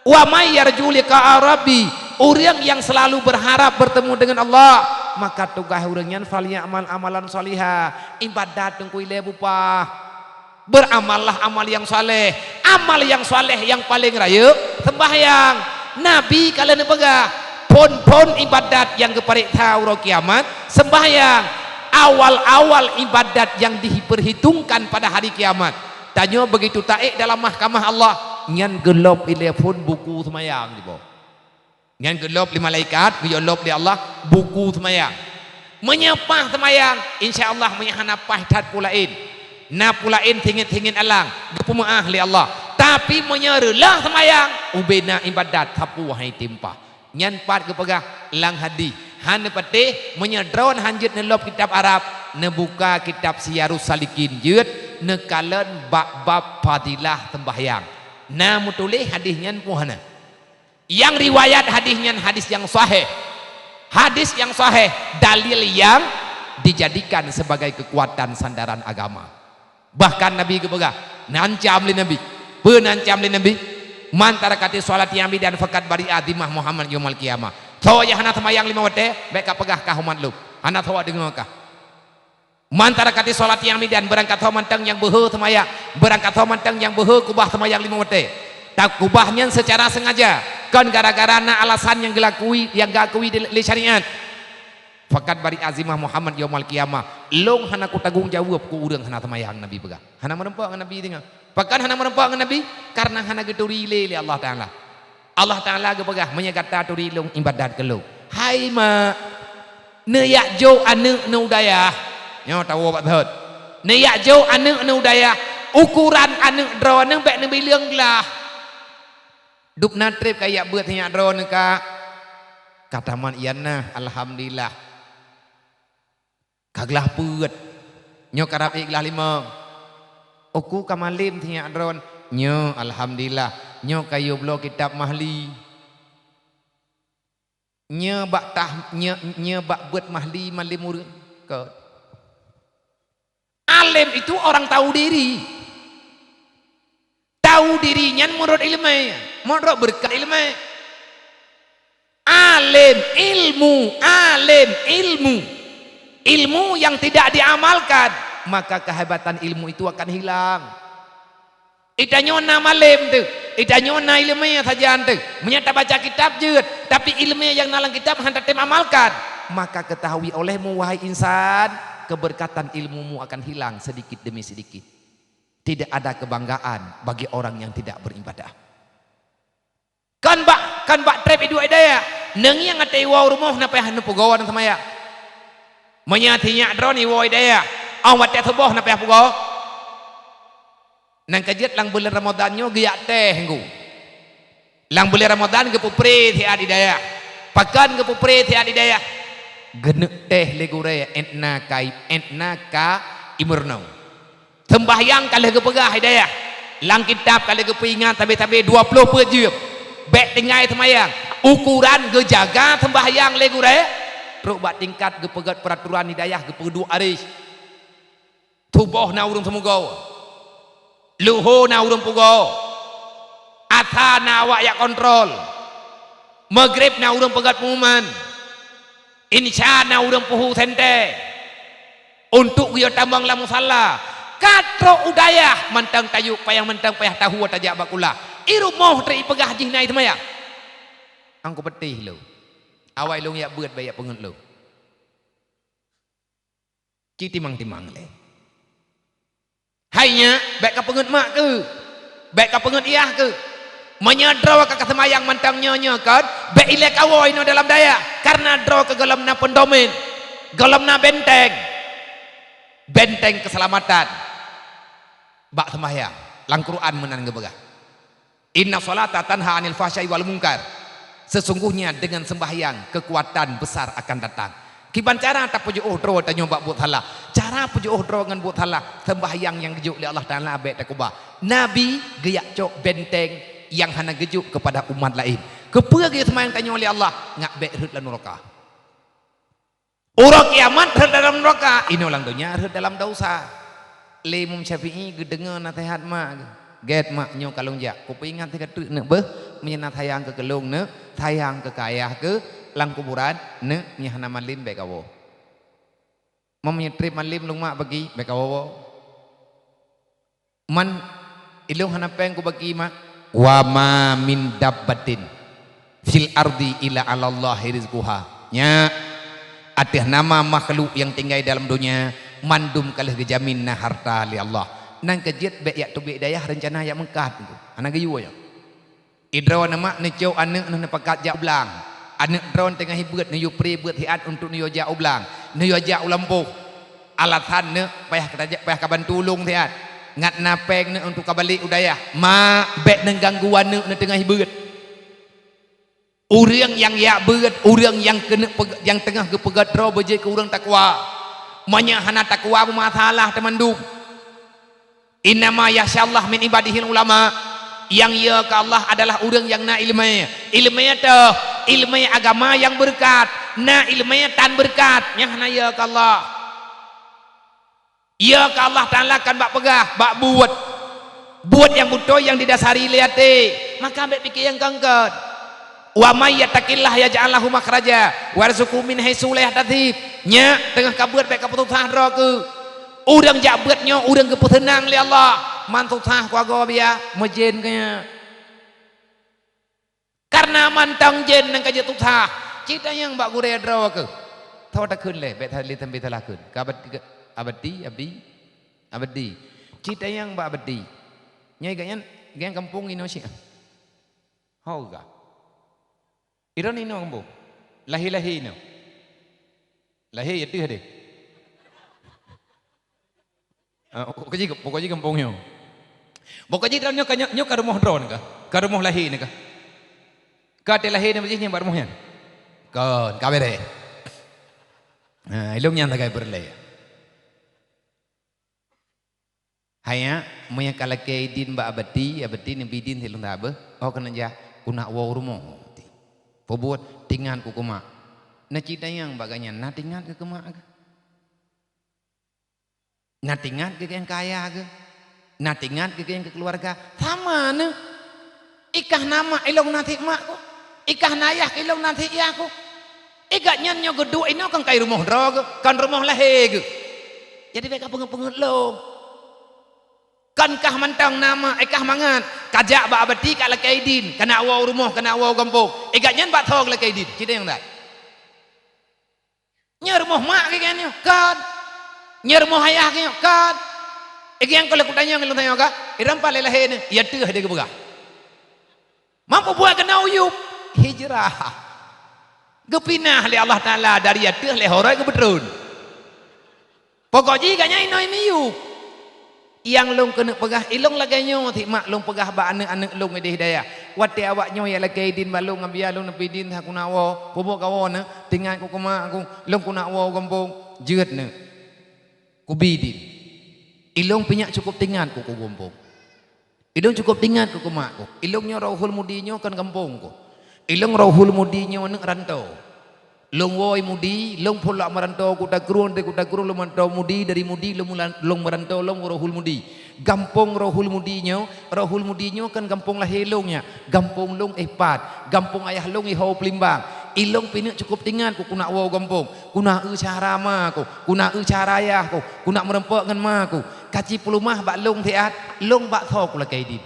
"Wa may yarju liqa'a rabbi," ureuëng yang selalu berharap bertemu dengan Allah, maka tugaih ureuëng nyan, "falyamal amalan shaliha," ibadat teungku ilée bupah. Beramallah amal yang saleh. Amal yang saleh yang paling rayeuk, sembahyang. Nabi ka lheueh neupeugah, phon-phon ibadat nyang geupareksa uroe kiamat, sembahyang. Awal-awal ibadat nyang diperhitungkan pada hari kiamat. Tanyoe begitu taék dalam mahkamah Allah, nyan geulob ilée phon buku seumayang jiboh. Nyan geulob lé malaikat, geuyue lob lé Allah buku seumayang. Meunyoe paih seumayang, insya Allah, meunyoe hana paih that peue laén. Na peue laén singiet-singiet alang, geupeumeuáh lé Allah. Tapi meunyoe reuloh seumayang, ubé na ibadat sapeue hai timpah. Nyan pat geupeugah lam hadih, hana patéh, meunyoe droen han jeuet neulob kitab Arab, neubuka kitab Siyarus Salikin jeuet, neukalon bab-bab fadilah seumbahyang. Na meutuléh hadih nyan peue hana. Nyang riwayat hadih nyan hadih nyang sahih. Hadih nyang sahih, dalil nyang dijadikan sebagai keukuatan sandaran agama. Bahkan Nabi geupeugah, neuancam lé Nabi. Peue neuancam lé Nabi? "Man taraka sholati amidan faqad bari'a dzimah Muhammad yaumal qiyamah." Soe nyang hana seumayang limong watée, bék kapeugah kah umat lôn. Hana soe deungoe kah. "Man taraka sholati amidan," beurangkat soe mantong nyang beuhe seumayang, beurangkat soe mantong nyang beuhe keubah seumayang limong watée. Takeubah nyan seucara seungaja, kon gara-gara na alasan nyang geulakui, nyang geukui lé syariat. "Faqad bari'a dzimah Muhammad yaumal qiyamah." Lôn hana kutanggong jaweueb keu ureuëng hana seumayang, Nabi peugah. Hana meurumpok ngon Nabi deungoe. Pakon hana meurumpok ngon Nabi? Karena hana geuturi lé, lé Allah Taala. Allah Taala geupeugah, "Meunyoe gata turi Lôn, ibadat keu Lôn." Hai mak, neujak jok aneuëk neuh u dayah. Nyoe tawoe bak thot. Neujak jok aneuëk neuh u dayah, ukuran aneuëk droeneuh bék neubileueng glah. Dub na treb kajak beuet sinyak droeneuh, Kak? Ka tamat ian na, alhamdulillah. Ka glah peuet. Nyoe karab ék glah limong. Uku ka malem sinyak droen. Nyoe, alhamdulillah. Nyoe kayue bloe kitab Mahli. Nyoe bak tah, nyoe, nyoe bak beuet Mahli malem ureuëng. Kot. Alim itu orang tahu diri. Tahu diri nyan meunurot iéleumé, meunurot beureukat iéleumé. Alim, ilmu, alim, ilmu. Ilmu yang tidak diamalkan, maka kehebatan ilmu itu akan hilang. Itanyoe na malem teuh, itanyoe na iéleumé sajan teuh. Meunyoe tabaca kitab jeuet, tapi iéleumé nyang na lam kitab hana tatem amalkan, maka ketahui olehmu, wahai insan, keberkatan ilmumu akan hilang sedikit demi sedikit. Tidak ada kebanggaan bagi orang yang tidak beribadah. Kan bak, kan bak treb iduek i dayah, neungieng até iwoe u rumoh na payah neupeugoe dan seumayang. Meunyoe sinyak droen iwoe i dayah, 'oh watée suboh na payah peugoe. Nyang ka jeuet lam buleuen Ramadhan nyoe geujak teh nggu. Lam buleuen Ramadhan geupeupré siat i dayah. Pakon geupeupré siat i dayah? Geuneuk teh lé gurée, étna ka, étna ka imeurunoe. Seumbahyang ka lheueh geupeugah i dayah. Lam kitab ka lheueh geupeuingat sabe-sabe dua ploh peuet jeuem. Bék tinggai seumayang. Ukuran geujaga seumbahyang lé gurée, trok bak tingkat geupeugét peuraturan i dayah geupeuduek areueh. Suboh na ureuëng seumeugoe. Luho na ureuëng peugoe. Asa na awak jak kontrol. Maghrib na ureuëng peugét pengumuman. Insya na ureuëng peuhu sentée. Untuk geuyue tamong lam musalla. Ka trok u dayah mantong tayue payah, mantong payah tahu tajak bak kulah. I rumoh trok ipeugah jih na i seumayang. Angku peutih lôn. Awai lôn jak beuet bék jak peungeuet lôn. Ci timang-timang lé. Hai nyak, bék ka peungeuet mak keuh. Bék ka peungeuet yah keuh. Meunyoe droe ka, ka seumayang mantong nyoe-nyoe kon, bék ilée kawoe inoe dalam dayah, kareuna droe keu gohlom na peundomen, gohlom na benteng. Benteng keuseulamatan bak seumayang. Lam Quran meunan geupeugah. "Inna sholata tanha 'anil fahsya'i wal munkar." Sesungguhnya dengan sembahyang kekuatan besar akan datang. Kiban cara tapeujiôh droe tanyoe bak buet salah? Cara peujiôh droe ngon buet salah, sembahyang nyang geujok lé Allah Taala bék takeubah. Nabi geujak cok benteng nyang hana geujok keupada umat laén. Keupeue geuseumayang tanyoe lé Allah? Ngat bék rhot lam nuraka. Uroe kiamat rhot dalam nuraka, inoe lam donya rhot dalam dosa. Lé Imam Syafi'i geudeungoe naseuhat mak geuh. "Gét mak, nyoe ka lôn jak. Kupeuingat sigoe teuk neuk beuh, meunyoe na sayang keu keu lôn neuk, sayang keu keu ayah keu lam kuburan neuk, meunyoe hana malem bék kawoe. Meunyoe trép malem lôn mak bagi, bék kawoe-woe. Man ilôn hana péng kubagi mak." "Wa ma min dabbatin fil ardi illa 'alallahi rizquha." Nyak, ateueh nama makhluk nyang tinggai dalam donya, mandum ka lheueh geujamin na harta lé Allah. Nyan keuh jeuet bék jak teubiet dayah, reuncana jak meukat. Hana geuyue nyoe. Idroe neumak neucok aneuk neuh neupakat jak u blang. Aneuk droe teungoh hi beuet, neuyue pri beuet siat untuk neuyue jak u blang, neuyue jak u lampôh. Alasan neuk payah ka tajak, payah ka bantu lôn siat. Ngat na péng neuk untuk ka balek u dayah. Mak, bék neuganggu aneuk neuh teungoh hi beuet. Ureuëng nyang jak beuet, ureuëng nyang keuneuk peuge-, nyang teungoh geupeugét droe beujeuet keu ureuëng takwa. Meunyoe hana takwa, beumasalah teumandum. "Innama yakhsyallaha min ibadihil ulama." Nyang yö keu Allah adalah ureuëng nyang na iéleumé. Iéleumé teuh, iéleumé agama nyang beureukat. Na iéleumé tan beureukat, nyan hana yö keu Allah. Yö keu Allah Taala kan bak peugah, bak buet. Buet nyang beutôi nyang didasari lé até, maka bék pike nyang kangkot. "Wa may yattaqillaha yaj'al lahu makhraja wa yarzuqhu min haitsu la yahtasib." Nyak, teungoh ka beuet bék ka peususah droe keuh. Ureuëng jak beuet nyoe ureuëng geupeuseunang lé Allah. Man susah kuagoe biya, meujén keu nyan. Kareuna mantong jén nyang ka jeuet susah, cit tanyong bak gurée droe keuh. Tho takheun lé, bék that lé sampai salakheun. Ka abadi, abadi, abi, abadi. Cit tanyong bak abadi. Nyoe gobnyan, gobnyan gampông inoe syiah. Ho gah. Droeneuh inoe gampông. Lahé-lahé inoe. Lahé ya teuh deh. Ah, pokok jih, pokok jih gampông nyoe. Pokok jih droeneuh nyoe ka, nyoe, nyoe ka rumoh droeneuh ka. Ka rumoh lahé neuh ka. Ka teu lahé neuh jih nyan bak rumoh nyan. Kon, ka beureh. Nah, ilong nyan sagai peureulée. Hai nyak, meunyoe ka lakée idin bak abati, abati neubi idin silong sabe, oh keuneuk jak, keuneuk woe u rumoh. Peubuet, tingat keu keumak. Na cit tanyong bak gobnyan, na tingat keu keumak keuh? Na tingat keu nyang kaya keuh? Na tingat keu nyang keu keuluwarga? Sama neuh. Ikah na mak ilong na cit mak keuh. Ikah na yah ilong na cit yah keuh. Igat nyan nyoe geuduek inoe kan kai rumoh droe geuh, kan rumoh lahé geuh. Jadi bék ka peungeut-peungeut lom. Kan kah mantong na mak, ikah mangat, ka jak bak abati ka lakée idin, keuneuk woe u rumoh, keuneuk woe u gampông. Igat nyan bak tho lakée idin, cit nyang that. Nyoe rumoh mak keuh nyoe, kon. Nyoe rumoh ayah keuh nyoe, kon. Igieng keu leuku tanyong, lôn tanyong ka, iram palé lahé neuh, ya teuh deh geupeugah. Mampu buat keunoe u yup, hijrah. Geupinah lé Allah Taala dari ateueh lé horot geupeutreun. Pokok jih gobnyan inoe miyup. Nyang lôn keuneuk peugah, ilong lagée nyoe cit mak lôn peugah bak aneuëk-aneuëk lôn ideh dayah. Watée awak nyoe jak lakée idin bak lôn, ngon biya lôn neubi idin, sa keuneuk woe, peubuet kawoe neuh, tingat keu keumak keuh, lôn keuneuk woe u gampông, jeuet neuh. Kubi idin. Ilong pih nyak cukôp tingat keu, keu gampông. Ilong cukôp tingat keu keumak keuh. Ilong nyoe Rohul Mudi nyoe kon gampông keuh. Ilong Rohul Mudi nyoe aneuëk rantô. Lôn woe mudi, lôn phon lom meuranto Kuta Krueng, dari Kuta Krueng lôn meuranto mudi, dari mudi lôn meulan-, lôn meuranto lom Rohul Mudi. Gampông Rohul Mudi nyoe, Rohul Mudi nyoe kon gampông lahé lôn nyak. Gampông lôn éh pat, gampông ayah lôn éh ho Plimbang. Ilong pih neuk cukôp tingat keuh keuneuk woe gampông, keuneuk eu cara ma keuh, keuneuk eu cara ayah keuh, keuneuk meurumpok ngon ma keuh. Ka ci peuleumah bak lôn siat, lôn bak tho kulakée idin.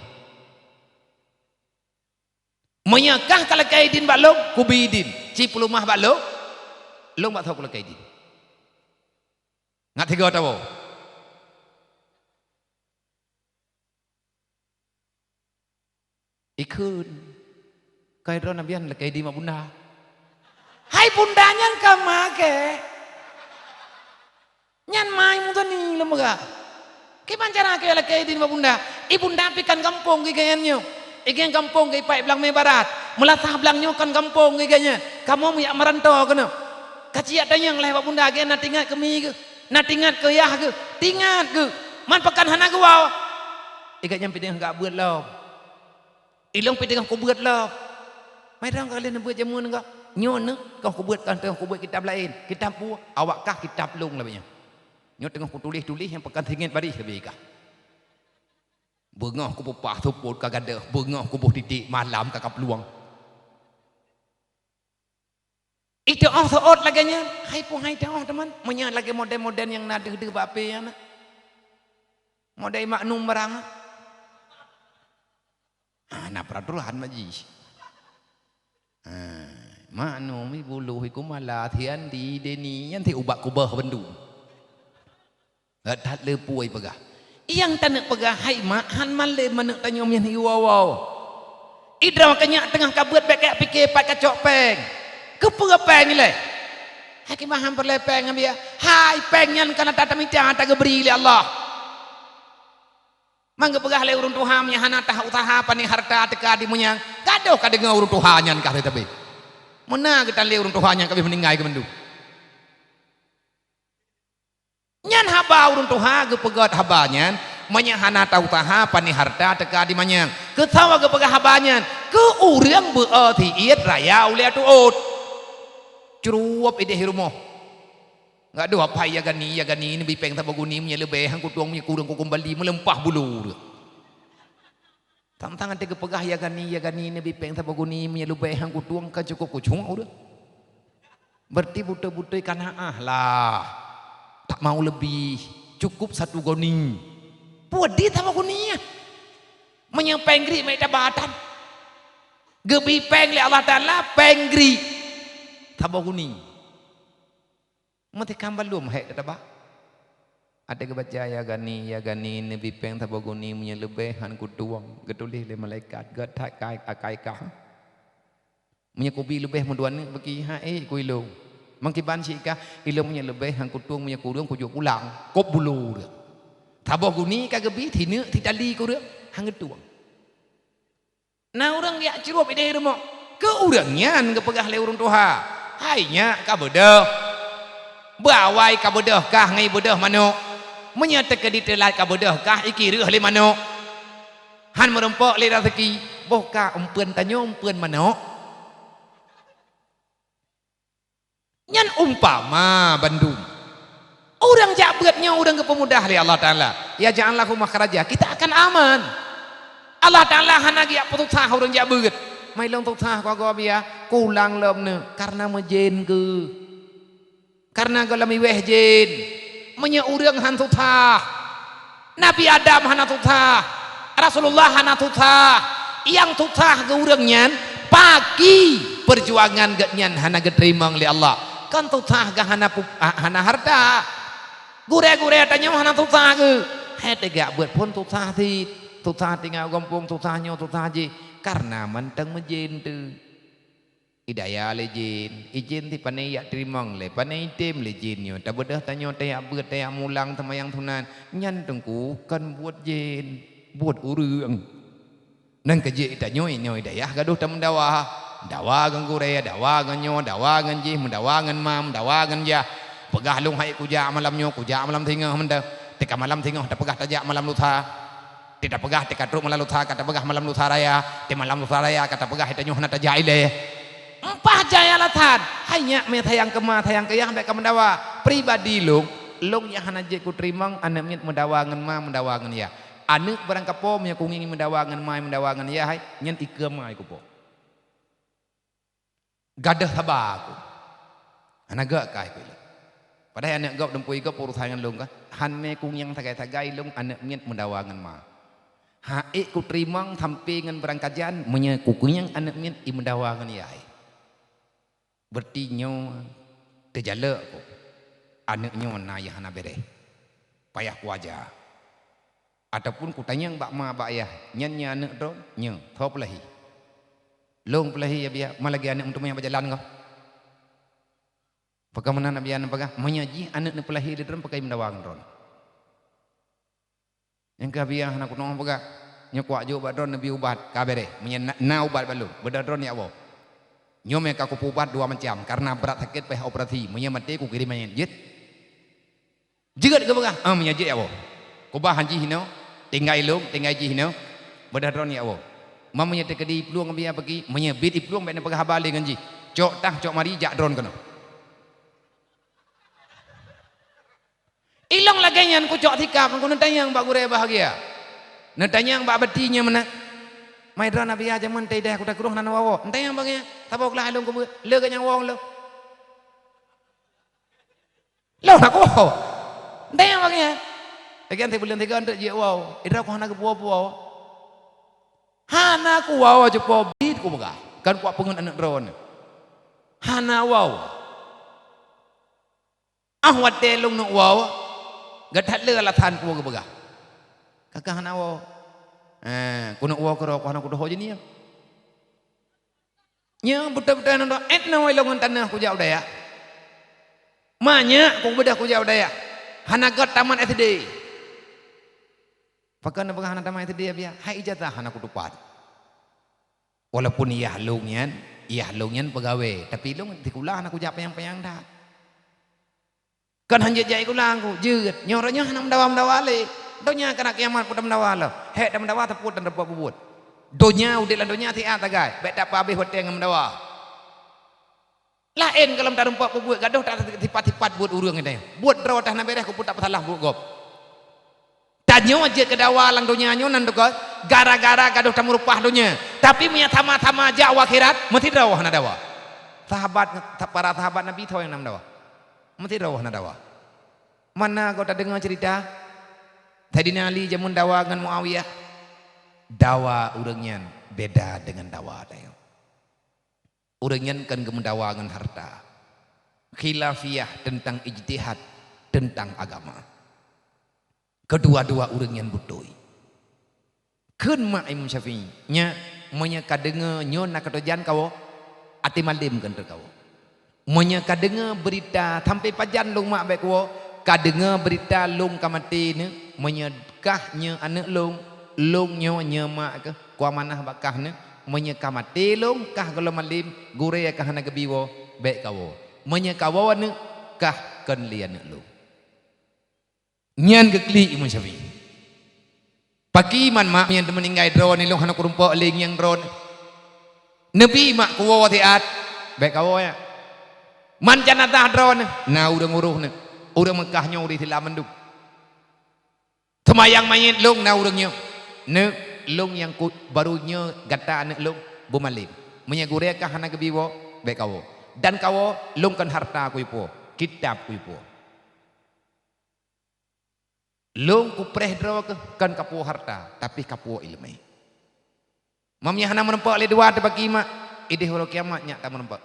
Meunyoe kah ka lakée idin bak lôn, kubi idin. Ci peuleumah bak lôn, lôn bak tho kulakée idin. Ngat tiga tawoe. Ikheun. Kai droe na bian lakée idin bak bunda. Hai bunda nyan ka ma kèe. Nyan ma i Muzani lom peugah. Kiban cara kèe lakée idin bak bunda? I bunda pih kan gampông geuh gobnyan nyoe. I gobnyan gampông geuh i Paet Blang Mé Barat. Meulasah blang nyoe kan gampông geuh gobnyan. Kamoe meujak meuranto keunoe. Ka ci jak tanyong lé bak bunda, gobnyan na tingat keu mi geuh. Na tingat keu yah geuh. Tingat geuh. Man pakan hana geuwoe. I gobnyan pih teungoh geubeuet lom. Ilong pih teungoh kubeuet lom. Mai dong ka lheueh neubeuet jameun kah? Nyoe neuh, teungoh kubeuet, kan teungoh kubeuet kitab laén. Kitab peue? Awak kah kitab lôn lagée nyoe. Nyoe teungoh kutuléh-tuléh nyang pakan singet baréh leubeh kah. Beungoh kupeupah seupôt ka gadôh, beungoh kuboh titék malam ka kaplueng. Iteu'oh seuôt lagée nyan, hai peue hai teu'oh teuma. Meunyoe lagée model-model nyang na deuh-deuh bak P nyang na. Model maknum barang. Ah, na peuraturan mak jih. Ah, maknum i buluh iku malah thian di deni nyan ti ubat kubah bandum. That le peue peugah. Nyang taneuk peugah hai mak han malem aneuk tanyoe nyan iwoe-woe. Idroe keu nyak teungoh ka beuet bék kajak pike pat kacok péng. Keupeue péng ilée? Hai kiban han peureulée péng ngon biya. Hai péng nyan ka na tatamita tageubri lé Allah. Mang geupeugah lé ureuëng tuha meunyoe hana tah usaha pane harta teuka di meunyang. Gadôh ka deungoe ureuëng tuha nyan kah teutabé. Meuna geutan lé ureuëng tuha nyan kabeh meuninggai keu mandum. Nyan haba ureuëng tuha geupeugét haba nyan, meunyoe hana tausaha pane harta teuka di manyang. Keusawa geupeugah haba nyan, keu ureuëng beu-o siét raya ulée tuôt. Cruwop ideh rumoh. Gadôh apai ya gani, ya gani neubi péng saboh guni meunyoe leubeh han kutueng meunyoe kureueng kukumbali meuleumpah bulo ureuëng. Tang-tang até geupeugah ya gani, ya gani neubi péng saboh guni meunyoe leubeh han kutueng ka cukôp kucuek ureuëng. Berarti beutôi-beutôi kanaah lah. Tak mau leubeh, cukôp satu goni. Peue di saboh guni nyan? Meunyoe péng gri meutabatan. Geubi péng lé Allah Taala péng gri. Saboh guni. Meutikam balum hék teutabah. Até geubaca ya gani, ya gani neubi péng saboh guni meunyoe leubeh han kutueng geutuléh lé malaikat gét that kai akai kah. Meunyoe kubi leubeh meudua neuk beuki ha ék ku ilong. Mangkiban sika ilong meunyoe leubeh han kutueng meunyoe kureueng kujok pulang. Kop bulo ureuëng. Saboh guni ka geubi sineuk sitali kureueng han geutueng. Na ureuëng jak cruwop ideh rumoh. Keu ureuëng nyan geupeugah lé ureuëng tuha, "Hai nyak ka beudôh. Beuawai ka beudôh kah ngai beudôh manok. Meunyoe teukeudi teulat ka beudôh kah ikireuh lé manok. Han meurumpok lé raseuki, boh ka umpeuen tanyoe umpeuen manok." Nyan umpama bandum. Ureuëng jak beuet nyoe ureuëng geupeumudah lé Allah Taala. Ya ja'al lahu makhraja. Kita akan aman. Allah Taala hana geujak peususah ureuëng jak beuet. Mai lôn susah keu gob ya, kulang lom neu karena meujen keu. Karena goh lom iweh jen. Meunyoe ureuëng han susah, Nabi Adam hana susah, Rasulullah hana susah. Nyang susah geu ureuëng nyan paki peujuangan geuh nyan hana geuteurimong lé Allah. Kon susah geu hana pu-, ha-, hana harta. Gurée-gurée tanyoe hana susah geu. Hai teugak beuet phon susah cit. Susah tinggai gampông, susah nyoe, susah jih. Karena mantong meujen teuh. Idaya lé jén, ijén ti pane jak teurimong lé, pane item lé jén nyoe. Tabeudôh tanyoe tajak beuet, tajak mulang, teumayang sunat. Nyan teungku kon buet jén, buet ureuëng. Nang keujeuet tanyoe nyoe idayah gadôh tameudawa. Dawa ngon gurée, dawa ngon nyoe, dawa ngon jih, meudawa ngon ma, meudawa ngon yah. Peugah lôn hai kujak malam nyoe, kujak malam singoh mantong. Teuka malam singoh tapeugah tajak malam lusa. Teuka peugah teuka trok malam lusa ka tapeugah malam lusa raya, teuka malam lusa raya ka tapeugah tanyoe hana tajak ilée. Mpah jai alasan, hai nyak mé sayang keu ma sayang keu yah bék ka meudawa. Pribadi lôn, lôn nyang hana jeuet kuteurimong aneuëk miet meudawa ngon ma meudawa ngon yah. Aneuëk barangkapo meunyoe kungieng meudawa ngon ma meudawa ngon yah hai, nyan ikeue ma ikupo. Gadôh saba aku. Hana gak kai ku ilong. Padahai aneuëk gob dumpeue gob urusan ngon lôn kah. Han mé kungieng sagai-sagai lôn aneuëk miet meudawa ngon ma. Ha ék kuteurimong sampe ngon beurangkajan meunyoe kukungieng aneuëk miet i meudawa ngon yah. Berarti nyoe teujalok ku. Aneuëk nyoe na nyang hana béréh. Payah kuaja. Ataupun kutanyong bak ma bak yah, nyan nyoe aneuëk droe, nyoe, soe peulahé? Lôn peulahé ya biya, ma lagée aneuëk meuteumé bak jalan kah? Pakon meunan Nabi Adam peugah, meunyoe jih aneuëk neupeulahé lé droe pakai meudawa ngon droe. Nyang ka biya hana kunoe peugah, nyoe kuwak jok bak droe neubi ubat, ka béréh. Meunyoe na, na ubat bak lôn, beudôh droe ya woe. Nyoe mé ka kupeuubat dua macam, karena brat sakét payah operasi, meunyoe maté kukirém manyét jeuet. Jeuet geupeugah, "Ah, meunyoe jeuet ya woe. Kubah han jih inoe, tinggai lôn, tinggai jih inoe, beudôh droe ya woe." Ma meunyoe teukeudi iplueng biya peuki, meunyoe bit iplueng bék neupeugah haba lé ngon jih. Cok tah, cok mari, jak droe keunoe. Ilong lagée nyan kucok sikap, kuneutanyong bak gurée bahgia. Neutanyong bak bati nyan meunan, "Mai droeneuh Abiya jameun teuideh kuta keudroe hana woe-woe." Neutanyong bak gobnyan, "Saboh glah lôn keubeue?" "Lé gobnyan woe lôn." Lôn hana kuwoe. Neutanyong bak gobnyan. Lagèe nyan sibuleuen sigoe teuk jeuet woe. Idroe ku hana geupuwoe-puwoe. Hana kuwoe cupo bit kupeugah. Kan kupeungeut aneuk droeneuh. Hana woe. Ah watèe lôn neuk woe, gata le alasan ku geupeugah. Ka keuh hana woe. Eh, ku neuk woe keudroe ku hana kudoh jih nyan. Nyoe beutôi-beutôi nyan, eh, na woe lôn ngon tanoh kujak u dayah. Manyak kubeudôh kujak u dayah. Hana göt tamat S D. Pakon neupeugah hana tamat S D, Abiya? Hai ijazah hana kutupat. Walaupun yah lôn nyan, yah lôn nyan peugawée, tapi lôn sikula hana kujak panyang-panyang that. Kan han jeuet jak sikula ku, jeuet. Nyoe uroe nyoe hana meudawa-meudawa lé. Donya kana kiamat peue tameudawa lom. Hék tameudawa seupôt dan teupôt peubuet. Donya, udeb lam donya siat sagai. Bèk tapeuhabéh watèe ngon meudawa. Laén gohlom tarumpok peubuet, gadôh ta-, sipat-sipat buet ureuëng nyan. Buet droe teuh hana bèrèh, keupeue tapeusalah buet gob. Tanyoe jeuet keu dawa lam donya nyoe nan teuka gara-gara gadôh tameurupah donya. Tapi meunyo sama-sama jak u akhirat, meusidroe hana dawa. Sahabat, para sahabat Nabi soe nyang na meudawa? Meusidroe hana dawa. Mana goe tadeungoe ceurita Saidina Ali jameun dawa ngon Muawiyah? Dawa ureuëng nyan beda deungon dawa tanyoe. Ureuëng nyan kon geumeudawa ngon harta. Khilafiyah teuntang ijtihad teuntang agama. Keudua-dua ureuëng nyan beutôi. Kheun mak Imam Syafi'i, "Nyak, meunyoe ka deungoe nyoe na keu teujan kawoe, até malem keuneuk kawoe. Meunyoe ka deungoe beurita sampai pajan lôn mak bèk kuwoe, ka deungoe beurita lôn ka maté nyoe, meunyoe kah nyoe aneuëk lôn, lôn nyoe nyoe mak keuh, kuamanah bak kah nyoe, meunyoe ka maté lôn, kah gohlom malem, gurèe kah hana geubi woe, bèk kawoe. Meunyoe kawoe aneuëk, kah kon lé aneuëk lôn." Nyan geuklik Imam Syafi'i. Pakri man mak nyang teumeuninggai droeneuh, lôn hana kurumpok lé nyang droeneuh. Neubi mak kuwoe siat, bèk kawoe nyak. Man janazah droeneuh, na ureuëng uroh nyoe. Ureuëng Meukah nyoe ureuëng Islam mandum. Seumayang manyét lôn na ureuëng nyoe. Neuk, lôn nyang ku-, barô nyoe gata aneuëk lôn beumalem. Meunyoe gurèe kah hana geubi woe, bèk kawoe. Dan kawoe lôn kon harta kuipuwoe, kitab kuipuwoe. Lôn kupreh droe keuh kon kapuwoe harta, tapi kapuwoe iéleumé. Meunyoe hana meurumpok lé dua teuh pakri mak, ideh uroe kiamat nyak tameurumpok.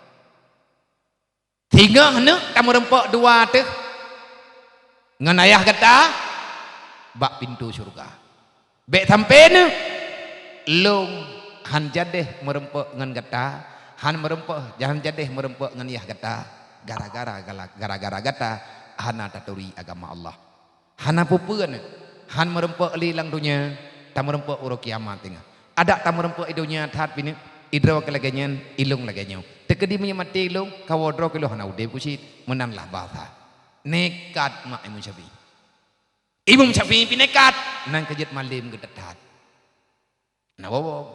Singoh neuk tameurumpok dua teuh ngon ayah gata bak pintoe syeuruga. Bèk sampoe neuk lôn han jadeh meurumpok ngon gata, han meurumpok, han jadeh meurumpok ngon yah gata, gara-gara, gara-gara gata hana taturi agama Allah. Hana peue-peue neuk, han meurumpok lé lam donya, tameurumpok uroe kiamat teungoh. Adak tameurumpok i donya that pineuk, idroe keuh lagèe nyan, ilôn lagèe nyoe. Teukeudi meunyoe maté lôn, kawoe droe keuh lôn hana udeb keuh cit, meunan lah basa. Nekat mak Imam Syafi'i. Imam Syafi'i pih nekat, nan keu jeuet malem geuteutat. Na woe-woe.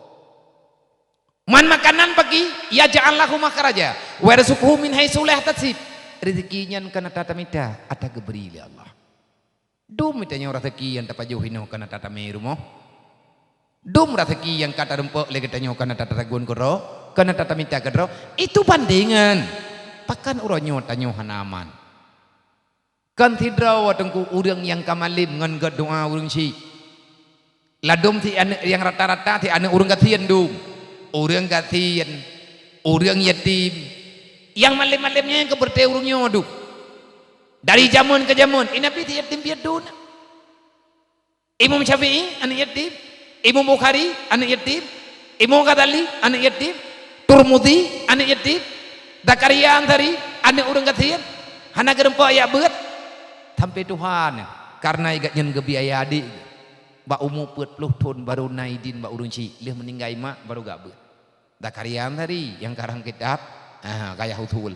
Man makanan bagi, yaj'al lahu makhraja, wa yarzuqhu min haitsu la yahtasib. Rezeki nyan kon ata tamita, ata geubri lé Allah. Dum geutanyoe rezeki nyang tapajoh inoe kon ata tamé rumoh. Dum rezeki nyang ka tarumpok lé geutanyoe kon ata tatagun keudroe, kon ata tamita keudroe. Itu bandengan. Pakon uroe nyoe tanyoe hana aman. Kon sidroe teungku ureuëng nyang ka malem ngon gét doa ureuëng syik. Ladôm si aneuëk nyang rata-rata si aneuëk ureuëng gasien dum. Ureuëng gasien, ureuëng yatim. Nyang malem-malem nyan keu peureuté ureuëng nyoe dum. Dari jameun keu jameun, i Nabi si yatim piet dum. Imam Syafi'i, aneuëk yatim. Imam Bukhari, aneuëk yatim. Imam Ghazali, aneuëk yatim. Turmudi, aneuëk yatim. Zakaria Ansari, aneuëk ureuëng gasien. Hana geurumpok jak beuet. Sampai tuha nyan, kareuna gobnyan geubiaya adék. Bak umu peuet ploh thon barô na idin bak ureuëng syik, lheueh meuninggai mak barô jak beuet. Zakaria Ansari nyang karang kitab, ah, Ghayah Usul.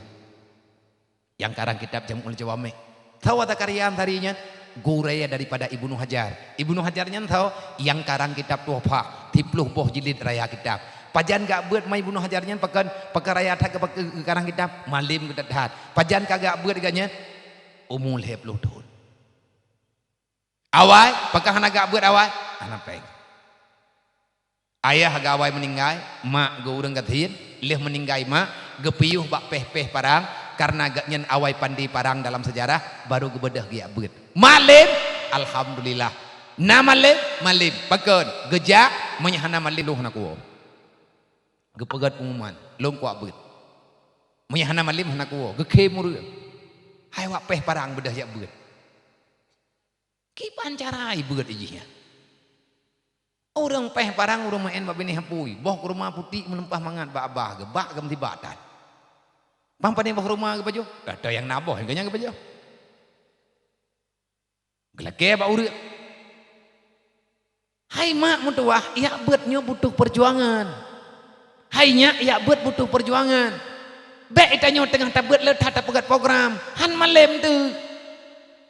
Nyang karang kitab Jam'ul Jawami'. Soe Zakaria Ansari nyan? Gurèe daripada Ibnu Hajar. Ibnu Hajar nyan soe? Nyang karang kitab Tuhfah, siploh boh jilid raya kitab. Pajan jak beuet ma Ibnu Hajar nyan, pakon, pakon raya that geukarang kitab? Malem geuteutat. Pajan ka jak beuet gobnyan? Umu lhèe ploh thon. Awai, pakon hana jak beuet awai? Hana péng. Ayah geuawai meuninggai, mak geu ureuëng gasien, lheueh meuninggai mak, geupiôh bak péh-péh parang, kareuna gobnyan awai pandé parang dalam seujarah, barô geubeudôh geujak beuet. Malem, alhamdulillah. Na malem, malem. Pakon, geujak, meunyoe hana malem, lôn hana kuwoe. Geupeugét peungumuman, lôn kuwak beuet. Meunyoe hana malem, hana kuwoe. Geukhém ureuëng. Hai awak péh parang beudôh jak beuet. Kiban cara ibeuet jih nyan. Ureuëng péh parang, ureuëng meu'én bak binéh apui, boh kurma putik meulumpah mangat bak abah geuh, bak geuh meusibat that. Pang pané boh kurma geupajoh? Ata nyang na boh, nyang geupajoh. Geulakée bak ureuëng. Hai mak meutuwah, jak beuet nyoe butuh peujuangan. Hai nyak, jak beuet butuh peujuangan. Bék geutanyoe teungoh tabeuet le that tapeugét program, han malem teuk.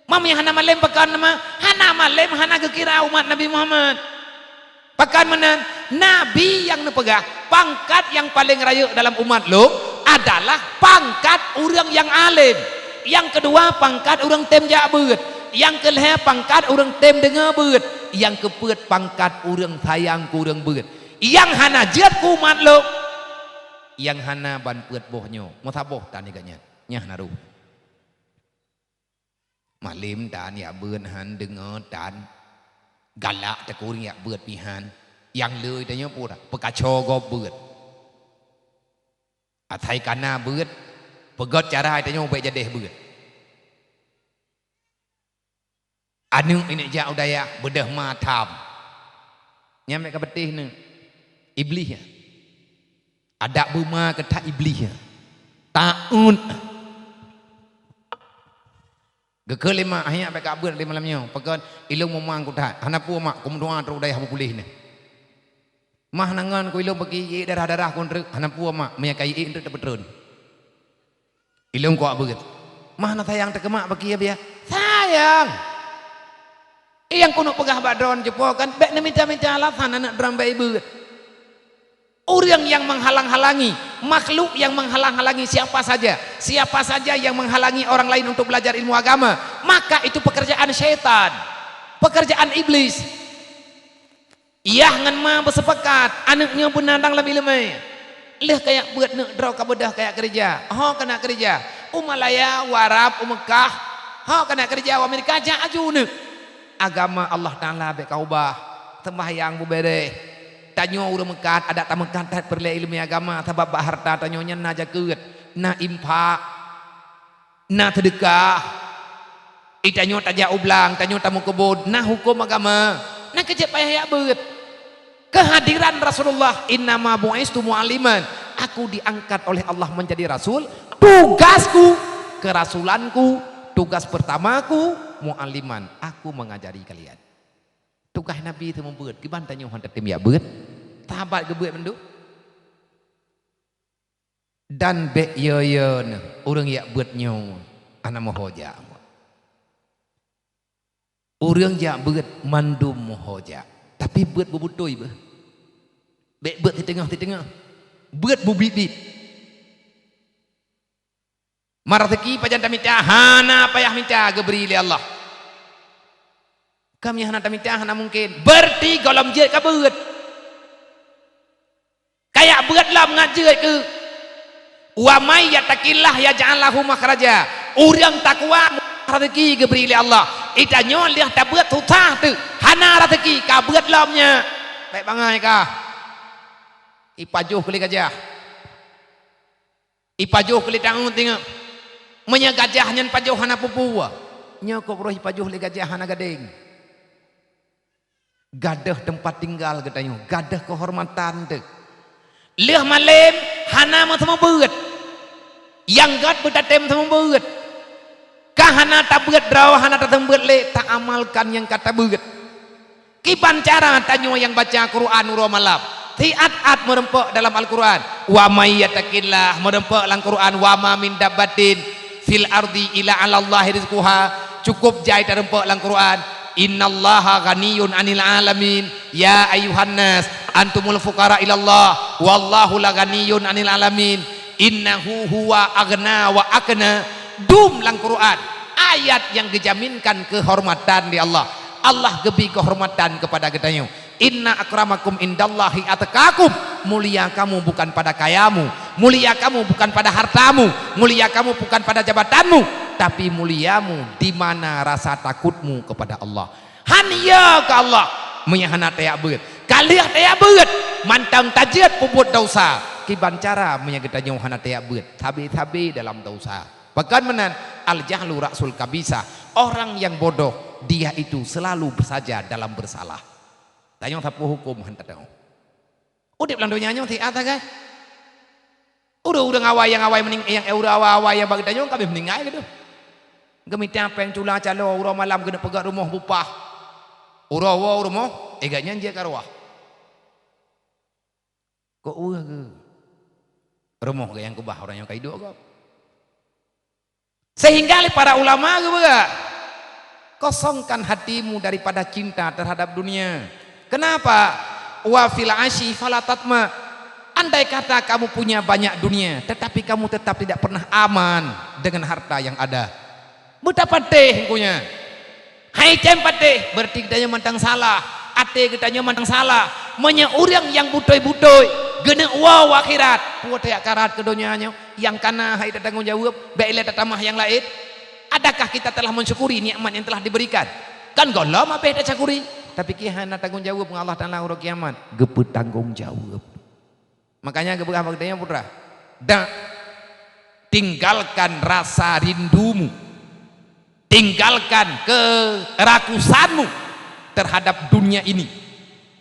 Meunyoe hana malem pakon teuma, hana malem, hana geukira umat Nabi Muhammad. Pakon meunan, Nabi nyang neupeugah, pangkat nyang paleng rayeuk dalam umat lôn adalah pangkat ureuëng nyang alem. Nyang keudua, pangkat ureuëng tem jak beuet. Nyang keulhée, pangkat ureuëng tem deungoe beuet. Nyang keupeuet, pangkat ureuëng sayang keu ureuëng beuet. Nyang hana jeuet keu umat lôn, nyang hana ban peuet boh nyoe, meusaboh tan ikat nyan, nyang hana rôh. Malem tan jak beuet han, deungoe tan, galak teukureueng jak beuet pih han, nyang le tanyoe pura peukaco gob beuet. Asai kana beuet, peugét cara tanyoe bék jadeh beuet. Aneuëk inong jak u dayah beudôh ma tham. Nyan bék ka beuteh neuh. Iblih nyan. Adak beuma keu that iblih nyan. Taát. Geukheun lé mak, "Hai nyak, bék ka beuet lé malam nyoe. Pakon ilôn meumang keu that. Hana peue mak, kumeutuha trok u dayah beupuléh nyoe." Mah na ngon keu ilôn bagi iék darah-darah keu treuk, hana peue mak, meunyo ka iék treuk tapeutreun. Ilôn kuwak beuet. Mah na sayang teuh keu mak bagi ya biya? Sayang! Nyang keuneuk peugah bak droen cupo kan, bék neumita-mita alasan aneuëk droen bék ibeuet. Ureuëng nyang menghalang-halangi, makhluk nyang menghalang-halangi siapa saja, siapa saja yang menghalangi orang lain untuk belajar ilmu agama, maka itu pekerjaan syaitan, pekerjaan iblis. Yah ngon ma beuseupakat, aneuëk nyoe beuna dang lam iéleumé. Lheueh kajak beuet neuk droe ka beudôh kajak keureuja. Ho keuneuk keureuja? U Malaya, u Arab, u Meukah. Ho keuneuk keureuja u Amerika, jak aju neuk. Agama Allah Taala bék ka ubah. Seumbahyang beubeureh. Tanyoe ureuëng meukat, adak tameukat that peureulée iéleumé agama, sabab bak hareuta tanyoe nyan na jakeuet, na infak. Na seudeukah, i tanyoe tajak u blang, tanyoe tameukeubon, na huköm agama, na keuh jeuet payah jak beuet. Keuhadiran Rasulullah, "Innama bu'istu mu'alliman." Aku diangkat oleh Allah menjadi rasul. Tugasku, kerasulanku, tugas pertamaku, mu'alliman. Aku mengajari kalian. Tugaih Nabi teuh meubeuet, kiban tanyoe han tatem jak beuet. Sahabat geubeuet mandum. Dan bék yo-yo neuh, ureuëng jak beuet nyoe hana meuho jak. Ureuëng jak beuet mandum meuho jak, tapi beuet beubeutôi beuh. Bék beuet siteungoh-siteungoh, beuet beubiet-biet. Ma raseuki pajan tamita, hana payah mita, geubri lé Allah. Kamoe hana tamita, hana mungken. Beureuti gohlom jeuet ka beuet. Kajak beuet lom ngat jeuet keuh. "Wa may yattaqillaha yaj'al lahu makhraja." Ureuëng takwa, raseuki geubri lé Allah. I tanyoe lheueh tabeuet susah teuh, hana raseuki, ka beuet lom nyan. Bék bangai kah. Ipajoh keu lé gajah. Ipajoh keu lé tangut teungoh. Meunyoe gajah nyan pajoh hana peue-peue, nyoe kok roh ipajoh lé gajah hana gadeng. Gadôh teumpat tinggal geutanyoe, gadôh keuhormatan teuh. Lheueh malem hana meuteumé beuet. Nyang gét beutatem teumé beuet. Ka hana tabeuet droe, hana tateumbeuet lé, taamalkan nyang ka tabeuet. Kiban cara tanyoe nyang baca Quran uroe malam, siat-at meureumpok dalam Al-Quran. "Wa may yattaqillah," meureumpok lam Quran, "Wa ma min dabbatin fil ardi illa 'alallahi rizquha." Cukup jai tareumpok lam Quran, "Innallaha ghaniyun 'anil 'alamin. Ya ayyuhan nas, antumul fuqara ilallah, wallahu la ghaniyun 'anil 'alamin. Innahu huwa aghna wa aqna." Dum lam Quran ayat nyang geujaminkan keuhormatan di Allah. Allah geubri keuhormatan keupada geutanyoe. "Inna akramakum indallahi atqakum." Mulia kamu bukan pada kayamu, mulia kamu bukan pada hartamu, mulia kamu bukan pada jabatanmu, tapi muliamu di mana rasa takutmu kepada Allah. Han ya keu Allah, meunyoe hana tajak beuet. Ka lheueh tajak beuet, mantong tajeuet peubuet desya. Kiban cara meunyoe geutanyoe hana tajak beuet, sabe-sabe dalam desya. Pakon meunan, al-jahlu ra'sul khabithah. Orang yang bodoh, dia itu selalu saja dalam bersalah. Tanyoe sapeue huköm han tatanyoe. Udeb lam donya nyoe siat sagai. Ureuëng-ureuëng awai nyang awai meuning-, nyang, eh, ureuëng awai-awai nyang bak geutanyoe ka abéh meuninggai geudoh. Geumita péng cula calo, uroe malam geuneuk peugöt rumoh bupah. Uroe woe rumoh, eh, gobnyan jeuet ka ruah. Kok weueh geuh? Rumoh geuh nyang keubah, ureuëng nyang ka iduek gob. Sehingga lé para ulama geupeugah, "Kosongkan hatimu daripada cinta terhadap dunia." Kenapa? "Wa fil 'aisyi fala tatma." Andai kata kamu punya banyak dunia, tetapi kamu tetap tidak pernah aman dengan harta yang ada. Beutapatéh engkunya. Hai cém patéh, berarti geutanyoe mantong salah. Até geutanyoe mantong salah. Meunyoe ureuëng nyang beutôi-beutôi geuneuk woe u akhirat, peue tajak karat keu donya nyoe, nyang kana hai tatanggong jaweueb, bék ilée tatamah nyang laén. Adakah kita telah mensyukuri nikmat yang telah diberikan? Kan gohlom abéh tasyukuri, tapi keu hana tanggong jaweueb ngon Allah Taala uroe kiamat, geupeutanggong jaweueb. Makanya geupeugah bak geutanyoe putra, dak tinggalkan rasa rindumu, tinggalkan kerakusanmu terhadap dunia ini.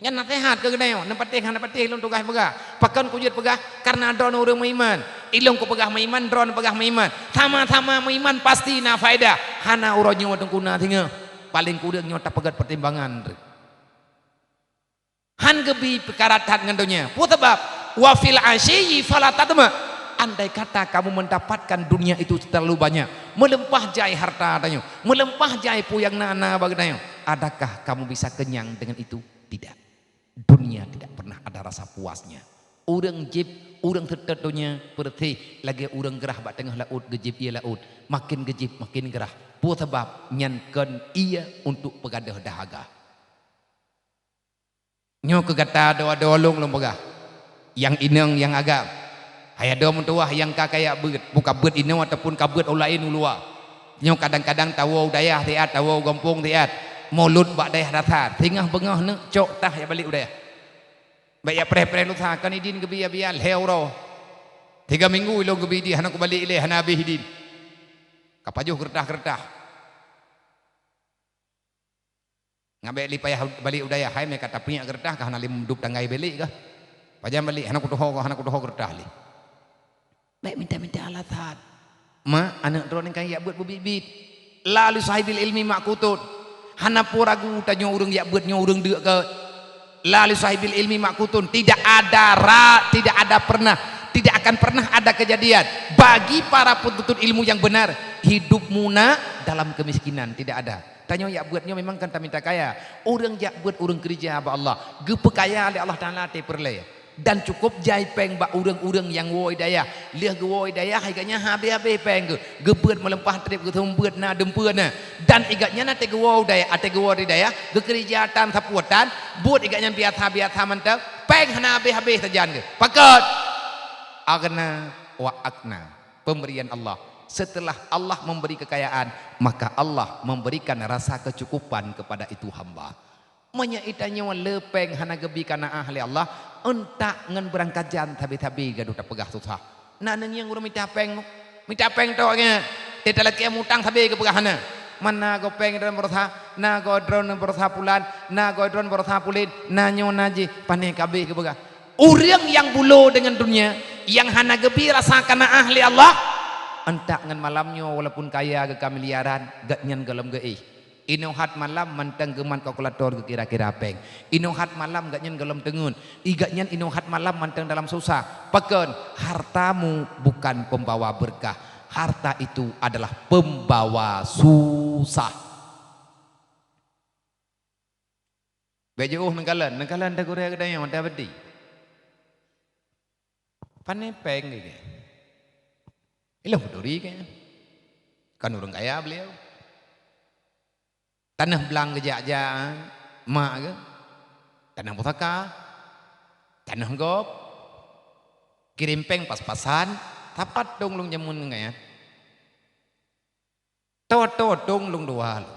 Nyan naseuhat keu geutanyoe, neupatéh hana patéh lôn tugaih peugah. Pakon kujeuet peugah, karena droeneuh ureuëng meuiman. Ilôn kupeugah meuiman, droeneuh peugah meuiman. Sama-sama meuiman pasti na faedah. Hana uroe nyoe teungku na singoh. Paléng kureueng nyoe tapeugét peutimbangan. Han geubi peukara that ngon donya. Peue sabab? "Wa fil 'aisyi fala tatma." Andai kata kamu mendapatkan dunia itu terlalu banyak, meulimpah jai harta tanyoe, meulimpah jai peue nyang na-na bak geutanyoe, adakah kamu bisa kenyang dengan itu? Tidak. Dunia tidak pernah ada rasa puasnya. Ureuëng jieb, ureuëng seutôt donya, peureséh lagée ureuëng grah bak teungoh laôt geujieb ié laôt, maken geujieb maken grah. Peue sabab? Nyan kon ié untuk peugadôh dahaga. Nyoe keu gata dua-dua lôn lôn peugah, nyang inong nyang agam. Hai adoe meutuwah nyang ka kajak beuet, peue ka beuet inoe ataupun ka beuet u laén u luwa. Nyoe kadang-kadang tawoe u dayah siat, tawoe u gampông siat, mulod bak dayah dasar, singoh beungoh neuk cok tah jak balek u dayah. Bék jak preh-preh lusa, kan idin geubi biya-biya lhée uroe. Tiga minggu ilôn geubi idin, hana kubalek ilée, hana habéh idin. Ka pajoh keureutah-keureutah. Ngon bék lé payah balek u dayah, hai mé ka tapiek keureutah ka hana lé meudup tanggai balek kah. Pajan balek, hana kutuho, hana kutuho keureutah lé. Bék minta-minta alasan. Ma, aneuëk droeneuh kan jak beuet beubiet-biet. La li sahibil ilmi maqutun. Hana peue ragu tanyoe ureuëng jak beuet nyoe ureuëng deuk keu. La li sahibil ilmi maqutun. Tidak ada ra-, tidak ada pernah, tidak akan pernah ada kejadian bagi para penuntut ilmu yang benar, hidupmu nak dalam kemiskinan, tidak ada. Tanyoe jak beuet nyoe memang kan taminta kaya. Ureuëng jak beuet, ureuëng keurija bak Allah, geupeukaya lé Allah Taala até peureulée. Dan cukôp jai péng bak ureuëng-ureuëng nyang woe dayah. Lheueh geuwoe dayah, hai gobnyan habéh-habéh péng geuh. Geubeuet meulimpah treb, geuseumeubeuet na dumpeue na. Dan i gobnyan até geuwoe dayah, até geuwoe dayah, geukeurija tan sapeue tan, buet i gobnyan biasa-biasa mantong, péng hana habéh-habéh sajan geuh. Pakon? Aghna wa aqna. Pemberian Allah. Setelah Allah memberi kekayaan, maka Allah memberikan rasa kecukupan kepada itu hamba. Meunyoe i tanyoe le péng hana geubi kanaah lé Allah, euntak ngon beurangkajan sabe-sabe gadoh tapeugah susah. Na neungieng ureuëng mita péng, mita péng tok nyan, teutalakée mutang sabe geupeugah hana. Man na goe péng droen baroesa, na goe droen baroesa pulan, na goe droen baroesa pulen, na nyoe na jih, pané kabeh geupeugah. Ureuëng nyang bulo deungon dunia, nyang hana geubi rasa kanaah lé Allah, euntak ngon malam nyoe walaupun kaya geuka miliaran, gobnyan gohlom geuéh. Inoe hat malam mantong geumat kalkulator geukira-kira péng. Inoe hat malam gobnyan gohlom teungeut. I gobnyan inoe hat malam mantong dalam susah. Pakon? Hartamu bukan pembawa berkah. Harta itu adalah pembawa susah. Bék jiôh neukalon, neukalon teukureueng geutanyoe mata beuti. Pané péng geuh. Ilong peuturi kayée. Kan ureuëng kaya beliau. Tanoh blang geujak-jak, mak geuh. Tanah pusaka, tanah gob, kirém péng pas-pasan, sapat tông lôn jameun ngon gobnyan. Toe-toe tông lôn dua lôn.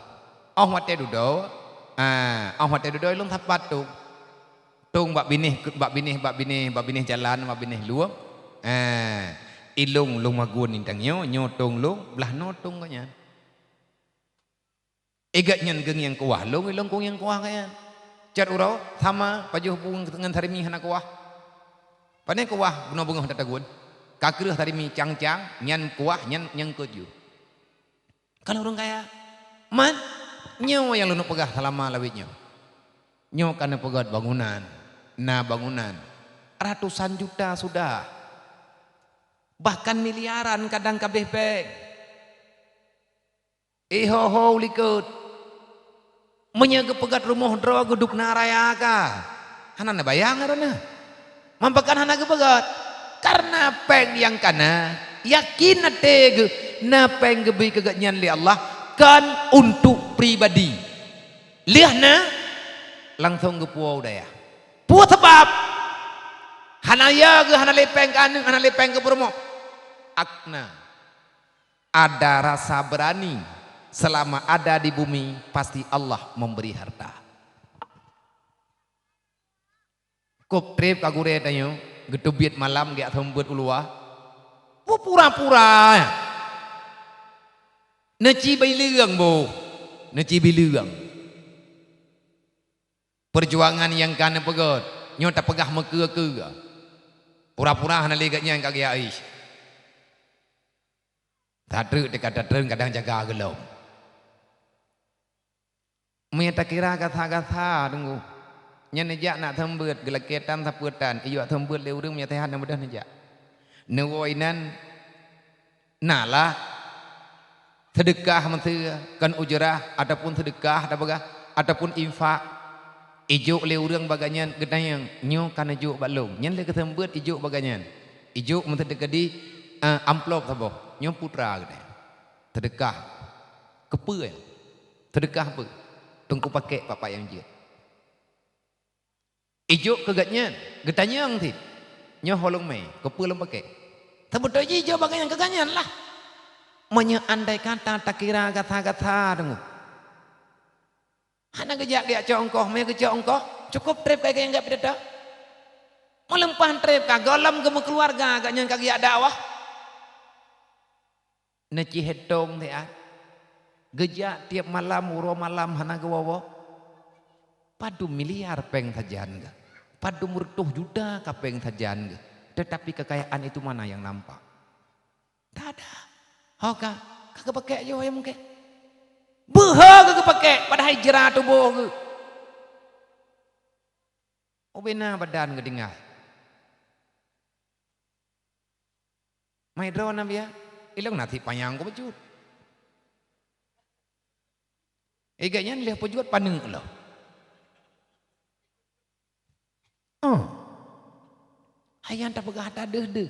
Óh watée dudoe, ah, óh watée dudoe lôn sapat tông. Tông bak binéh, bak binéh, bak binéh, bak binéh jalan, bak binéh lueng. Ah, ilông lôn magun nibak nyoe, nyoe tông lôn, blah noe tông gobnyan. Igat nyan geungieng kuah lôn, ilông kuh ngieng kuah gobnyan. Cot uroe sama pajoh bu ngon sarimi hana kuah. Pane kuah bunoe beungoh tatagun. Ka kreueh sarimi cang-cang, nyan kuah, nyan nyang keujeuh. Kan ureuëng kaya. Man, nyoe nyang lôn peugah seulama lawét nyoe. Nyoe ka neupeugét bangunan, na bangunan. Ratusan juta sudah. Bahkan miliaran kadang ka abéh péng. Iho-ho likot. Meunyoe geupeugét rumoh droe geuduek na raya ka. Hana neubayang droeneuh. Meupakan hana geupeugét. Karena péng nyang kana, yakin até geuh na péng geubri keu gobnyan lé Allah, kon untuk pribadi. Lheueh na, langsong geupuwoe u dayah. Peue sabab? Hana ya geuh hana lé péng keu aneuk, hana lé péng keu peurumoh. Akna. Ada rasa berani, selama ada di bumi, pasti Allah memberi harta. Kôb trép ka gurée tanyoe, geuteubiet malam geujak seumeubeuet u luwa. Pura-pura. Neuci bileueng boh, neuci bileueng. Peujuangan nyang ka neupeugét, nyoe tapeugah meukeue-keue. Pura-pura hana lé gobnyan ka geujak ié. Tatreuk teuka tatreun kadang jaga geulom. Meunyoe takira gasa-gasa teunggu, nyan neujak nak seumeubeuet, geulakée tan sapeue tan, ijok seumeubeuet lé ureuëng meunyoe seuhat nyang beudôh neujak. Neuwoe inan na lah seudeukah meusé, kon ujrah ataupun seudeukah tapeugah, ataupun infak. Ijok lé ureuëng bak gobnyan geutanyong, "Nyoe ka neujok bak lôn." Nyan lé geuseumeubeuet ijok bak gobnyan. Ijok meusé teukeudi, eh, amplop saboh. Nyoe putra geutanyoe. Seudeukah. Keupeue? Seudeukah peue? Teungku pakek pat-pat nyang jeuet. Ijok keu gobnyan, geutanyong cit. Nyoe ho lôn mé, keupeue lôn pakek? Seubeutôi jih ijok bak gobnyan keu gobnyan lah. Meunyoe andai kata takira gasa-gasa teungku. Hana geujak geujak cok ongkoh, meunyoe geucok ongkoh, cukôp trép ka geujak pidato. Meuleumpah trép ka, gohlom geumeukeuluwarga gobnyan ka geujak dakwah. Neuci hitong siat. Geujak tieb malam, uroe malam hana geuwoe-woe. Padum miliar péng sajan geuh. Padum reutôh juta ka péng sajan geuh. Teutapi keukayaan itu mana nyang nampak? Tada. Ho ka, ka geupakek yoh nyang mungken. Beuhe geuh geupakek padahai jra tuboh geuh. Ubena badan geutinggai. Mai droe na biya, ilong nasib panyang ku bacut. Iga nyan lheueh peujeuet paneuk lom. Oh. Hai nyang tapeugah ata deuh-deuh.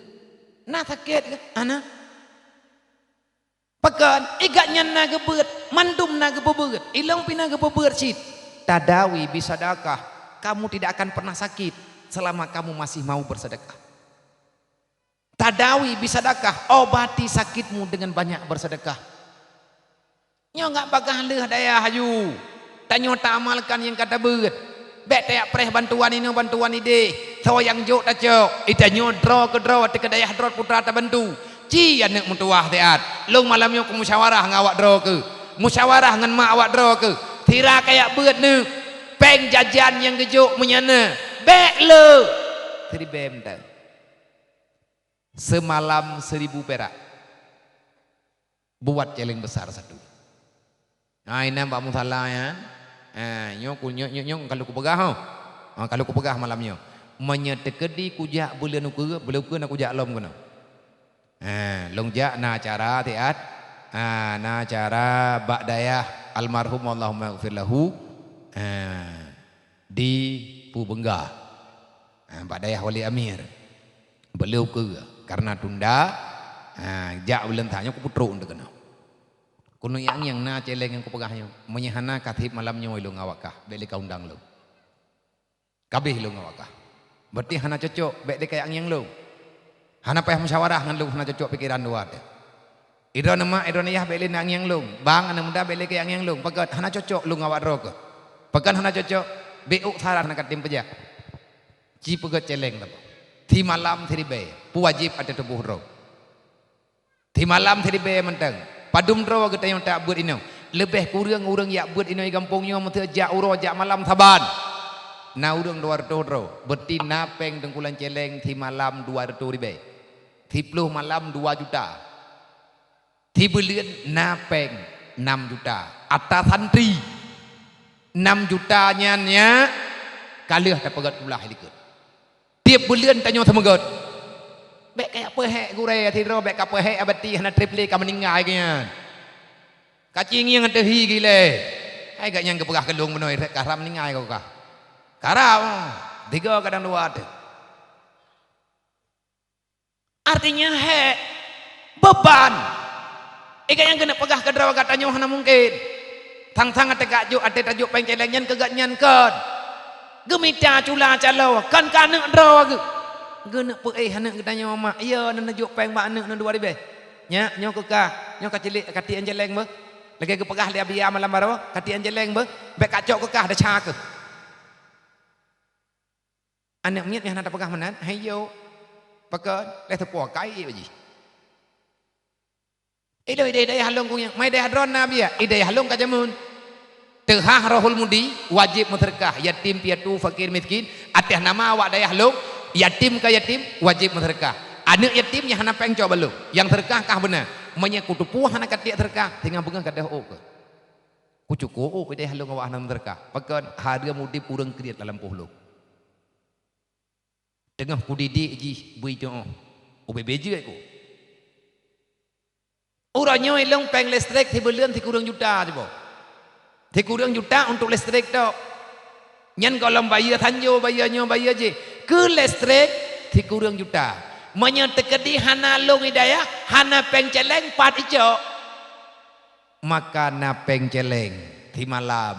Na sakét kah? Hana. Pakon, iga nyan na geubeuet, mandum na geupeubeuet, ilong pih na geupeubeuet cit. Tadawi bisadakah. Kamu tidak akan pernah sakit selama kamu masih mau bersedekah. Tadawi bisadakah, obati sakitmu dengan banyak bersedekah. Nyoe gak bagaih lheueh dayah aju. Tanyoe taamalkan nyang ka tabeuet. Bék tayak preh bantuan inoe bantuan idéh. Soe nyang jok tacok. Itanyoe droe keu droe teuka dayah droe putra tabantu. Ci aneuk meutuwah siat. Lôn malam nyoe keu musyawarah ngon awak droe keuh. Musyawarah ngon mak awak droe keuh. Sira kayak beuet neuk. Péng jajan nyang geujok meunyan na. Bék le. Siribée mantong. Seumalam seribu perak. Buat celeng besar satu. Nah, inan bak musala nyan. Ha, nyoe ku, nyoe, nyoe, nyoe ka lôn kupeugah, ho. Ha, ka lôn kupeugah malam nyoe. Meunyoe teukeudi kujak buleuen ukeue, buleuen ukeue na kujak lom keunoe. Ha, lôn jak na acara siat. Ha, na acara bak dayah almarhum Allahumma ighfir lahu. Ha, di Pubeungga. Ha, bak dayah Wali Amir. Beuleue ukeue karena tunda, ha, jak buleuen sa nyoe kupeutrok teuh keunoe. Keuneuk nyang na celeng nyang kupeugah nyoe, meunyoe hana ka seb malam nyoe lôn awak kah, bék lé ka undang lôn. Kabeh lôn awak kah. Berarti hana cocok, bèk lé kajak ngieng lôn. Hana payah musyawarah ngon lôn, hana cocok pikeran dua teuh. Idroeneuh mak, idroeneuh yah bèk lé na ngieng lôn. Bang, aneuk muda bèk lé kajak ngieng lôn. Pakon hana cocok lôn awak droe keuh. Pakon hana cocok, bèk ôk sara hana katem peujah. Ci peugöt cèlèng teuma. Simalam siribèe, peuwajéb ateueh tuboh droe. Simalam siribèe mantong. Padum droe geutanyoe tabeuet inoe. Leubeh kureueng ureueng jak beuet inoe gampông nyoe meuseu jak uroe jak malam saban. Na ureueng dua reutôh droe. Berarti na pèng teungkulan cèlèng simalam dua reutôh ribèe. Siploh malam dua juta. Sibuleuen na pèng nam juta. Ata santri. Nam juta nyan nyak ka lheueh tapeugöt kulah likot. Tiep buleuen tanyoe seumeugöt. Bèk kajak peuhék gurèe sidroe, bèk kapeuhék abati hana trép lé ka meuninggai geuh nyan. Ka ci ngieng ateueh hi gilée. Hai geuh nyan geupeugah keu lôn bunoe rhek ka hram meuninggai geuh kah. Karab, tiga kadang dua teuh. Artinya hék, beuban. Ikat nyang keuneuk peugah keudroe gata nyoe hana mungken. Thang-thang até kajok, até tajok péng céléng nyan keu gata nyan kon. Geumita cula caloe, kon keu aneuk droe geuh. Geuneuk peuéh aneuk geutanyoe mak, iya neuneuk jok péng bak aneuk neuh dua ribèe. Nyak, nyoe keu kah, nyoe ka cilék ka tiek céléng beuh. Lagèe geupeugah lé Abiya malam baroe, ka tiek céléng beuh, bèk kacok keu kah, desya keuh. Aneuk miet nyang hana tapeugah meunan, hai yo. Pakon, lheueh teupo kai jih. Ilôn idayah-dayah lôn kuyang, mai dayah droe na biya, idayah lôn ka jameun. Teuhah Rohul Mudi, wajéb meuseudeukah, yatim piatu, fakir miskin, ateueh nama awak dayah lôn, yatim ka yatim, wajéb meuseudeukah. Aneuk yatim nyang hana péng cok bak lôn, nyang seudeukah kah beuna. Meunyoe kuteupeue hana katiek seudeukah, singoh beungoh gadôh ôk keuh. Kucukôp ôk idayah lôn awak hana meuseudeukah. Pakon, hareuem udép ureueng kriet lam lampôh lôn. Teungoh kudidik jih bui tuoh. Ubé-bé jeuet ku. Uroe nyoe ilôn péng listrik sibuleuen sikureueng juta siboh. Sikureueng juta untuk listrik tok. Nyan gohlom bayeue sanjo, bayeue nyoe, bayeue jih. Keu listrik sikureueng juta. Meunyoe teukeudi hana lôn idayah, hana péng céléng, pat icok. Maka na péng céléng simalam,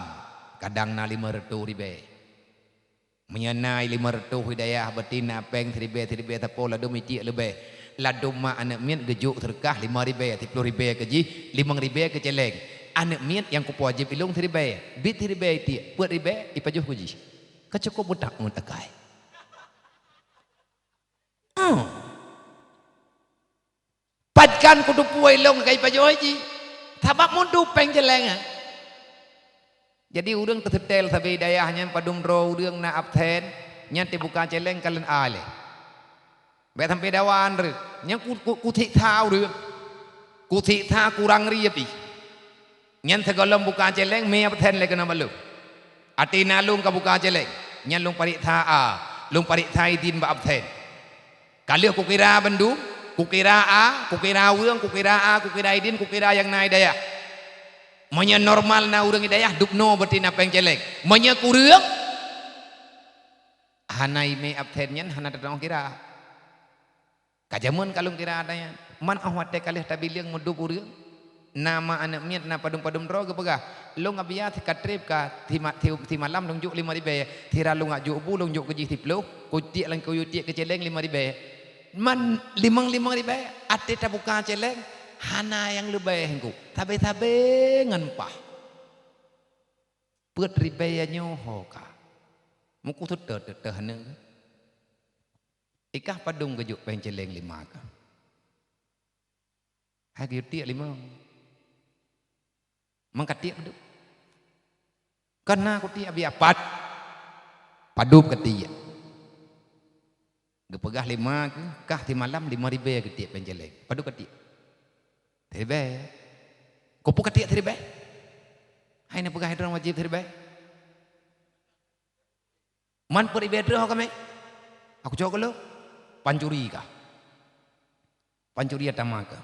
kadang na limong reutôh ribèe. Meunyoe na limong reutôh idayah, berarti na péng siribèe-siribèe sapo ladôm itiek leubeh. Ladôm mak aneuk miet geujok seudeukah limong ribèe, siploh ribèe keu jih, limong ribèe keu céléng. Aneuk miet nyang kupeue wajéb ilôn siribèe, biet siribèe itiek, peuet ribèe ipajoh keu jih. Ka cukôp beutak ngon akai. Oh. Pajan kuteupeue ilôn ka ipajoh jih, sabab meudup péng céléng nyan. Jadi ureueng teuseutèl sabe dayah nyan padum droe ureueng na absen, nyan teubuka céléng ka lôn a lé. Bèk sampoe dawan reuh, nyan ku, ku, kusiksa ureueng. Kusiksa kurang rieb ih. Nyan sigohlom buka céléng, mé absen lé keunoe bak lôn. Até na lôn ka buka céléng, nyan lôn pareksa a, lôn pareksa idin bak absen. Ka lheueh kukira bandum, kukira a, kukira ureueng, kukira a, kukira idin, kukira nyang na idayah. Meunyoe normal na ureueng idayah, dubnoe berarti na péng céléng. Meunyoe kureueng, hana imé absen nyan hana teutueng kira. Ka jameun ka lôn kira ata nyan. Man óh watèe ka lheueh tabileueng meudup ureueng, na ma aneuk miet na padum-padum droe geupeugah, "Lôn Abiya sikatrép ka sima-, si-, simalam lôn jok limong ribèe, sira lôn jak jok bu lôn jok keu jih siploh, kutiek lam kuyue tiek keu céléng limong ribèe." Man limong-limong ribèe, até tabuka céléng, hana nyang leubeh engku, sabe-sabe ngon paih. Peuet ribèe nyoe ho ka. Meukuseutôt teuh aneuk. Ikah padum geujok péng céléng lima kah? Hai geutiek limong. Mangkatiek padum. Kana kutiek abi apat. Padum katiek. Geupeugah lima keuh, kah simalam lima ribèe geutiek péng céléng. Padum katiek? Siribèe. Keupeue katiek siribèe? Hai na peugah droe wajéb siribèe? Man peuet ribèe droe ka mé? Aku cok keu lôn. Pancuri kah? Pancuri atama kah?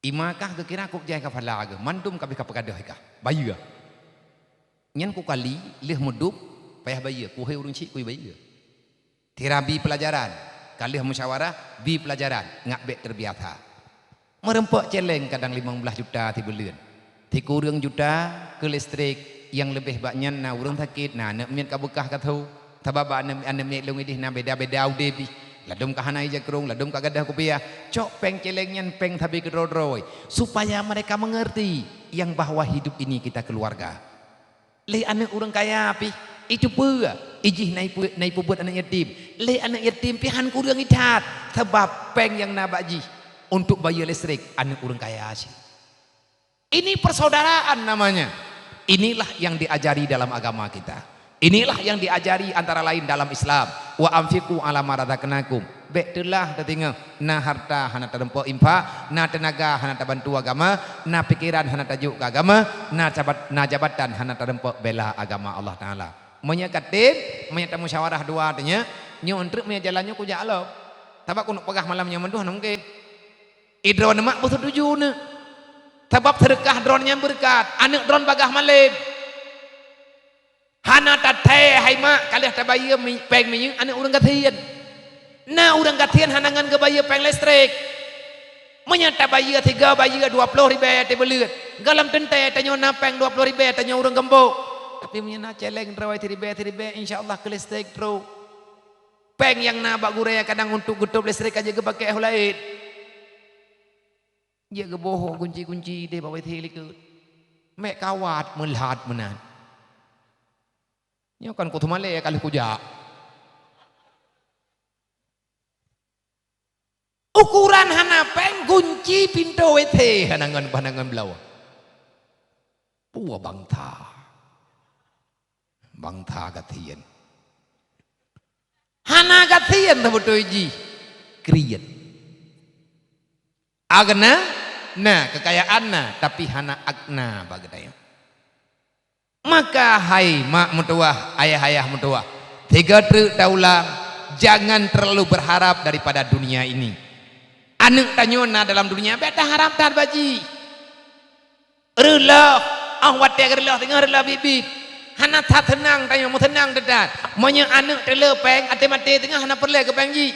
Ima kah geukira kok jai kafala geuh, mandum ka abéh ka peugadôh kah? Bayeue. Nyan kukali lheueh meudup payah bayeue, kuhôi ureueng chik kui bayeue. Sira bi peulajaran, ka lheueh musyawarah, bi peulajaran, ngat bèk teubiasa. Meureumpok céléng kadang limong blaih juta sibuleuen. Sikureueng juta keu listrik, Nyang leubeh bak nyan na ureuëng sakét, na aneuëk miet ka beukah ka tho. Sabab bak aneuëk, aneuëk miet lôn ideh na beda-beda udeb jih. Ladôm ka hana ijakrong, ladôm ka gadôh kupiah. Cok péng céléng nyan péng sabe keudroe-droe, supaya mereka mengerti yang bahwa hidup ini kita keluarga. Lé aneuëk ureuëng kaya pih, itu peue? Ijih na ipu-, na ipeubuet aneuëk yatim. Lé aneuëk yatim pih han kureueng ithat, sabab péng nyang na bak jih untuk bayeue listrik aneuëk ureuëng kaya cit. Ini persaudaraan namanya. Inilah yang diajari dalam agama kita. Inilah yang diajari antara lain dalam Islam. "Wa anfiqu ala ma razaqnakum." Bék teulah tatingoh, na harta hana tarumpok infak, na teunaga hana tabantu agama, na pikeran hana tajok keu agama, na jabat-, na jabatan hana tarumpok bela agama Allah Taala. Meunyoe ka tem, meunyoe tamusyawarah dua teunyoe, nyoe euntreuk meunyoe jalan nyoe kujak lom. Sabab keuneuk peugah malam nyoe mandum hana mungken. Idroe neumak beusetuju neuh. Sabab seudeukah droeneuh nyan beureukat, aneuëk droeneuh bagaih malem. Hana tathée hai mak, ka lheueh tabayeue mi-, péng minyeuk aneuëk ureuëng gasien. Na ureuëng gasien hana ngon geubayeue péng listrik. Meunyoe tabayeue sigoe bayeue dua ploh ribée teuh beuleuet, gohlom teuntée tanyoe na péng dua ploh ribée tanyoe ureuëng geumbok. Tapi meunyoe na céléng droe siribée-siribée, insya Allah keu listrik trok. Péng nyang na bak gurée kadang untuk geutôb listrik ka jeuet geupakée ho laén. Jeuet geuboh gunci-gunci deh bak W C likot. Mék kawat meulat meunan. Nyoe kan kuteumé lé ka lheueh kujak. Ukuran hana péng gunci pintoe W C hana ngon, hana ngon bloe. Peue bangsa. Bangsa gasien. Hana gasien sabeutôi jih. Kriet. Agna, na, keukayaan na, tapi hana agna bak geutanyoe. Maka hai mak meutuwah, ayah-ayah meutuwah, sigoe treuk taulang, jangan terlalu berharap daripada dunia ini. Aneuëk tanyoe na dalam dunia, bék taharab that bak jih. Reuloh, óh watée reuloh teungoh reuloh biet-biet. Hana that seunang tanyoe, meuseunang teutat. Meunyoe aneuëk teuh le péng, até maté teungoh hana peureulée keu péng jih.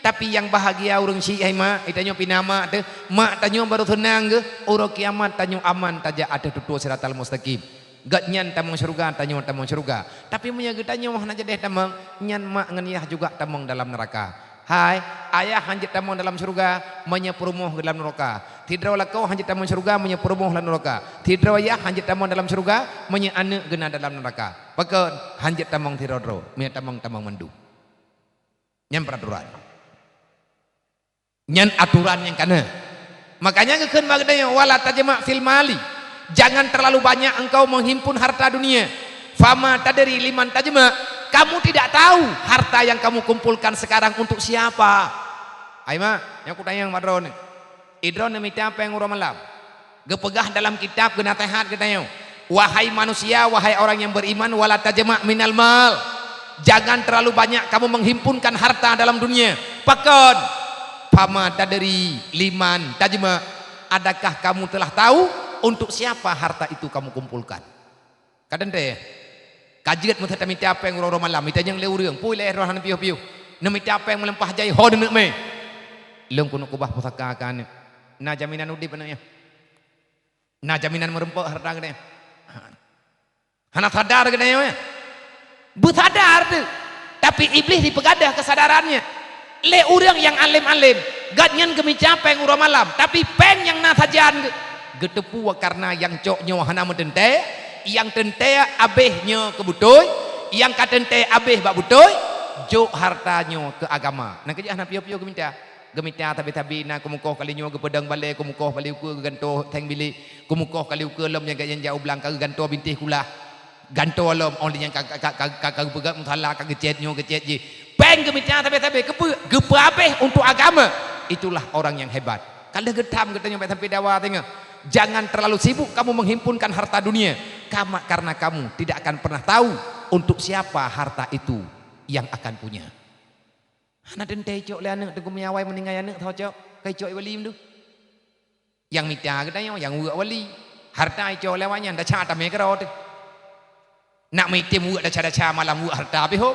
Tapi nyang bahagia ureuëng syiek hai mak, tanyoe pih na mak teuh. Mak tanyoe barô seunang geuh, uroe kiamat tanyoe aman tajak ateueh tutoe siratal mustaqim. Gobnyan tamong syeuruga, tanyoe tamong syeuruga. Tapi meunyoe geutanyoe hana jadeh tamong, nyan mak ngon yah juga tamong dalam neuraka. Hai, ayah hana jeuet tamong dalam syeuruga, meunyoe peurumoh geuh dalam neuraka. Sidroe lakoe hana jeuet tamong syeuruga, meunyoe peurumoh lam neuraka. Sidroe yah hana jeuet tamong dalam syeuruga, meunyoe aneuëk geuh na dalam neuraka. Pakon? Hana jeuet tamong sidroe-droe, meunyoe tamong, tamong mandum. Nyan peuraturan. Nyan aturan nyang kana. Makanya geukheun bak geutanyoe, "Wala tajma' fil mali." Jangan terlalu banyak engkau menghimpun harta dunia. "Fama tadri liman tajma'." Kamu tidak tahu harta yang kamu kumpulkan sekarang untuk siapa. Hai mak, nyoe kutanyong bak droeneuh. Idroeneuh mita péng uroe malam. Geupeugah dalam kitab geunaseuhat geutanyoe, "Wahai manusia, wahai orang yang beriman, wala tajma' minal mal." Jangan terlalu banyak kamu menghimpunkan harta dalam dunia. Pakon? "Fama tadri liman tajma'." Adakah kamu telah tahu untuk siapa harta itu kamu kumpulkan? Ka teuntée. Ka jeuet meusatamita péng uroe-uroe malam, itanyong lé ureuëng, pui lé roh hana piôh-piôh. Neumita péng meuleumpah jai ho neuneuk mé. Lôn keuneuk keubah pusaka keu aneuëk. Na jaminan udeb aneuëk nyan. Na jaminan meurumpok harta geutanyoe. Hana sadar geutanyoe. Beusadar teuh. Tapi Iblih jipeugadôh keusadaran nyan lé ureuëng nyang além-além. Gobnyan geumita péng uroe malam, tapi péng nyang na sajan geu-, geuteupeue karena nyang cok nyoe hana meuteuntée, nyang teuntée abéh nyoe keu beutôi, nyang ka teuntée abéh bak beutôi, jok harta nyoe keu agama. Nyan keuh jih hana piôh-piôh geumita. Geumita sabe-sabe na keumukoh kali nyoe geupeudong balée, keumukoh kali ukeue geugantoe theng bilék, keumukoh kali ukeue lom nyang gajah jak u blang ka geugantoe bintéh kulah. Gantoe lom, óh lheueh nyan ka, ka, ka, ka, ka geupeugah musala, ka geucét nyoe, geucét jih. Péng geumita sabe-sabe, keupeue? Geupeuabéh untuk agama. Itulah orang yang hebat. Ka lheueh geutam geutanyoe bék sampai dawa teungoh. Jangan terlalu sibuk kamu menghimpunkan harta dunia, kama-, karena kamu tidak akan pernah tahu untuk siapa harta itu yang akan punya. Hana teuntée icok lé aneuëk, teungku meunyo awai meuninggai aneuëk, soe cok? Ka icok i wali meudu. Nyang mita geutanyoe, nyang weuek wali. Harta icok lé awak nyan, desya tamé keudroe teuh. Nak meuitem weuek desya-desya malam weuek harta pih ho.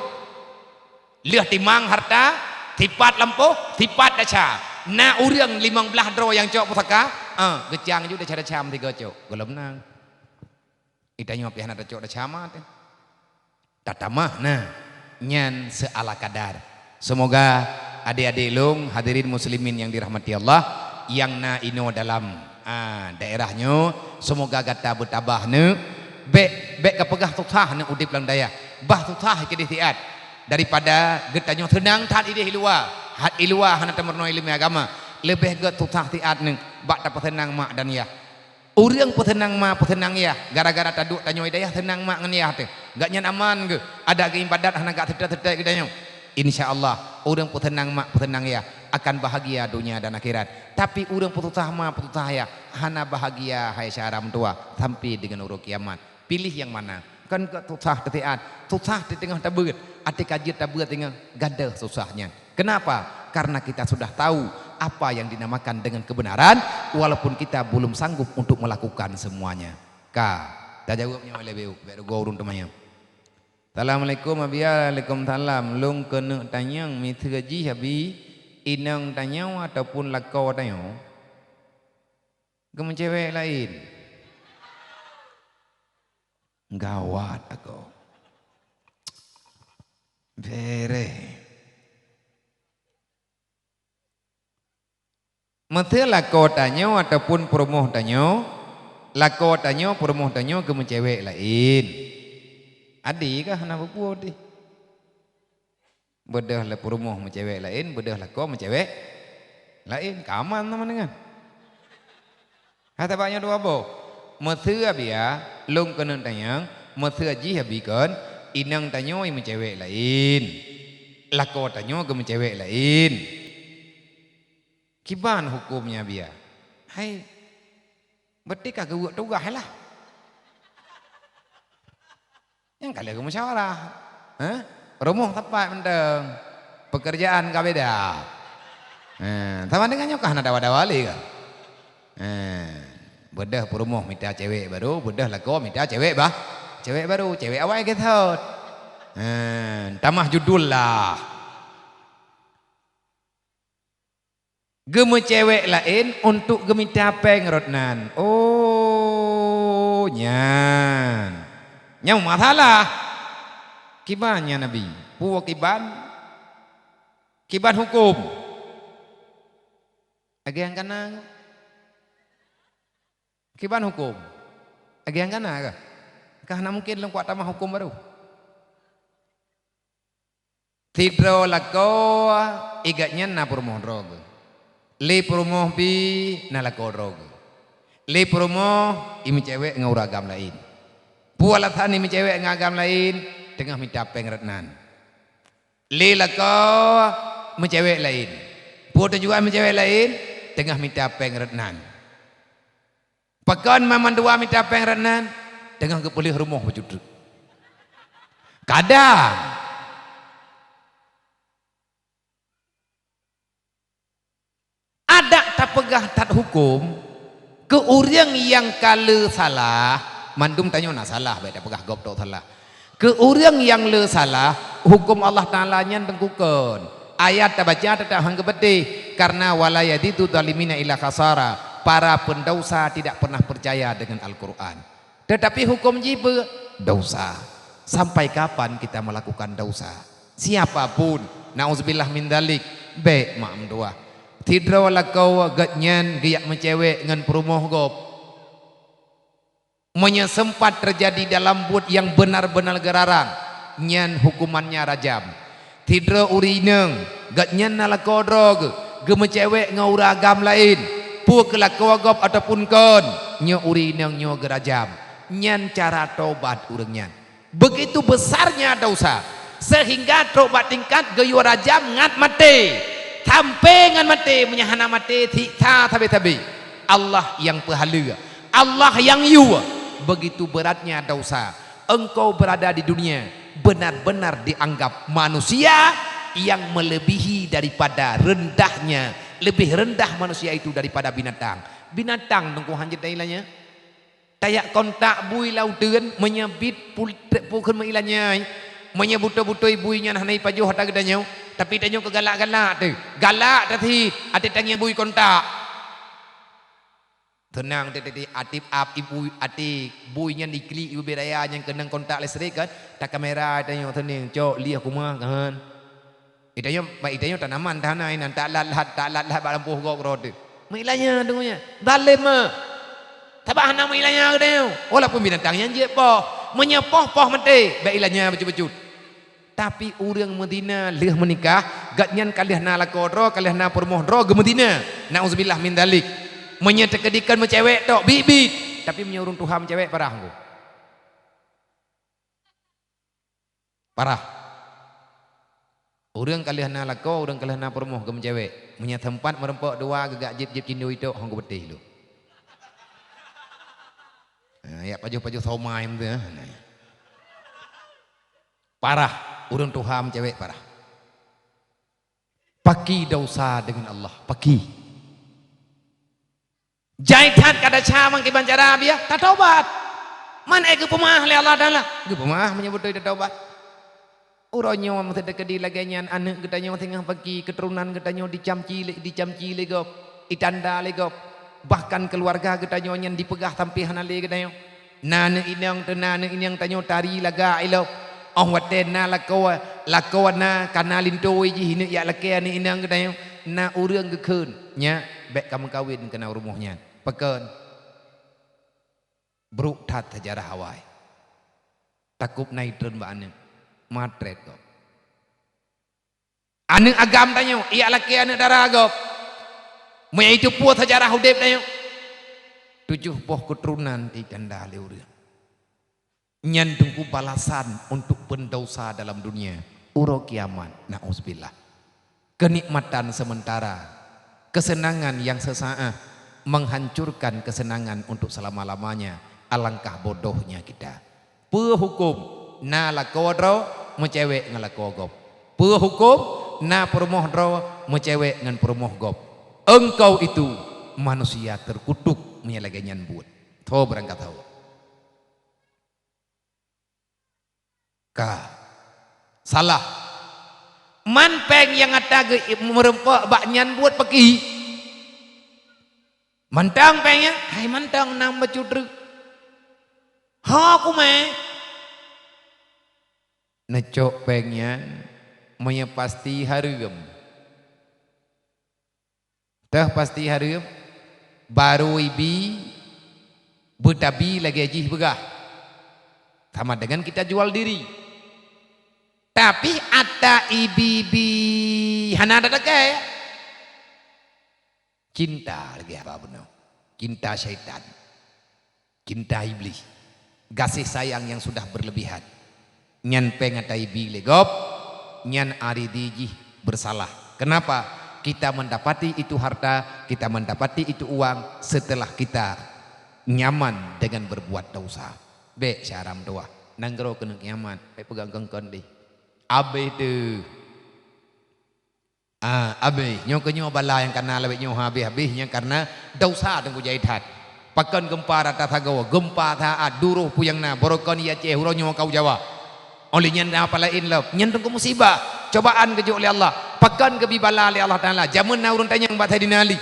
Lheueh timang harta, sipat lampôh, sipat desya. Na ureuëng limong blaih droe nyang cok pusaka, ah, geucang ju desya-desya meusigoe cok. Gohlom nang. Geutanyoe pih hana tacok desya ma teuh. Tatamah na, nyan seuala kadar. Seumoga adék-adék lôn, hadirin muslimin nyang dirahmati Allah, nyang na inoe dalam, a, daerah nyoe, seumoga gata beutabah neuk, bék, bék kapeugah susah neuk udeb lam dayah. Bah susah keudeh siat daripada geutanyoe seunang that ideh i luwa, hat i luwa hana tameurunoe ileumèe agama. Leubeh gèt susah siat neuk bak tapeuseunang mak dan yah. Ureuëng peuseunang ma peuseunang yah gara-gara taduek tanyoe i dayah seunang mak ngon yah teuh. Gobnyan aman geuh, adak geuibadat hana gak seutet-seutet geutanyoe. Insya Allah, ureuëng peuseunang mak peuseunang yah akan bahagia donya dan akhirat. Tapi ureuëng peususah ma peususah yah hana bahagia hai syara meutuwah sampai deungon uroe kiamat. Pilih nyang mana? Kan gèt susah teusiat, susah teuteungoh tabeuet, até ka jeuet tabeuet teungoh gadôh susah nyan. Kenapa? Karena kita sudah tahu apa yang dinamakan dengan kebenaran, walaupun kita belum sanggup untuk melakukan semuanya. Ka, tajaweueb nyoe lé beu, bèk rugoe ureuëng teumanyong. Assalamualaikum, Abi. Waalaikumsalam. Lôn keuneuk tanyong, miseue jih, Abi, inong tanyoe ataupun lakoe tanyoe geumeucewek laén? Gawat agoe. Beureh. Meuseu lakoe tanyoe ataupun peurumoh tanyoe, lakoe tanyoe, peurumoh tanyoe geumeucewek laén. Adi kah hana peue-peue deh. Beudôh lé peurumoh meucewek laén, beudôh lakoe meucewek laén. Ka aman teuma deungon. Hai sabab nyoe dua boh. Meuseu Abi ya, lôn keuneuk tanyong, meuseu jih Abi kon, inong tanyoe meucewek laén. Lakoe tanyoe geumeucewek laén. Kiban huköm nyan Abi ya? Hai, berarti ka geuweuek tugaih lah. Nyang ka lheueh geumusyawarah. Hah? Rumoh teumpat mantong. Pekerjaan ka beda. Ha, sama dengan nyoe ka hana dawa-dawa lé ka. Ha, beudôh peurumoh mita cewek baru, beudôh lakoe mita cewek bah, cewek baru, cewek awai geuthot. Ha, tamah judul lah. Geumeucewek laén untuk geumita péng rot nan. Oh, nyan. Nyan masalah. Kiban nyan Nabi. Peue kiban? Kiban huköm. Lagèe nyang kana. Kiban huköm. Lagèe nyang kana kah? Kah na mungkin lôn kuat tamah huköm baru? Sidroe lakoe, i gobnyan na peurumoh droe geuh. Lé peurumoh bi na lakoe droe geuh. Lé peurumoh imeucewek ngon ureueng agam laén. Peue alasan imeucewek ngon agam laén? Teungoh mita péng rot nan. Lé lakoe meucewek laén. Peue tujuan meucewek laén? Teungoh mita péng rot nan. Pakon mandua mita péng rot nan? Teungoh geupeuleueh rumoh bacut. Kadang adak tapeugah that huköm keu ureueng nyang ka le salah, mandum tanyoe na salah, bèk tapeugah gob tok salah. Keu ureueng nyang le salah, huköm Allah Taala nyan teungku kon. Ayat tabaca teutap han geupeudeh, karena wala yazidu zalimina illa khasara. Para pendosa tidak pernah percaya dengan Al-Quran. Tetapi huköm jih beu dosa. Sampai kapan kita melakukan dosa? Siapa pun, nauzubillah min dzalik, bèk mak meutuwah. Sidroe lakoe gobnyan geujak meucewek ngon peurumoh gob. Meunyoe sempat terjadi dalam buet nyang benar-benar geurarang, nyan hukömannya rajam. Sidroe ureueng inong, gobnyan na lakoe droe geuh, geumeucewek ngon ureueng agam laén, peue keu lakoe gob ataupun kon, nyoe ureueng inong nyoe geurajam. Nyan cara tobat ureueng nyan. Begitu besarnya dosa, sehingga trok bak tingkat geuyue rajam ngat maté. Sampai ngat maté, meunyo hana maté, siksa sabe-sabe. Allah nyang peuhaleue, Allah nyang yue. Begitu beratnya dosa. Engkau berada di dunia, benar-benar dianggap manusia yang melebihi daripada rendahnya, lebih rendah manusia itu daripada binatang. Binatang teungku hanjeuet dan ilanya. Tajak kontak bui lam uteuen, meunyo bit pul-, pukon meuilan nyai. Meunyo butôi-butôi bui nyan hana ipajoh ata geutanyoe, tapi tanyoe keu galak-galak teuh. Galak teuh sit, até tangieng bui kontak. Seunang teuh, teuh, teuh, até ap ibu, até bui nyan diklik ibu raya nyang keunong kontak listrik kan, takamera tanyoe seunang, cok lieh kumah kan. Itanyoe, bak itanyoe tanaman tanah inan, tak lat-lat, tak lat-lat bak lampôh gob keudroe teuh. Meuilanya teungoh nyan. Zalem meuh. Sabab hana meuilanya geutanyoe. Walaupun binatang nyan jeuet poh. Meunyoe poh, poh maté, bèk ilanya bacut-bacut. Tapi ureueng meuzina lheueh meunikah, gobnyan ka lheueh na lakoe droe, ka lheueh na peurumoh droe, geumeuzina. Nauzubillah min dzalik. Meunyoe teukeudi kon meucewek tok, biet-biet. Tapi meunyoe ureueng tuha meucewek, parah engko. Parah. Ureueng ka lheueh na lakoe, ureueng ka lheueh na peurumoh, geumeucewek. Meunyoe teumpat meurumpok dua, geugak jieb-jieb cindui tok, hong geupeuteh lom. Ha, jak pajoh-pajoh somai meuteun, ha. Parah, ureueng tuha meucewek parah. Paki desya deungon Allah, paki. Jai that ka desya meukiban cara biasa, tatobat. Man ék geupeumeu'ah lé Allah Taala? Geupeumeu'ah meunyoe beutôi tatobat. Uroe nyoe meuseuti keudi lagèe nyan aneuk geutanyoe singoh paki, keuturonan geutanyoe dicamci lé, dicamci lé gob, itanda lé gob. Bahkan keuluwarga geutanyoe nyan dipeugah sampoe hana lé geutanyoe. Na aneuk inong teu, na aneuk inong tanyoe tari lagak ilop. Óh watèe na lakoe, lakoe na ka na linto jih neuk jak lakèe aneuk inong geutanyoe, na ureueng geukheun, "Nyak, bèk kameukawen keu na rumoh nyan." Pakon? Brok that seujarah awai. Takot na itreun bak aneuk, matrét gob. Aneuk agam tanyoe, jak lakèe aneuk dara gob. Meunyo iteupeue seujarah udép tanyoe, tujoh boh keuturonan itanda lé ureueng. Nyan teungku balasan untuk peundosa dalam dunia, uroe kiamat, na'udzubillah. Kenikmatan sementara, kesenangan yang sesaat menghancurkan kesenangan untuk selama-lamanya. Alangkah bodohnya kita. Peue huköm na lakoe droe meucewek ngon lakoe gob? Peue huköm na peurumoh droe meucewek ngon peurumoh gob? Engkau itu manusia terkutuk meunyo lagèe nyan buet. Tho beurangkat tho. Ka. Salah. Man péng nyang ata geu-, meurumpok bak nyan buet paki. Mantong péng nyan, hai mantong nam bacut treuk. Ho kumé. Neucok péng nyan, meunyo pasti hareuem. Teuh pasti hareuem, barô ibi, beutabi lagèe jih peugah. Sama dengan kita jual diri. Tapi ata ibi-bi hana ada dakée. Cinta lagèe haba bunoe. Cinta syaitan. Cinta iblis, gaséh sayang nyang sudah beureulebihan. Nyan péng ata ibi lé gob, nyan aridi jih beursalah. Kenapa? Kita mendapati itu harta, kita mendapati itu uang setelah kita nyaman dengan berbuat dosa. Bék syara meutuwah, nanggroe keuneuk nyaman, bék peugah kon-kon deh. Abéh deuh. Ah, abéh. Nyoe keuh nyoe bala nyang kana lawét nyoe habéh-habéh nyan kareuna dosa teungku jai that. Pakon geumpa rata sagoe, geumpa saát, duroh peue nyang na, barokon di Aceh, uroe nyoe ka u Jawa. Óh lheueh nyan na apa laén lom, nyan teungku musibah, cobaan geujok lé Allah. Pakon geubi bala lé Allah Taala, jameun na ureuëng tanyong bak Saidina Ali.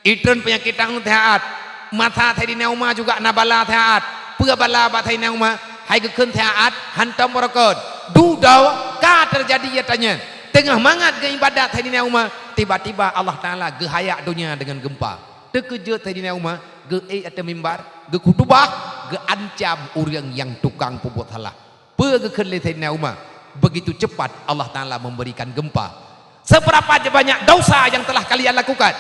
Itreun peunyakét tanggong saát. Masa Saidina Umar juga na bala saát. Peue bala bak Saidina Umar? Hai geukheun saát, hantom barokon. Dudoe ka teujadi ata nyan. Teungoh mangat geuibadat Saidina Umar, tiba-tiba Allah Taala geuhayak donya deungon geumpa. Teukeujot Saidina Umar, geuék ateueh mimbar, geukhutubah, geuancam ureuëng nyang tukang peubuet salah. Peue geukheun lé Saidina Umar? Begitu cepat Allah Taala memberikan gempa. Seberapa banyak dosa yang telah kalian lakukan?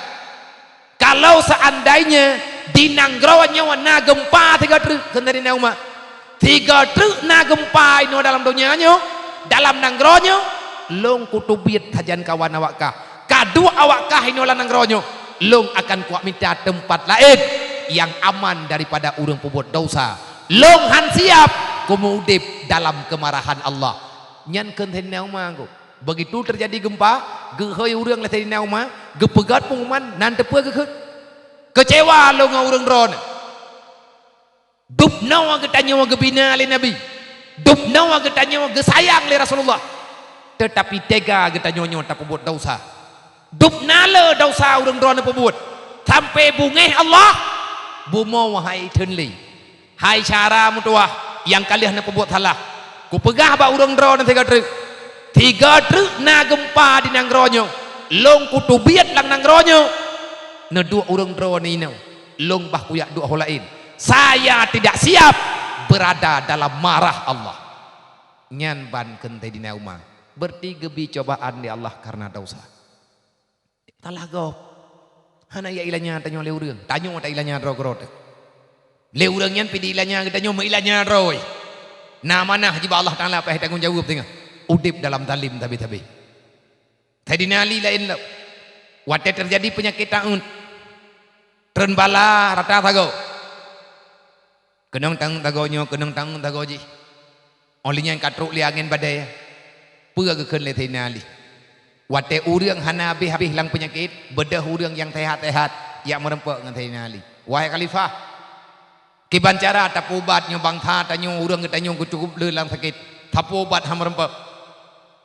Kalau seandainya di nanggroe nyoe na gempa sigoe treuk, kheun Saidina Umar, sigoe treuk na gempa inoe dalam donya nyoe, dalam nanggroe nyoe, lôn kuteubiet sajan kawan awak kah. Ka duek awak kah inoe lam nanggroe nyoe, lôn akan kuwak mita teumpat laén nyang aman daripada ureuëng peubuet dosa. Lôn han siap keu meu-udeb dalam keumarahan Allah. Nyan kheun Saidina Umar keu. Begitu teujadi geumpa, geuhôi ureuëng lé Saidina Umar, geupeugét pengumuman, nan teupeue geukheun. Keucewa lôn ngon ureuëng droeneuh. Dubnoe geutanyoe geubina lé Nabi. Dubnoe geutanyoe geusayang lé Rasulullah. Teutapi tega geutanyoe nyoe tapeubuet dosa. Dubna le dosa ureuëng droeneuh peubuet. Sampai beungéh Allah, Bumoe hai theun lé, hai syara meutuwah nyang ka lheueh neupeubuet salah. Kupeugah bak ureuëng droeneuh sigoe treuk, sigoe treuk na geumpa di nanggroe nyoe, lôn kuteubiet lam nanggroe nyoe. Neuduek ureuëng droeneuh inoe, lôn bah kujak duek ho laén. Saya tidak siap berada dalam marah Allah. Nyan ban kheun Saidina Umar, berarti geubi cobaan lé Allah kareuna desya. Salah gob. Hana ya ilanya tanyoe lé ureuëng. Tanyoe ta ilanya droe keudroe teuh. Lé ureuëng nyan pih di ilanya geutanyoe meuilanya droe. Na amanah jiba Allah Taala payah tanggong jaweueb teungoh udeb dalam zalim sabe-sabe. Saidina Ali laén lom. Watée teujadi peunyakét taun, treun bala rata sagoe. Keunong tanggong sagoe nyoe, keunong tanggong sagoe jih. Óh lheueh nyan ka trok lé angén badée. Peue geukheun lé Saidina Ali? Watée ureuëng hana habéh-habéh lam peunyakét, beudôh ureuëng nyang seuhat-seuhat, jak meurumpok ngon Saidina Ali. Wahai khalifah, kiban cara tapeuubat nyoe bansa tanyoe, ureuëng geutanyoe geucukôp le lam sakét. Tapeuubat hana meurumpok.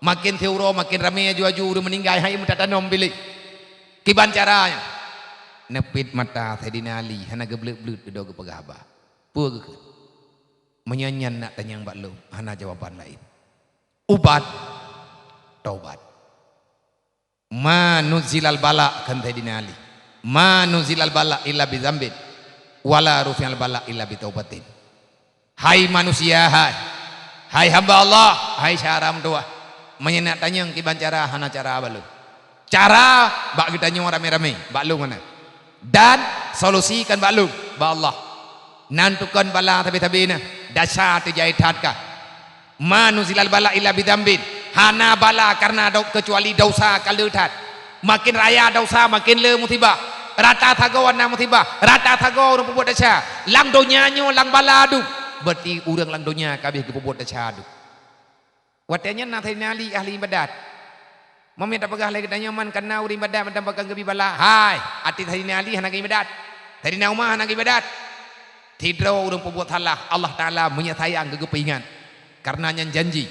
Maken siuroe maken ramé aju-aju ureuëng meuninggai, hai meutatanom bilék. Kiban cara nyoe? Neupit mata Saidina Ali, hana geubleuet-bleuet dudoe geupeugah haba. Peue geukheun? Meunyoe nyan nak tanyong bak lôn, hana jawaban laén. Ubat, taubat. Ma nuzilal bala, kheun Saidina Ali. Ma nuzilal bala illa bi dzambin, wala rufi'al bala illa bi taubatin. Hai manusia, hai, hai hamba Allah, hai syara meutuwah. Meunyoe nak tanyong kiban cara, hana cara bak lôn. Cara bak geutanyoe ramé-ramé, bak lôn hana. Dan solusi kan bak lôn, bak Allah. Nan tukon bala sabe-sabe na, desya teujai that ka. Ma nuzilal bala illa bi dzambin. Hana bala kareuna do-, keucuali desya ka le that. Maken raya desya, maken le musibah. Rata sagoe na musibah, rata sagoe ureuëng peubuet desya. Lam donya nyoe lam bala dum. Berarti ureuëng lam donya ka habéh geupeubuet desya dum. Watée nyan na Saidina Ali ahli ibadat. Meunyoe tapeugah lé geutanyoe man kana ureuëng ibadat mantong pakon geubi bala. Hai, até Saidina Ali hana geuibadat. Saidina Umar hana geuibadat. Sidroe ureuëng peubuet salah, Allah Taala meunyoe sayang geupeue ingat. Kareuna nyan janji.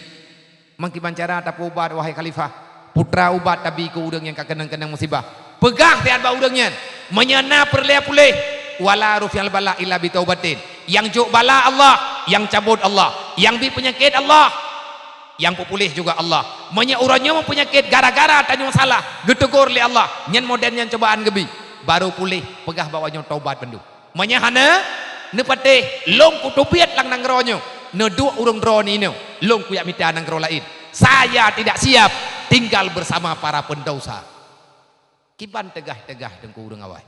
Meukiban cara tapeuubat, wahai khalifah? Putra ubat tabi keu ureuëng nyang ka keunong-keunong musibah. Peugah siat bak ureuëng nyan, meunyoe na peureulée puléh, wala rufi'al bala illa bi taubatin. Nyang jok bala Allah, nyang cabot Allah, nyang bi peunyakét Allah, nyang peupuléh juga Allah. Meunyoe uroe nyoe meupeunyakét gara-gara tanyoe salah, geuteugor lé Allah, nyan model nyan cobaan geubi, barô puléh, peugah bak awak nyoe taubat bandum. Meunyoe hana, neupatéh, lôn kuteubiet lam nanggroe nyoe, neuduek ureuëng droe nyoe, lôn kujak mita nanggroe laén. Saya tidak siap tinggal bersama para pendosa. Kiban teugah-teugah teungku ureuëng awai.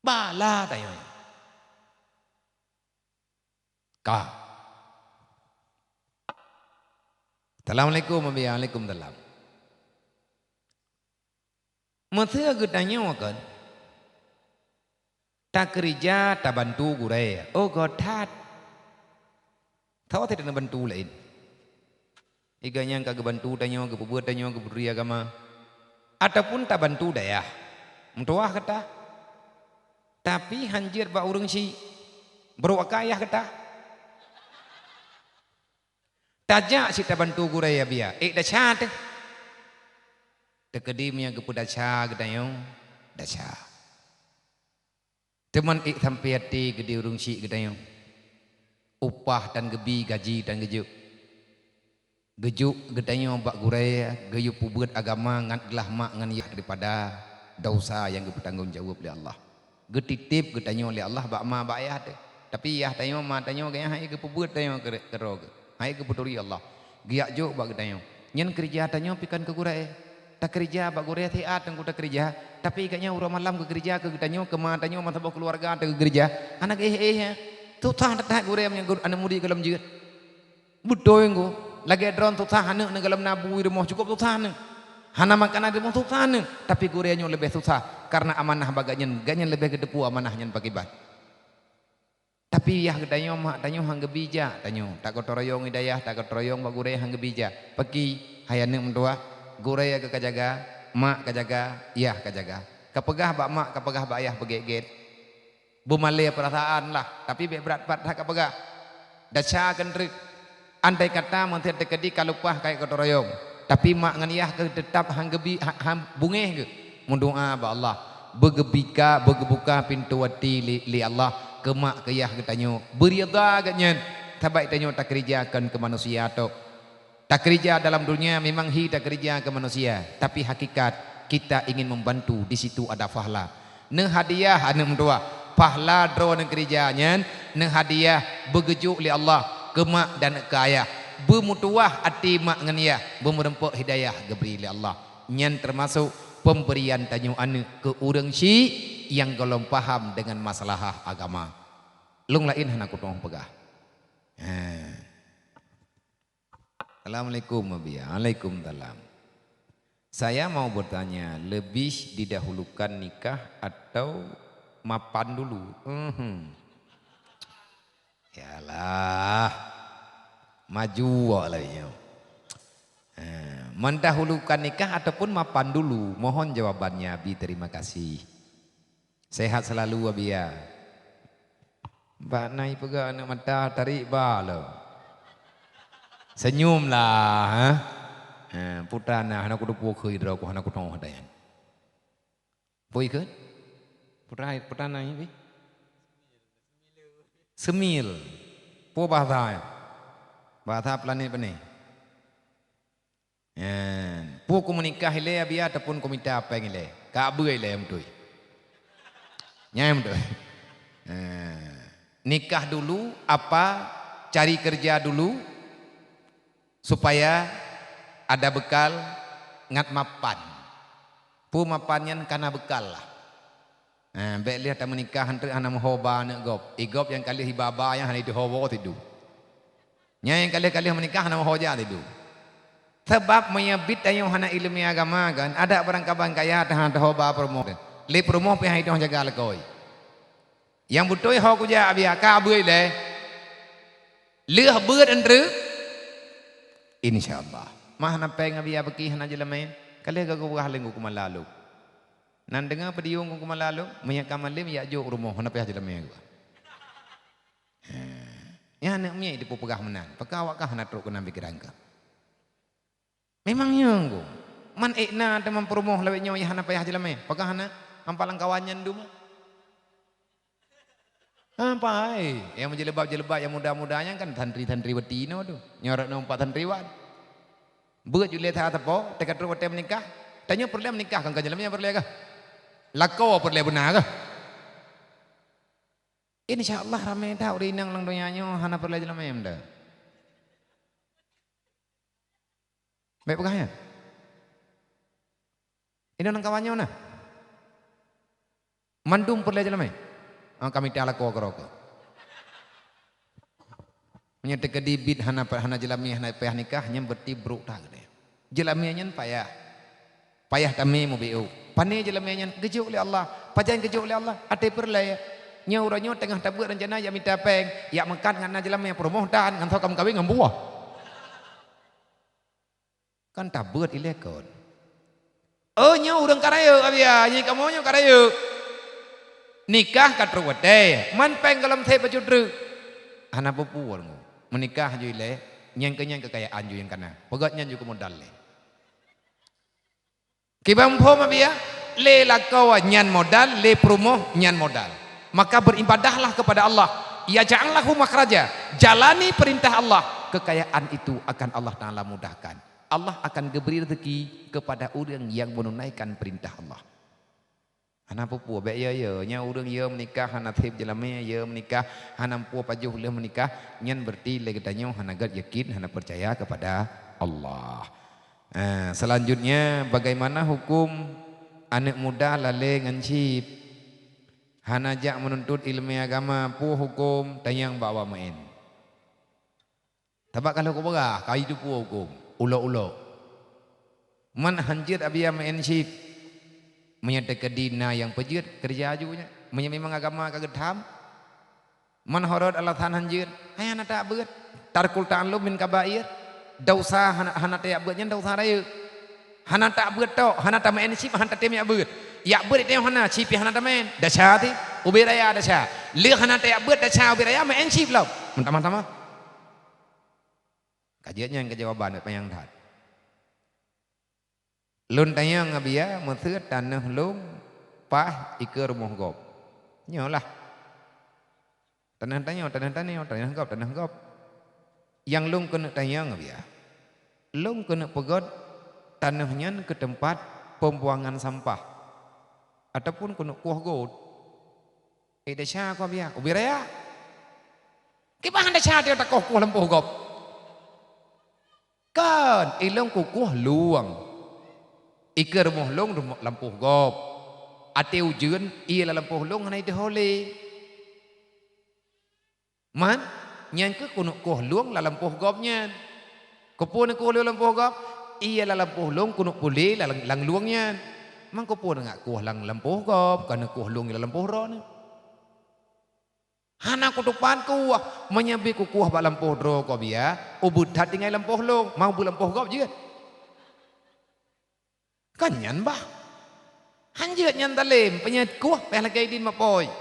Bala tanyoe. Ka. Assalamualaikum, Abi. Waalaikumsalam. Meuseu geutanyoe kon, takeurija tabantu gurée. Oh, göt that. Sawa that neubantu laén. Iga nyang ka geubantu tanyoe, geupeubuet tanyoe, geupeuturi agama. Ataupun tabantu dayah. Meutuwah gata. Tapi hanjeuet bak ureuëng syiek. Brok akai ayah gata. Tajak cit tabantu gurée, Abi, ék desya teuh. Teukeudi meunyoe geupeudesya geutanyoe, desya. Teuma ék sampoe até geutanyoe ureuëng syiek geutanyoe. Upah tan geubi, gaji tan geujok. Geujok geutanyoe bak gurée, geuyue peubuet agama ngat glah mak ngon yah daripada desya nyang geupeutanggong jaweueb lé Allah. Geutitép geutanyoe lé Allah bak ma bak yah teuh. Tapi yah tanyoe, ma tanyoe, gobnyan han ék geupeubuet tanyoe keu, keudroe geuh. Han ék geupeuturi Allah. Geujak jok bak geutanyoe. Nyan keurija tanyoe pih kon keu gurée. Takeurija bak gurée siat teungku takeurija. Tapi gobnyan uroe malam geukeurija keu geutanyoe, keu ma tanyoe, meusaboh keuluwarga teuh geukeurija. Hana geuéh-éh nyan. Susah that-that gurée meunyoe geu-, aneuëk murit gohlom jeuet. Beutôi ngon, lagée droe susah aneuëk neuh gohlom na bu i rumoh, cukôp susah aneuëk. Hana makanan i rumoh, susah aneuëk, tapi gurée nyoe leubeh susah, kareuna amanah bak gobnyan, gobnyan leubeh geuteupeue amanah nyan pakriban. Tapi yah geutanyoe, mak tanyoe han geubi jak tanyoe, takeuteuroyong i dayah, takeuteuroyong bak gurée han geubi jak. Pakri, hai aneuëk meutuwah, gurée ka kajaga, mak kajaga, yah kajaga. Kapeugah bak mak, kapeugah bak yah beugét-gét. Beumalée peurasaan lah, tapi bék brat-brat that kapeugah. Desya kheun treuk. Andai kata meunteuk teukeudi ka leupah kayée keuteuroyong, tapi mak ngon yah keuh teutab han geubi, ha-, han beungéh geuh. Meudoá bak Allah, Beugeubika, beugebuka pintoe até lé, lé Allah keu mak keu yah geutanyoe. Beuridha geuh nyan, sabab tanyoe takeurija kon keu manusia tok. Takeurija dalam dunia memang hi takeurija keu manusia, tapi hakikat kita ingin membantu, di situ ada pahala. Neuhadiah aneuk meutuwah, pahala droe neukeurija nyan neuhadiah beugeujok lé Allah keu mak dan keu ayah. Beumeutuwah até mak ngon yah, beumeureumpok hidayah geubri lé Allah. Nyan teumasok peumbrian tanyoe aneuk keu ureuëng syik nyang gohlom paham deungon masalah agama. Lôn laén hana kutueng peugah. Ha. Assalamualaikum, Abi. Waalaikumsalam. Saya mau bertanya, lebih didahulukan nikah atau mapan dulu? Mhm. Yalah. Maju awak lagi nyoe. Ha, mendahulukan nikah ataupun mapan dulu? Mohon jawabannya, Abi. Terima kasih. Sehat selalu, Abi, ya. Bak na ipeugah aneuk mata tarék ba lom. Senyum lah, ha? Ha, putra na hana kuteupue keu droe ku hana kutoh ata nyan. Pui keu? Putra, putra na ibi? Semil. Pue bahasa? Bahasa planet pane? Nyan. Pue kumeunikah ilée, Abi, ataupun kumita péng ilée? Ka beuet ilée meuntui. Nyan meuntui. Ha. Nikah dulu apa cari kerja dulu supaya ada bekal ngat mapan. Pue mapan nyan kana bekal lah. Ha, bék lheueh tameunikah han treuk hana meuho ba aneuk gob. I gob nyang ka lheueh iba ba nyan hana iteuho woe sidu. Nyan nyang ka lheueh-ka lheueh meunikah hana meuho jak sidu. Sabab meunyoe bit tanyoe hana iéleumé agama kan, adak barangkaban kaya teuh hana teuho ba peurumoh. Lé peurumoh pih hana itong jaga lakoe. Nyang beutôi ho kujak biasa ka beuet lé. Lheueh beuet han treuk. Insya Allah. Mah hana péng Abi, ya beuki hana jeulamé. Ka lheueh ka geupeugah lé Teungku Keumala lom. Nan deungoe peudiyong Teungku Keumala lom, meunyoe ka malem yak jok rumoh, hana payah jeulamé geuh. Nyan aneuk miet dipeugah meunan, pakon awak kah hana trok keunan pikeran kah? Memang nyan Teungku. Man ék na teuma peurumoh lawét nyoe nyang hana payah jeulamé, pakon hana? Ampat lam kawan nyan dum. Ampai, nyang meujilbab-jilbab nyang muda-muda nyan kan santri-santri beutinoe tu. Nyoe rot nyoe empat santriwan. Beuet julée that teupeu, teuka trok watée meunikah. Tanyoe peureulée meunikah kan ka jeulamé peureulée kah? Lakoe peureulée beuna kah? Insya Allah ramé that ureuëng inong lam donya nyoe hana peureulée jeulamé meuda. Bék peugah nyan. Inong lam kawan nyoe na. Mandum peureulée jeulamé. Ah, ka mita lakoe keudroe keuh. Meunyoe teukeudi bit hana, hana jeulamé, hana payah nikah, nyan berarti brok that geutanyoe. Jeulamé nyan payah. Payah tamé mubiôh. Pané jeulamé nyan geujok lé Allah. Pajan geujok lé Allah? Até peureulée. Nyoe uroe nyoe teungoh tabeuet reuncana yak mita péng, yak meukat ngon na jeulamé peurumoh tan ngon soe ka meukawen ngon buah. Kan tabeuet ilée kon. Oh, nyoe ureuëng ka rayeuk, Abi, ya, nyoe kamoe nyoe ka rayeuk. Nikah ka trok watée, man péng gohlom sép bacut treuk. Hana peue-peue Teungku. Meunikah ju ilée, nyan keu nyan keukayaan ju nyang kana. Peugét nyan ju keu modal lé. Kiban phom Abi, ya, lé lakoe nyan modal, lé peurumoh nyan modal. Maka beribadahlah kepada Allah. Ya, ja'allahu makhraja. Jalani perintah Allah. Kekayaan itu akan Allah Taala mudahkan. Allah akan geubri rezeki kepada ureuëng nyang meununaikan perintah Allah. Hana peue-peue, bék yo-yo. Nyan ureuëng yo meunikah hana sép jeulamé, yo meunikah hana peue pajoh lheueh meunikah, nyan berarti lé geutanyoe hana gét yakin, hana peucaya kepada Allah. Ah, selanjutnya, bagaimana hukum aneuk muda lalé ngon chip? Hana jak meununtut iéleumé agama, peue hukum? Tanyong bak awak meu'én. Sabab ka lheueh kupeugah, ka jiteupeue huköm, ulok-ulok. Man han jeuet Abi meu'én chip. Meunyoe teukeudi na nyang peujeuet, keureuja aju nyan. Meunyoe memang agama ka geutham, man ho rot alasan han jeuet, hai hana tabeuet. Tarkul ta'allum min kabair. Desya hana, hana tajak beuet nyan desya rayeuk. Hana tabeuet tok, hana tameu'én chip, hana tatem jak beuet. Jak beuet teuh hana, chip pih hana tameu'én. Desya teuh, ubé raya desya. Lé hana tajak beuet desya ubé raya, meu'én chip lom. Meutamah-tamah. Ka jeuet nyan keu jawaban, panyang that. Lôn tanyong Abi, ya, meuseu tanoh lôn paih ikeue rumoh gob. Nyoe lah. Tanoh tanyoe, tanoh tanyoe, tanoh gob, tanoh gob. Nyang lôn keuneuk tanyong, biya. Lôn keuneuk peugöt tanoh nyan keu teumpat peumbuangan sampah, ataupun keuneuk kueh got. Eh, desya keu biya, ubé raya. Kiban desya dia takoh kueh lampôh gob. Kan, ilôn kukueh lueng. Ikeue rumoh lôn rumoh lampôh gob. Até ujeuen, ie lam lampôh lôn hana ideuh olé. Man, nyan keuh keuneuk kueh lueng lam lampôh gob nyan. Keupeue neukueh lueng lampôh gob? Ie lam lampôh lôn keuneuk puléh lam, lam lueng nyan. Man keupeue neungak kueh lam lampôh gob, ka neukueh lueng lam lampôh droeneuh? Hana kutupat kueh, meunyoe bit kukueh bak lampôh droe keu biya, ubeuet that tinggai lampôh lôn, mau beuet lampôh gob jeuet. Kan nyan bah. Han jeuet nyan dalem, peue nyang kueh payah lagèe idin mapôi.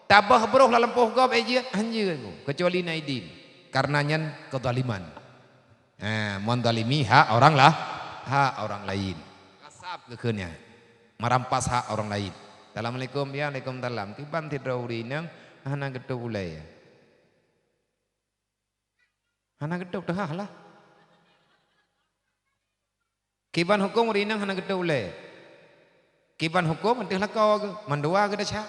Tabah broh lam lampôh gob, eh, jeuet, han jeuet, keucuali na idin. Karena nyan keuzaliman. Ha, menzalimi hak orang lah, hak orang lain. Ghasab geukheun nyan. Merampas hak orang lain. Assalamualaikum, ya, waalaikumsalam. Kiban sidroe ureueng inong hana geutôp ulèe. Hana geutôp teuhah lah. Kiban huköm ureueng inong hana geutôp ulèe. Kiban huköm teuh lakoe geuh, mandua geuh desya.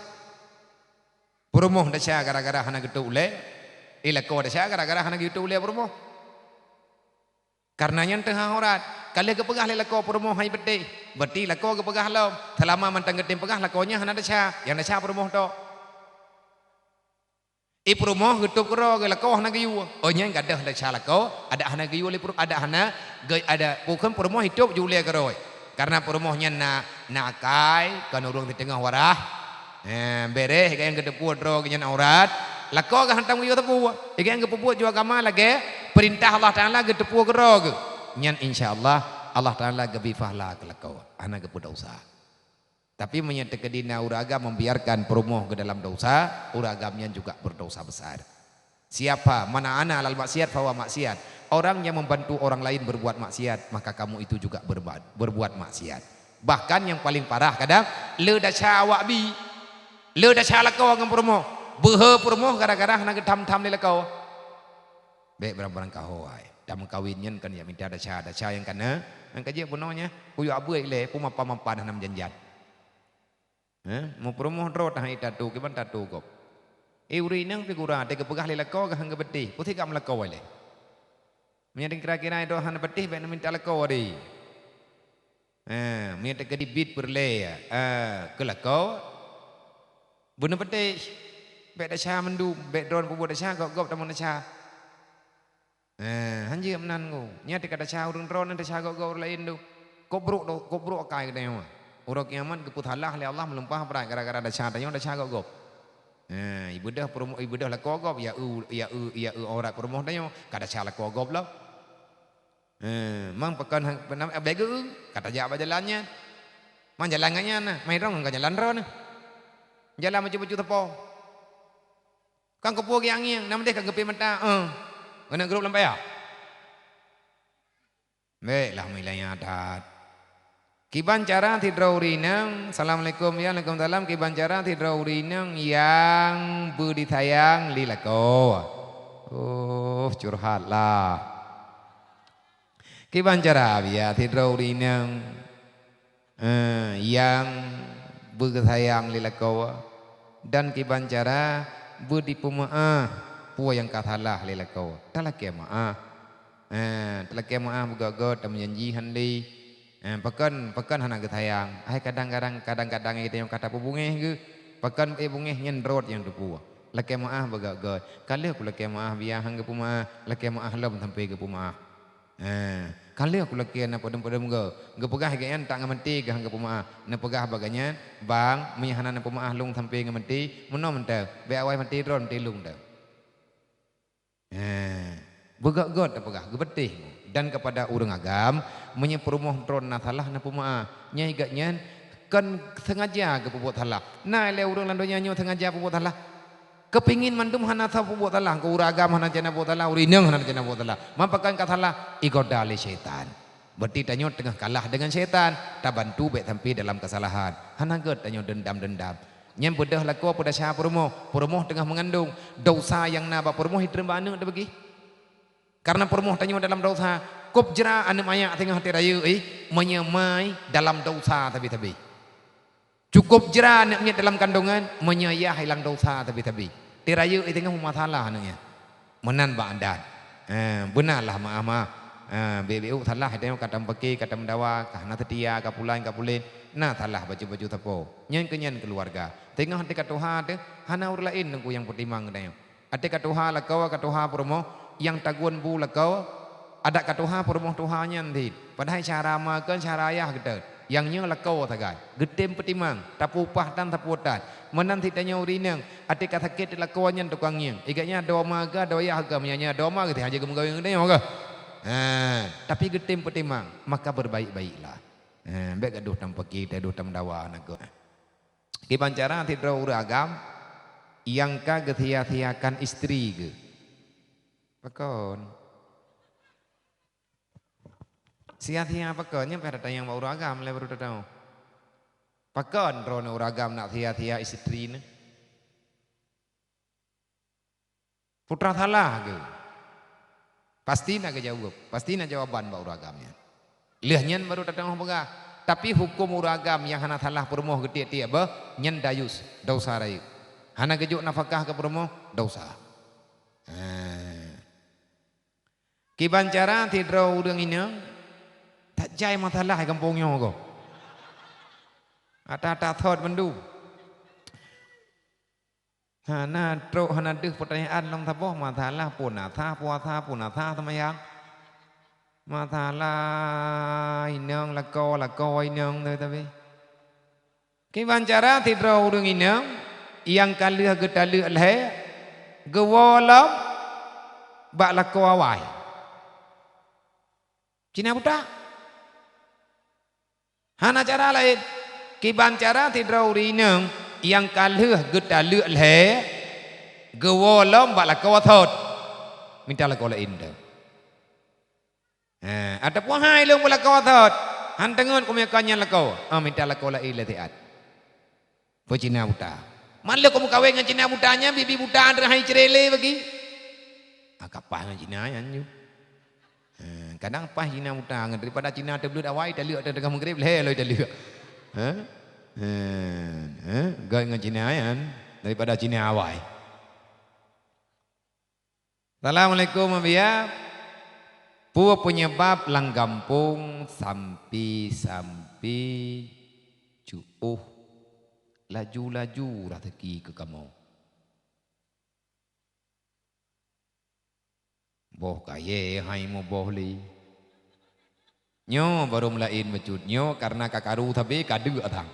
Peurumoh desya gara-gara hana geutôp ulèe, eh, lakoe desya gara-gara hana geutôp ulèe peurumoh. Karena nyan teuhah aurat, ka lheueh geupeugah lé lakoe peurumoh hai beuteh, berarti lakoe geupeugah lom, seulama mantong geutem peugah lakoe nyan hana desya, nyang desya peurumoh tok. I peurumoh geutôp keudroe geuh lakoe hana geuyue. Oh, nyan gadôh desya lakoe, adak hana geuyue lé peurumoh, adak hana geu-, adak bukon peurumoh itôp ju ulèe keudroe. Karena peurumoh nyan na, na akai, kon ureueng siteungoh wadah. Eh, bereh, gobnyan geuteupeue droe geuh nyan aurat. Lakoe geuh hantom geuyue teupeue. Gobnyan geupeubuet ju agama lagèe peurintah Allah Taala geuteupeue keudroe geuh. Nyan insya Allah, Allah Taala geubri pahala keu lakoe. Hana geupeudosa. Tapi meunyoe teukeudi na ureueng agam membiarkan peurumoh geuh dalam dosa, ureueng agam nyan juga berdosa besar. Siapa, man a'ana 'alal maksiat fahuwa maksiat. Orang yang membantu orang lain berbuat maksiat, maka kamu itu juga berbuat, berbuat maksiat. Bahkan yang paling parah kadang, le desya awak bi. Le desya lakoe ngon peurumoh. Beuhe peurumoh gara-gara hana geutham-tham lé lakoe. Bèk barang-barang kaho hai. Tameukawen nyan kon jak mita desya, desya nyang kana, nyang ka jeuet bunoe nyan, kuyue abeuet ilèe, peue mapa-mapa hana meujanjan. Heh, meupeurumoh droe tahan i tatu, kiban tatu gob. Eh, ureueng inong figura, teuh geupeugah lé lakoe geuh han geubeuteh, peue sigak meulakoe ilèe. Meunyoe kira-kira droe hana beuteh, bèk neumita lakoe deh. Eh, meunyoe teukeudi bit peureulèe, eh, keu lakoe, beuneubeuteh, bèk desya mandum, bèk droe peubuet desya, gob-gob tamong desya. Eh, han jeuet meunan ngon. Nyan teuka desya ureueng droe nyan desya gob-gob ureueng laén tu. Kok brok do, kok brok akai geutanyoe. Uroe kiamat geupeusalah lé Allah meulumpah brat gara-gara desya tanyoe desya gob-gob. Eh, ibeudôh peurumoh, ibeudôh lakoe gob, ya eu, ya eu, ya eu aurat peurumoh tanyoe, ka desya lakoe gob lom. Eh, mang pakon han, peunan, eh, bèk geu, ka tajak bak jalan nyan. Mang jalan ngon nyan na, mai rong ngon jalan droe na. Jalan bacut-bacut teupông. Kan keupeue geuangieng, na meudeh ka geupie mata, eh. Keuneuk geurup lam paya. Bèk lah meulanya that. Kiban cara sidroe ureueng inong, assalamualaikum, ya, waalaikumsalam. Kiban cara sidroe ureueng inong nyang beudisayang lé lakoe. Oh, curhat lah. Kiban cara biya sidroe ureueng inong, eh, nyang beusayang lé lakoe, dan kiban cara beudipeumeu'ah peue nyang ka salah lé lakoe. Talakèe meu'ah. Eh, talakèe meu'ah beugöt-göt, tameujanji han lé. Eh, pakon, pakon hana geusayang. Hai kadang-kadang, kadang-kadang geutanyoe ka tapeubungéh geuh. Pakon, eh, bungéh nyan rot nyang teupeue. Lakèe meu'ah beugöt-göt. Ka lheueh kulakèe meu'ah biya han geupeumeu'ah, lakèe meu'ah lom sampoe geupeumeu'ah. Eh, ka lheueh kulakèe na padum-padum geu-, geupeugah gobnyan tak ngon meuti geuh han geupeumeu'ah. Neupeugah bak gobnyan, "Bang, meunyoe hana neupeumeu'ah lôn sampoe ngon meuti, meunoe mantong, bèk awai meuti droe meuti lôn teuh." Eh, beugöt-göt tapeugah, geupeuteh. Dan kepada ureueng agam, meunyoe peurumoh droe na salah neupeumeu'ah, nyan gobnyan kon sengaja geupeubuet salah. Na lé ureueng lam donya nyoe sengaja peubuet salah. Keupingin mandum hana sa peubuet salah, keu ureueng agam hana cana buet salah, ureueng inong hana cana buet salah. Man pakon ka salah, igoda lé syaitan. Berarti tanyoe teungoh kalah deungon syaitan, tabantu bék sampai dalam keusalahan. Hana gét tanyoe deundam-deundam. Nyan beudôh lakoe peudasya peurumoh, peurumoh teungoh meungandong. Desya nyang na bak peurumoh jiteurimong bak aneuëk teuh beugih. Kareuna peurumoh tanyoe dalam desya, kôb jra aneuëk manyak teungoh até rayeuk, eh, meunyoe mai dalam desya sabe-sabe. Cukôp jra aneuëk miet dalam kandongan, meunyoe yah hilang desya sabe-sabe. Até rayeuk teungoh meumasalah aneuëk nyan. Meunan bak adat. Eh, beuna lah maáh-maáh. Eh, bék-bék salah, teungoh ka tameupaké, ka tameudawa, ka hana seutia, ka pulan, ka pulen. Na salah bacut-bacut sapo. Nyan keu nyan keuluwarga. Teungoh até ka tuha teuh, hana ureuëng laén teungku nyang peutimang geutanyoe. Até ka tuha lakoe, ka tuha peurumoh, nyang tagun bu lakoe, adak ka tuha peurumoh tuha nyan cit. Padahai syara ma kon syara ayah geutanyoe. Nyang nyoe lakoe sagai. Geutem peutimang, tapeupah tan, tapuwoe tan. Meunan cit tanyoe ureuëng inong, até ka sakét lakoe nyan tukang ngieng. Igat nyan adoe ma kah, adoe ayah kah, meunyoe nyan adoe ma geutanyoe hana geumeugawen geutanyoe kah. Ha, tapi geutem peutimang, maka berbaik-baiklah. Ha, bék gadoh tameupaké, gadoh tameudawa aneuk. Kiban cara sidroe ureuëng agam nyang ka geusia-siakan istri geuh. Pakon? Sia-sia pakon? Nyan payah tatanyong bak ureuëng agam lé baru tatanyong. Pakon droeneuh ureuëng agam nak sia-sia istri neuh? Putra salah keu? Pasti na geujaweueb, pasti na jawaban bak ureuëng agam nyan. Lheueh nyan baru tateungoh peugah. Tapi huköm ureuëng agam nyang hana salah peurumoh geutiek-tiek beuh, nyan dayus, desya rayeuk. Hana geujok nafakah keu peurumoh, desya. Ha. Kiban cara sidroe ureuëng inong, tajai masalah gampông nyoe gob. Ata-ata thot mandum. Hana trok, hana deuh peutanyaan lom saboh, masalah puasa, puasa, puasa seumayang. Masalah inong lakoe, lakoe inong, tapi, tapi. Kiban cara sidroe ureuëng inong nyang ka lheueh geutaleuek lhée, geuwoe lom bak lakoe awai. Cina buta. Hana cara laén. Kiban cara sidroe ureuëng inong nyang ka lheueh geutaleuek lhée, geuwoe lom bak lakoe thot. Mita lakoe laén teuh. Ha, ataupun hai lôn bak lakoe thot. Han teungeut kumeukon nyan lakoe. Ah, mita lakoe laén lé siat. Peue Cina buta. Man lé kumeukawen ngon Cina buta nyan, bibi buta, han reuhai cirele bagi. Ah, ka paih ngon Cina nyan ju. Ha, kadang paih Cina buta ngon daripada Cina teubleuet awai, taleuek teuh tengah meugreb, lhée loi taleuek. Ha? Ha, ha, gai ngon Cina nyan daripada Cina awai. Assalamualaikum, Abiya. Peue peunyeubab lam gampông sampi-sampi jiôh laju-laju raseuki keu kamoe? Boh kayée hai muboh lé. Nyoe barô meulaén bacut. Nyoe kareuna ka karu sabe ka deuk asang.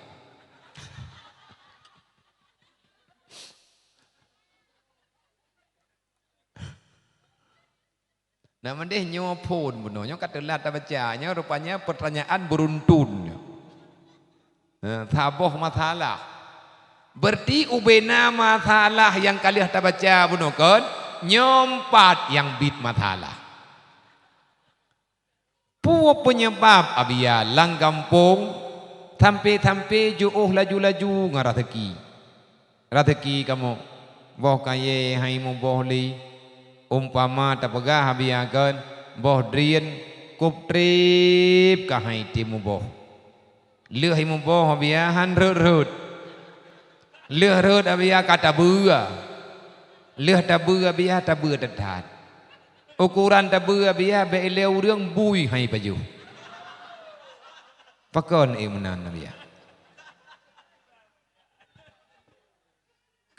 Nah, mandeh nyoe phon bunoe, nyoe ka teulat tabaca, nyoe rupanya pertanyaan beruntun. Eh, saboh masalah. Berarti ubena masalah nyang ka lheueh tabaca bunoe kon, nyoe pat nyang biet masalah. Peue peunyeubab, Abiya, lam gampông sampe-sampe jiôh laju-laju ngon raseuki? Raseuki kamoe, boh kayée hai muboh lé. Umpama tapeugah, Abiya, kon, boh drien kôb treb ka hai tém muboh. Lheueh muboh, Abiya, han rhot-rhot. Lheueh rhot, Abiya, ka tabeue. Lheueh tabeue, Abiya, tabeue that-that. Ukoran tabeue, Abiya, bék ilée ureuëng bui hai pajoh. Pakon ék meunan, Abiya?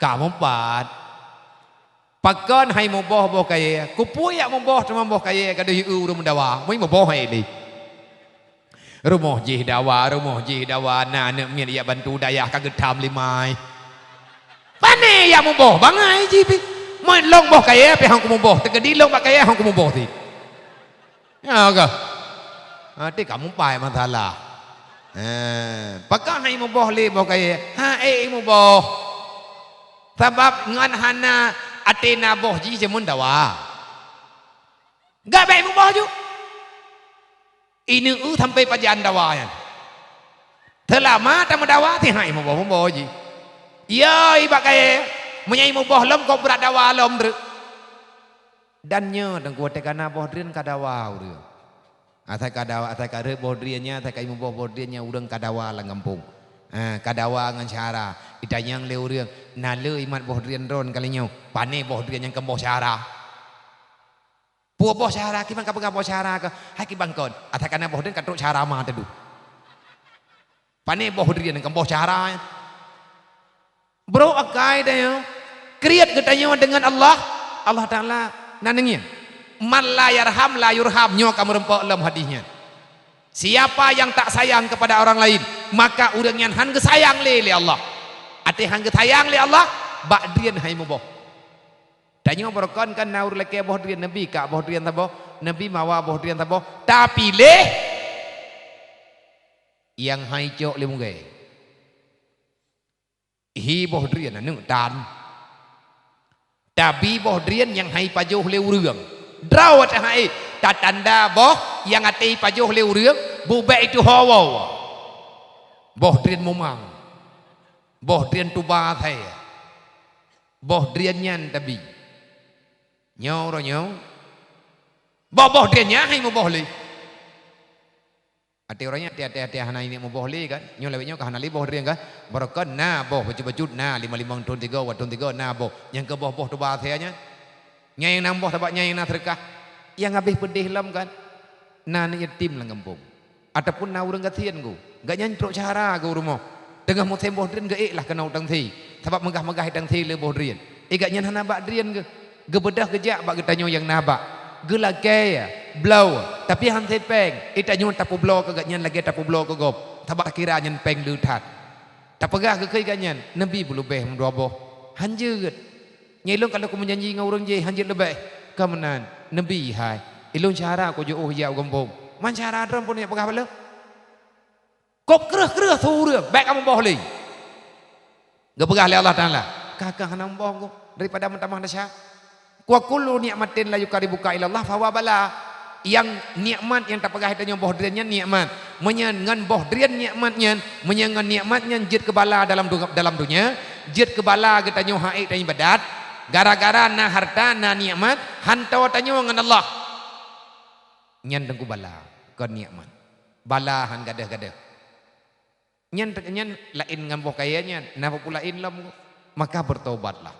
Ka meupat. Pakon hai muboh boh kayée? Keupeue jak muboh teuma boh kayée ka deuh jieu ureuëng meudawa? Meunyo muboh hai lé. Rumoh jih dawa, rumoh jih dawa, na aneuëk miet jak bantu dayah ka geutham limai. Pane jak muboh bangai jih pih. Meulong boh kayée pih han kumuboh, teukeudi lông bak kayée han kumuboh sit. Ya kah? Até kamoe pai masalah. Ha, pakon hai muboh lé boh kayée? Ha, ék muboh. Sabab ngon hana até na boh jih jameun dawa. Gak bék muboh ju. Ineu sampai pajan dawa nyan. Seulama tameudawa, tihai muboh-muboh jih. Ya, i bak kayée, meunyoe muboh lom, kok brat dawa lom treuk. Dan nyoe Teungku, watée ka na boh drien ka dawa ureuëng. Asai ka dawa, asai ka rhot boh drien nyan, asai ka muboh boh drien nyan, ureuëng ka dawa lam gampông. Ha, ka dawa ngon syara. Itanyong lé ureuëng, "Na le imat boh drien droen kali nyoe? Pane boh drien nyang keuboh syara?" Peue boh syara, kiban ka peugah boh syara keuh? Hai kiban kon, asai ka na boh drien ka trok syara ma teuduh. Pane boh drien nyang keuboh syara nyan? Brok akai tanyoe, kriet geutanyoe deungon Allah, Allah Taala na neungieng. "Man la yarham la yurham," nyoe ka meurumpok lom hadih nyan. Siapa yang tak sayang kepada orang lain, maka ureuëng nyan han geusayang lé, lé Allah. Até han geusayang lé Allah, bak drien hai muboh. Tanyoe beureukan kan na ureuëng lakée boh drien, neubi kak boh drien saboh, neubi mawa boh drien saboh, tapi lé nyang hai cok lé mugée. Hi boh drien aneuk tan. Tabi boh drien nyang hai pajoh lé ureuëng. Droe teuhai tatanda boh nyang até pajoh lé ureuëng, bubek itu hawa. Boh drien mumang. Boh drien tuba asai. Boh drien nyan tabi. Nyoe uroe nyoe. Boh-boh drien nyan hai muboh lé. Até uroe nyan, até-até hana ingat muboh lé kan. Nyoe lawét nyoe ka hana lé boh drien kan. Beureukan na boh bacut-bacut na, limong-limong thon tiga, dua thon tiga na boh. Nyang keuboh-boh tuba asai nyan. Nyang na boh sabab nyang na seudeukah. Nyang habéh peudeh lom kan. Na aneuk yatim lam gampông. Ataupun na ureuëng gasien gu, gobnyan trok syara gu rumoh. Teungoh musém boh drien geuék lah keunoe u Tangsi, sabab meugah-meugah i Tangsi le boh drien. Eh, gobnyan hana bak drien geuh. Geubeudôh geujak bak geutanyoe nyang na bak. Geulakée, bloe, tapi han sép péng. Eh, tanyoe tapeubloe keu gobnyan lagée tapeubloe keu gob, sabab takira nyan péng le that. Tapeugah geukheun gobnyan, "Neubi beuleubeh meudua boh." Han jeuet. Nyan ilôn ka lheueh kumeujanji ngon ureuëng jéh, han jeuet leubeh. Ka meunan, neubi hai. Ilôn syara kujoh jak u gampông. Man syara droen pun jak peugah bak lôn. Kok kreueh-kreueh su ureuëng, bék kamoe boh lé. Geupeugah lé Allah Taala, "Ka, ka hana muboh gob daripada meutamah desya." "Wa kullu nikmatin la yuqarribuka ilallah fahuwa bala." Nyang nikmat nyang tapeugah tanyoe boh drien nyan nikmat. Meunyoe ngon boh drien nikmat nyan, meunyoe ngon nikmat nyan jeuet keu bala dalam du-, dalam donya, jeuet keu bala geutanyoe hana ék taibadat, gara-gara na hareuta, na nikmat, han toe tanyoe ngon Allah. Nyan teungku bala, kon nikmat. Bala han gadôh-gadôh. Nyan, nyan laén ngon boh kayée nyan, na peue laén lom. Maka bertobatlah.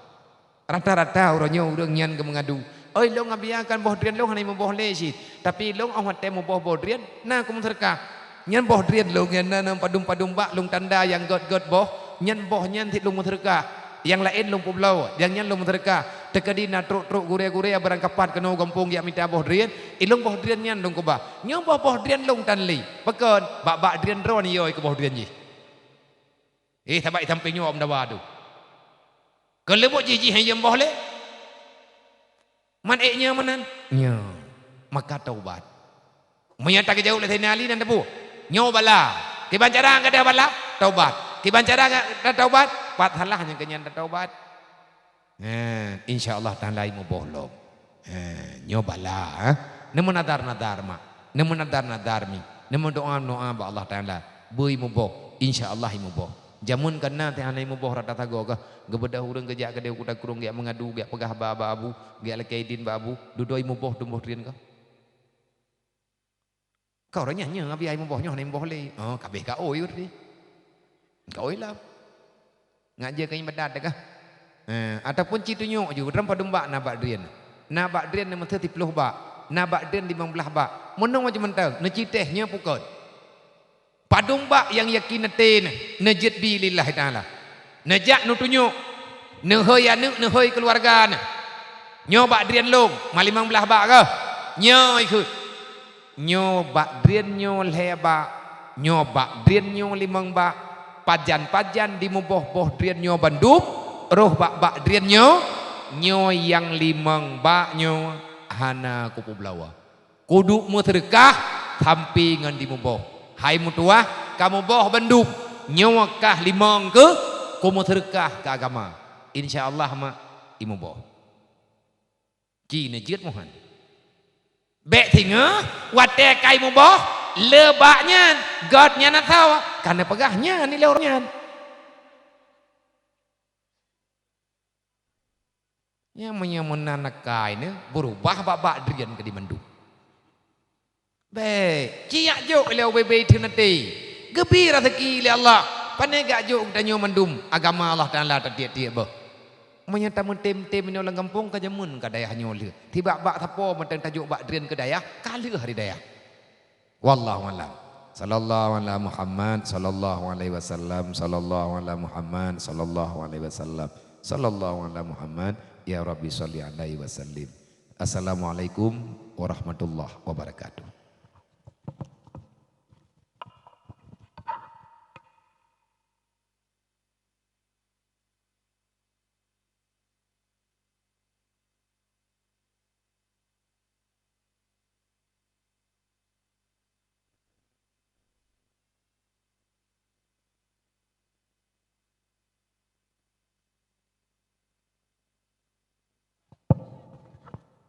Rata-rata uroe nyoe ureuëng nyan geumeungadu, "Oi, lôn ngabiakan boh drien lôn hana muboh lé cit, tapi lôn óh watée muboh boh drien na kumeuseudeukah. Nyan boh drien lôn nyan na, na padum-padum bak lôn tanda nyang gét-gét boh, nyan boh nyan cit lôn meuseudeukah. Nyang laén lôn peubloe, nyang nyan lôn meuseudeukah. Teukeudi na trok-trok gurée-gurée beurangkapat keunoe gampông jak mita boh drien, ilôn boh drien nyan lôn keubah." Nyoe boh-boh drien lôn tan lé. Pakon? Bak-bak drien droe nyoe keu boh drien jih. Eh, sabab i sampéng nyoe meudawa tu. Keuleubot jih, jih nyang boh lé. Man ék nyoe meunan? Nyoe. Maka taubat. Meunyoe tageujaweueb lé Saidina Ali dan teupeu, nyoe bala. Kiban cara gadôh bala? Taubat. Kiban cara ga-, taubat? Pat salah nyang keu nyan taubat. Ha, insya Allah Taala imuboh lom. Ha, nyoe bala, ha. Neumeunadar-nadar mak, neumeunadar-nadar mi, neumeudoa-doa bak Allah Taala, beu imuboh, insya Allah imuboh. Jameun ka na teuh hana imuboh rata sagoe kah, geubeudôh ureuëng geujak keudeh u Kuta Krueng geujak meungadu, geujak peugah haba bak abu, geujak lakée idin bak abu, dudoe imuboh tuboh drien kah. Ka ureuëng nyan nyoe, abi ai muboh nyoe hana muboh lé. Oh, ka abéh ka oi ureuëng. Ka oi lom. Ngak jeuet keu iébadat teuh kah? Eh, ataupun ci tunyok ju, droe padum bak na bak drien. Na bak drien neumeuseu siploh bak. Na bak drien limong blaih bak. Meunoe macam mantong, neuci teh nyoe pukon. Padum bak nyang yakin até nyoe, neujeuet bi lillahi ta'ala. Neujak neutunyok, neuhôi aneuëk, neuhôi keuluwarga nyoe. Nyoe bak drien lôn, ma limong blaih bak kah? Nyoe ikheun. Nyoe bak drien nyoe lhée bak, nyoe bak drien nyoe limong bak, pajan-pajan dimuboh boh drien nyoe bandum, roh bak-bak drien nyoe, nyoe nyang limong bak nyoe hana kupeubloe. Kuduek meuseudeukah sampoe ngon dimuboh. Hai meutuwah, kamoe boh bandum, nyoe kah limong keuh kumeuseudeukah keu agama. Insya Allah mak imuboh. Ci neujeuet muhan. Bék singoh watée kai muboh, Le bak nyan, göt nyan atau ka neupeugah nyan ilée ureuëng nyan. Nyang meunyoe meunan nakai neuh, beurubah bak-bak drien keudeh mandum. Bék, ci jak jok lé ubé-bé teuneuti. Geubri raseuki lé Allah. Pané geujak jok geutanyoe mandum agama Allah Taala tatiek-tiek boh. Meunyoe tameutem-tem inoe lam gampông ka jameun ka dayah nyoe lheueh. Tibak-bak sapo mantong tajok bak drien keu dayah, ka lheueh hari dayah. Wallahu a'lam. Sallallahu ala Muhammad, sallallahu alaihi wasallam, sallallahu ala Muhammad, sallallahu alaihi wasallam, sallallahu ala Muhammad, ya Rabbi shalli alaihi wasallim. Assalamualaikum warahmatullahi wabarakatuh.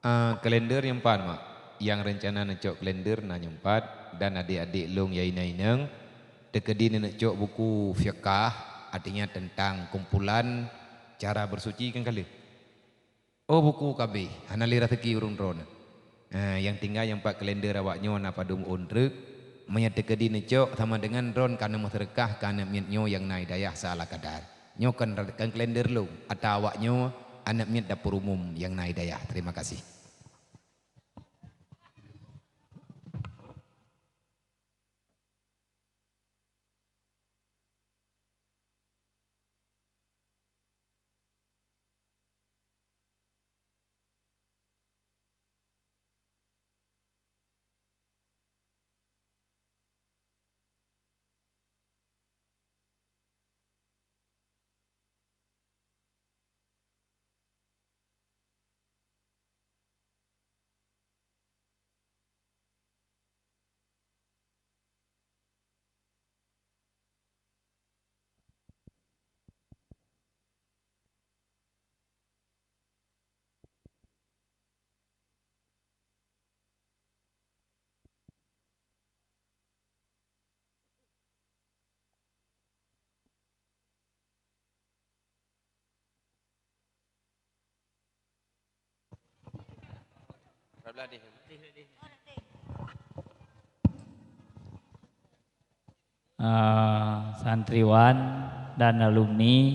Ah, kalender nyang pat, mak. Nyang reuncana neucok kalender na nyang pat, dan adék-adék lôn nyang inong-inong, teukeudi neuneuk cok buku fiqah, artinya tentang kumpulan cara bersuci kan ka lheueh. Oh, buku ka abéh, hana lé raseuki ureuëng droeneuh. Ah, nyang tinggai nyang pat kalender awaknyoe na padum ôn treuk, meunyoe teukeudi neucok sama deungon droen ka neumeuseudeukah keu aneuk miet nyoe nyang na hidayah seala kadar. Nyoe kon, kon kalender lôn, ata awaknyoe aneuk miet dapur umum nyang na hidayah. Terima kasih. Ah, santriwan dan alumni.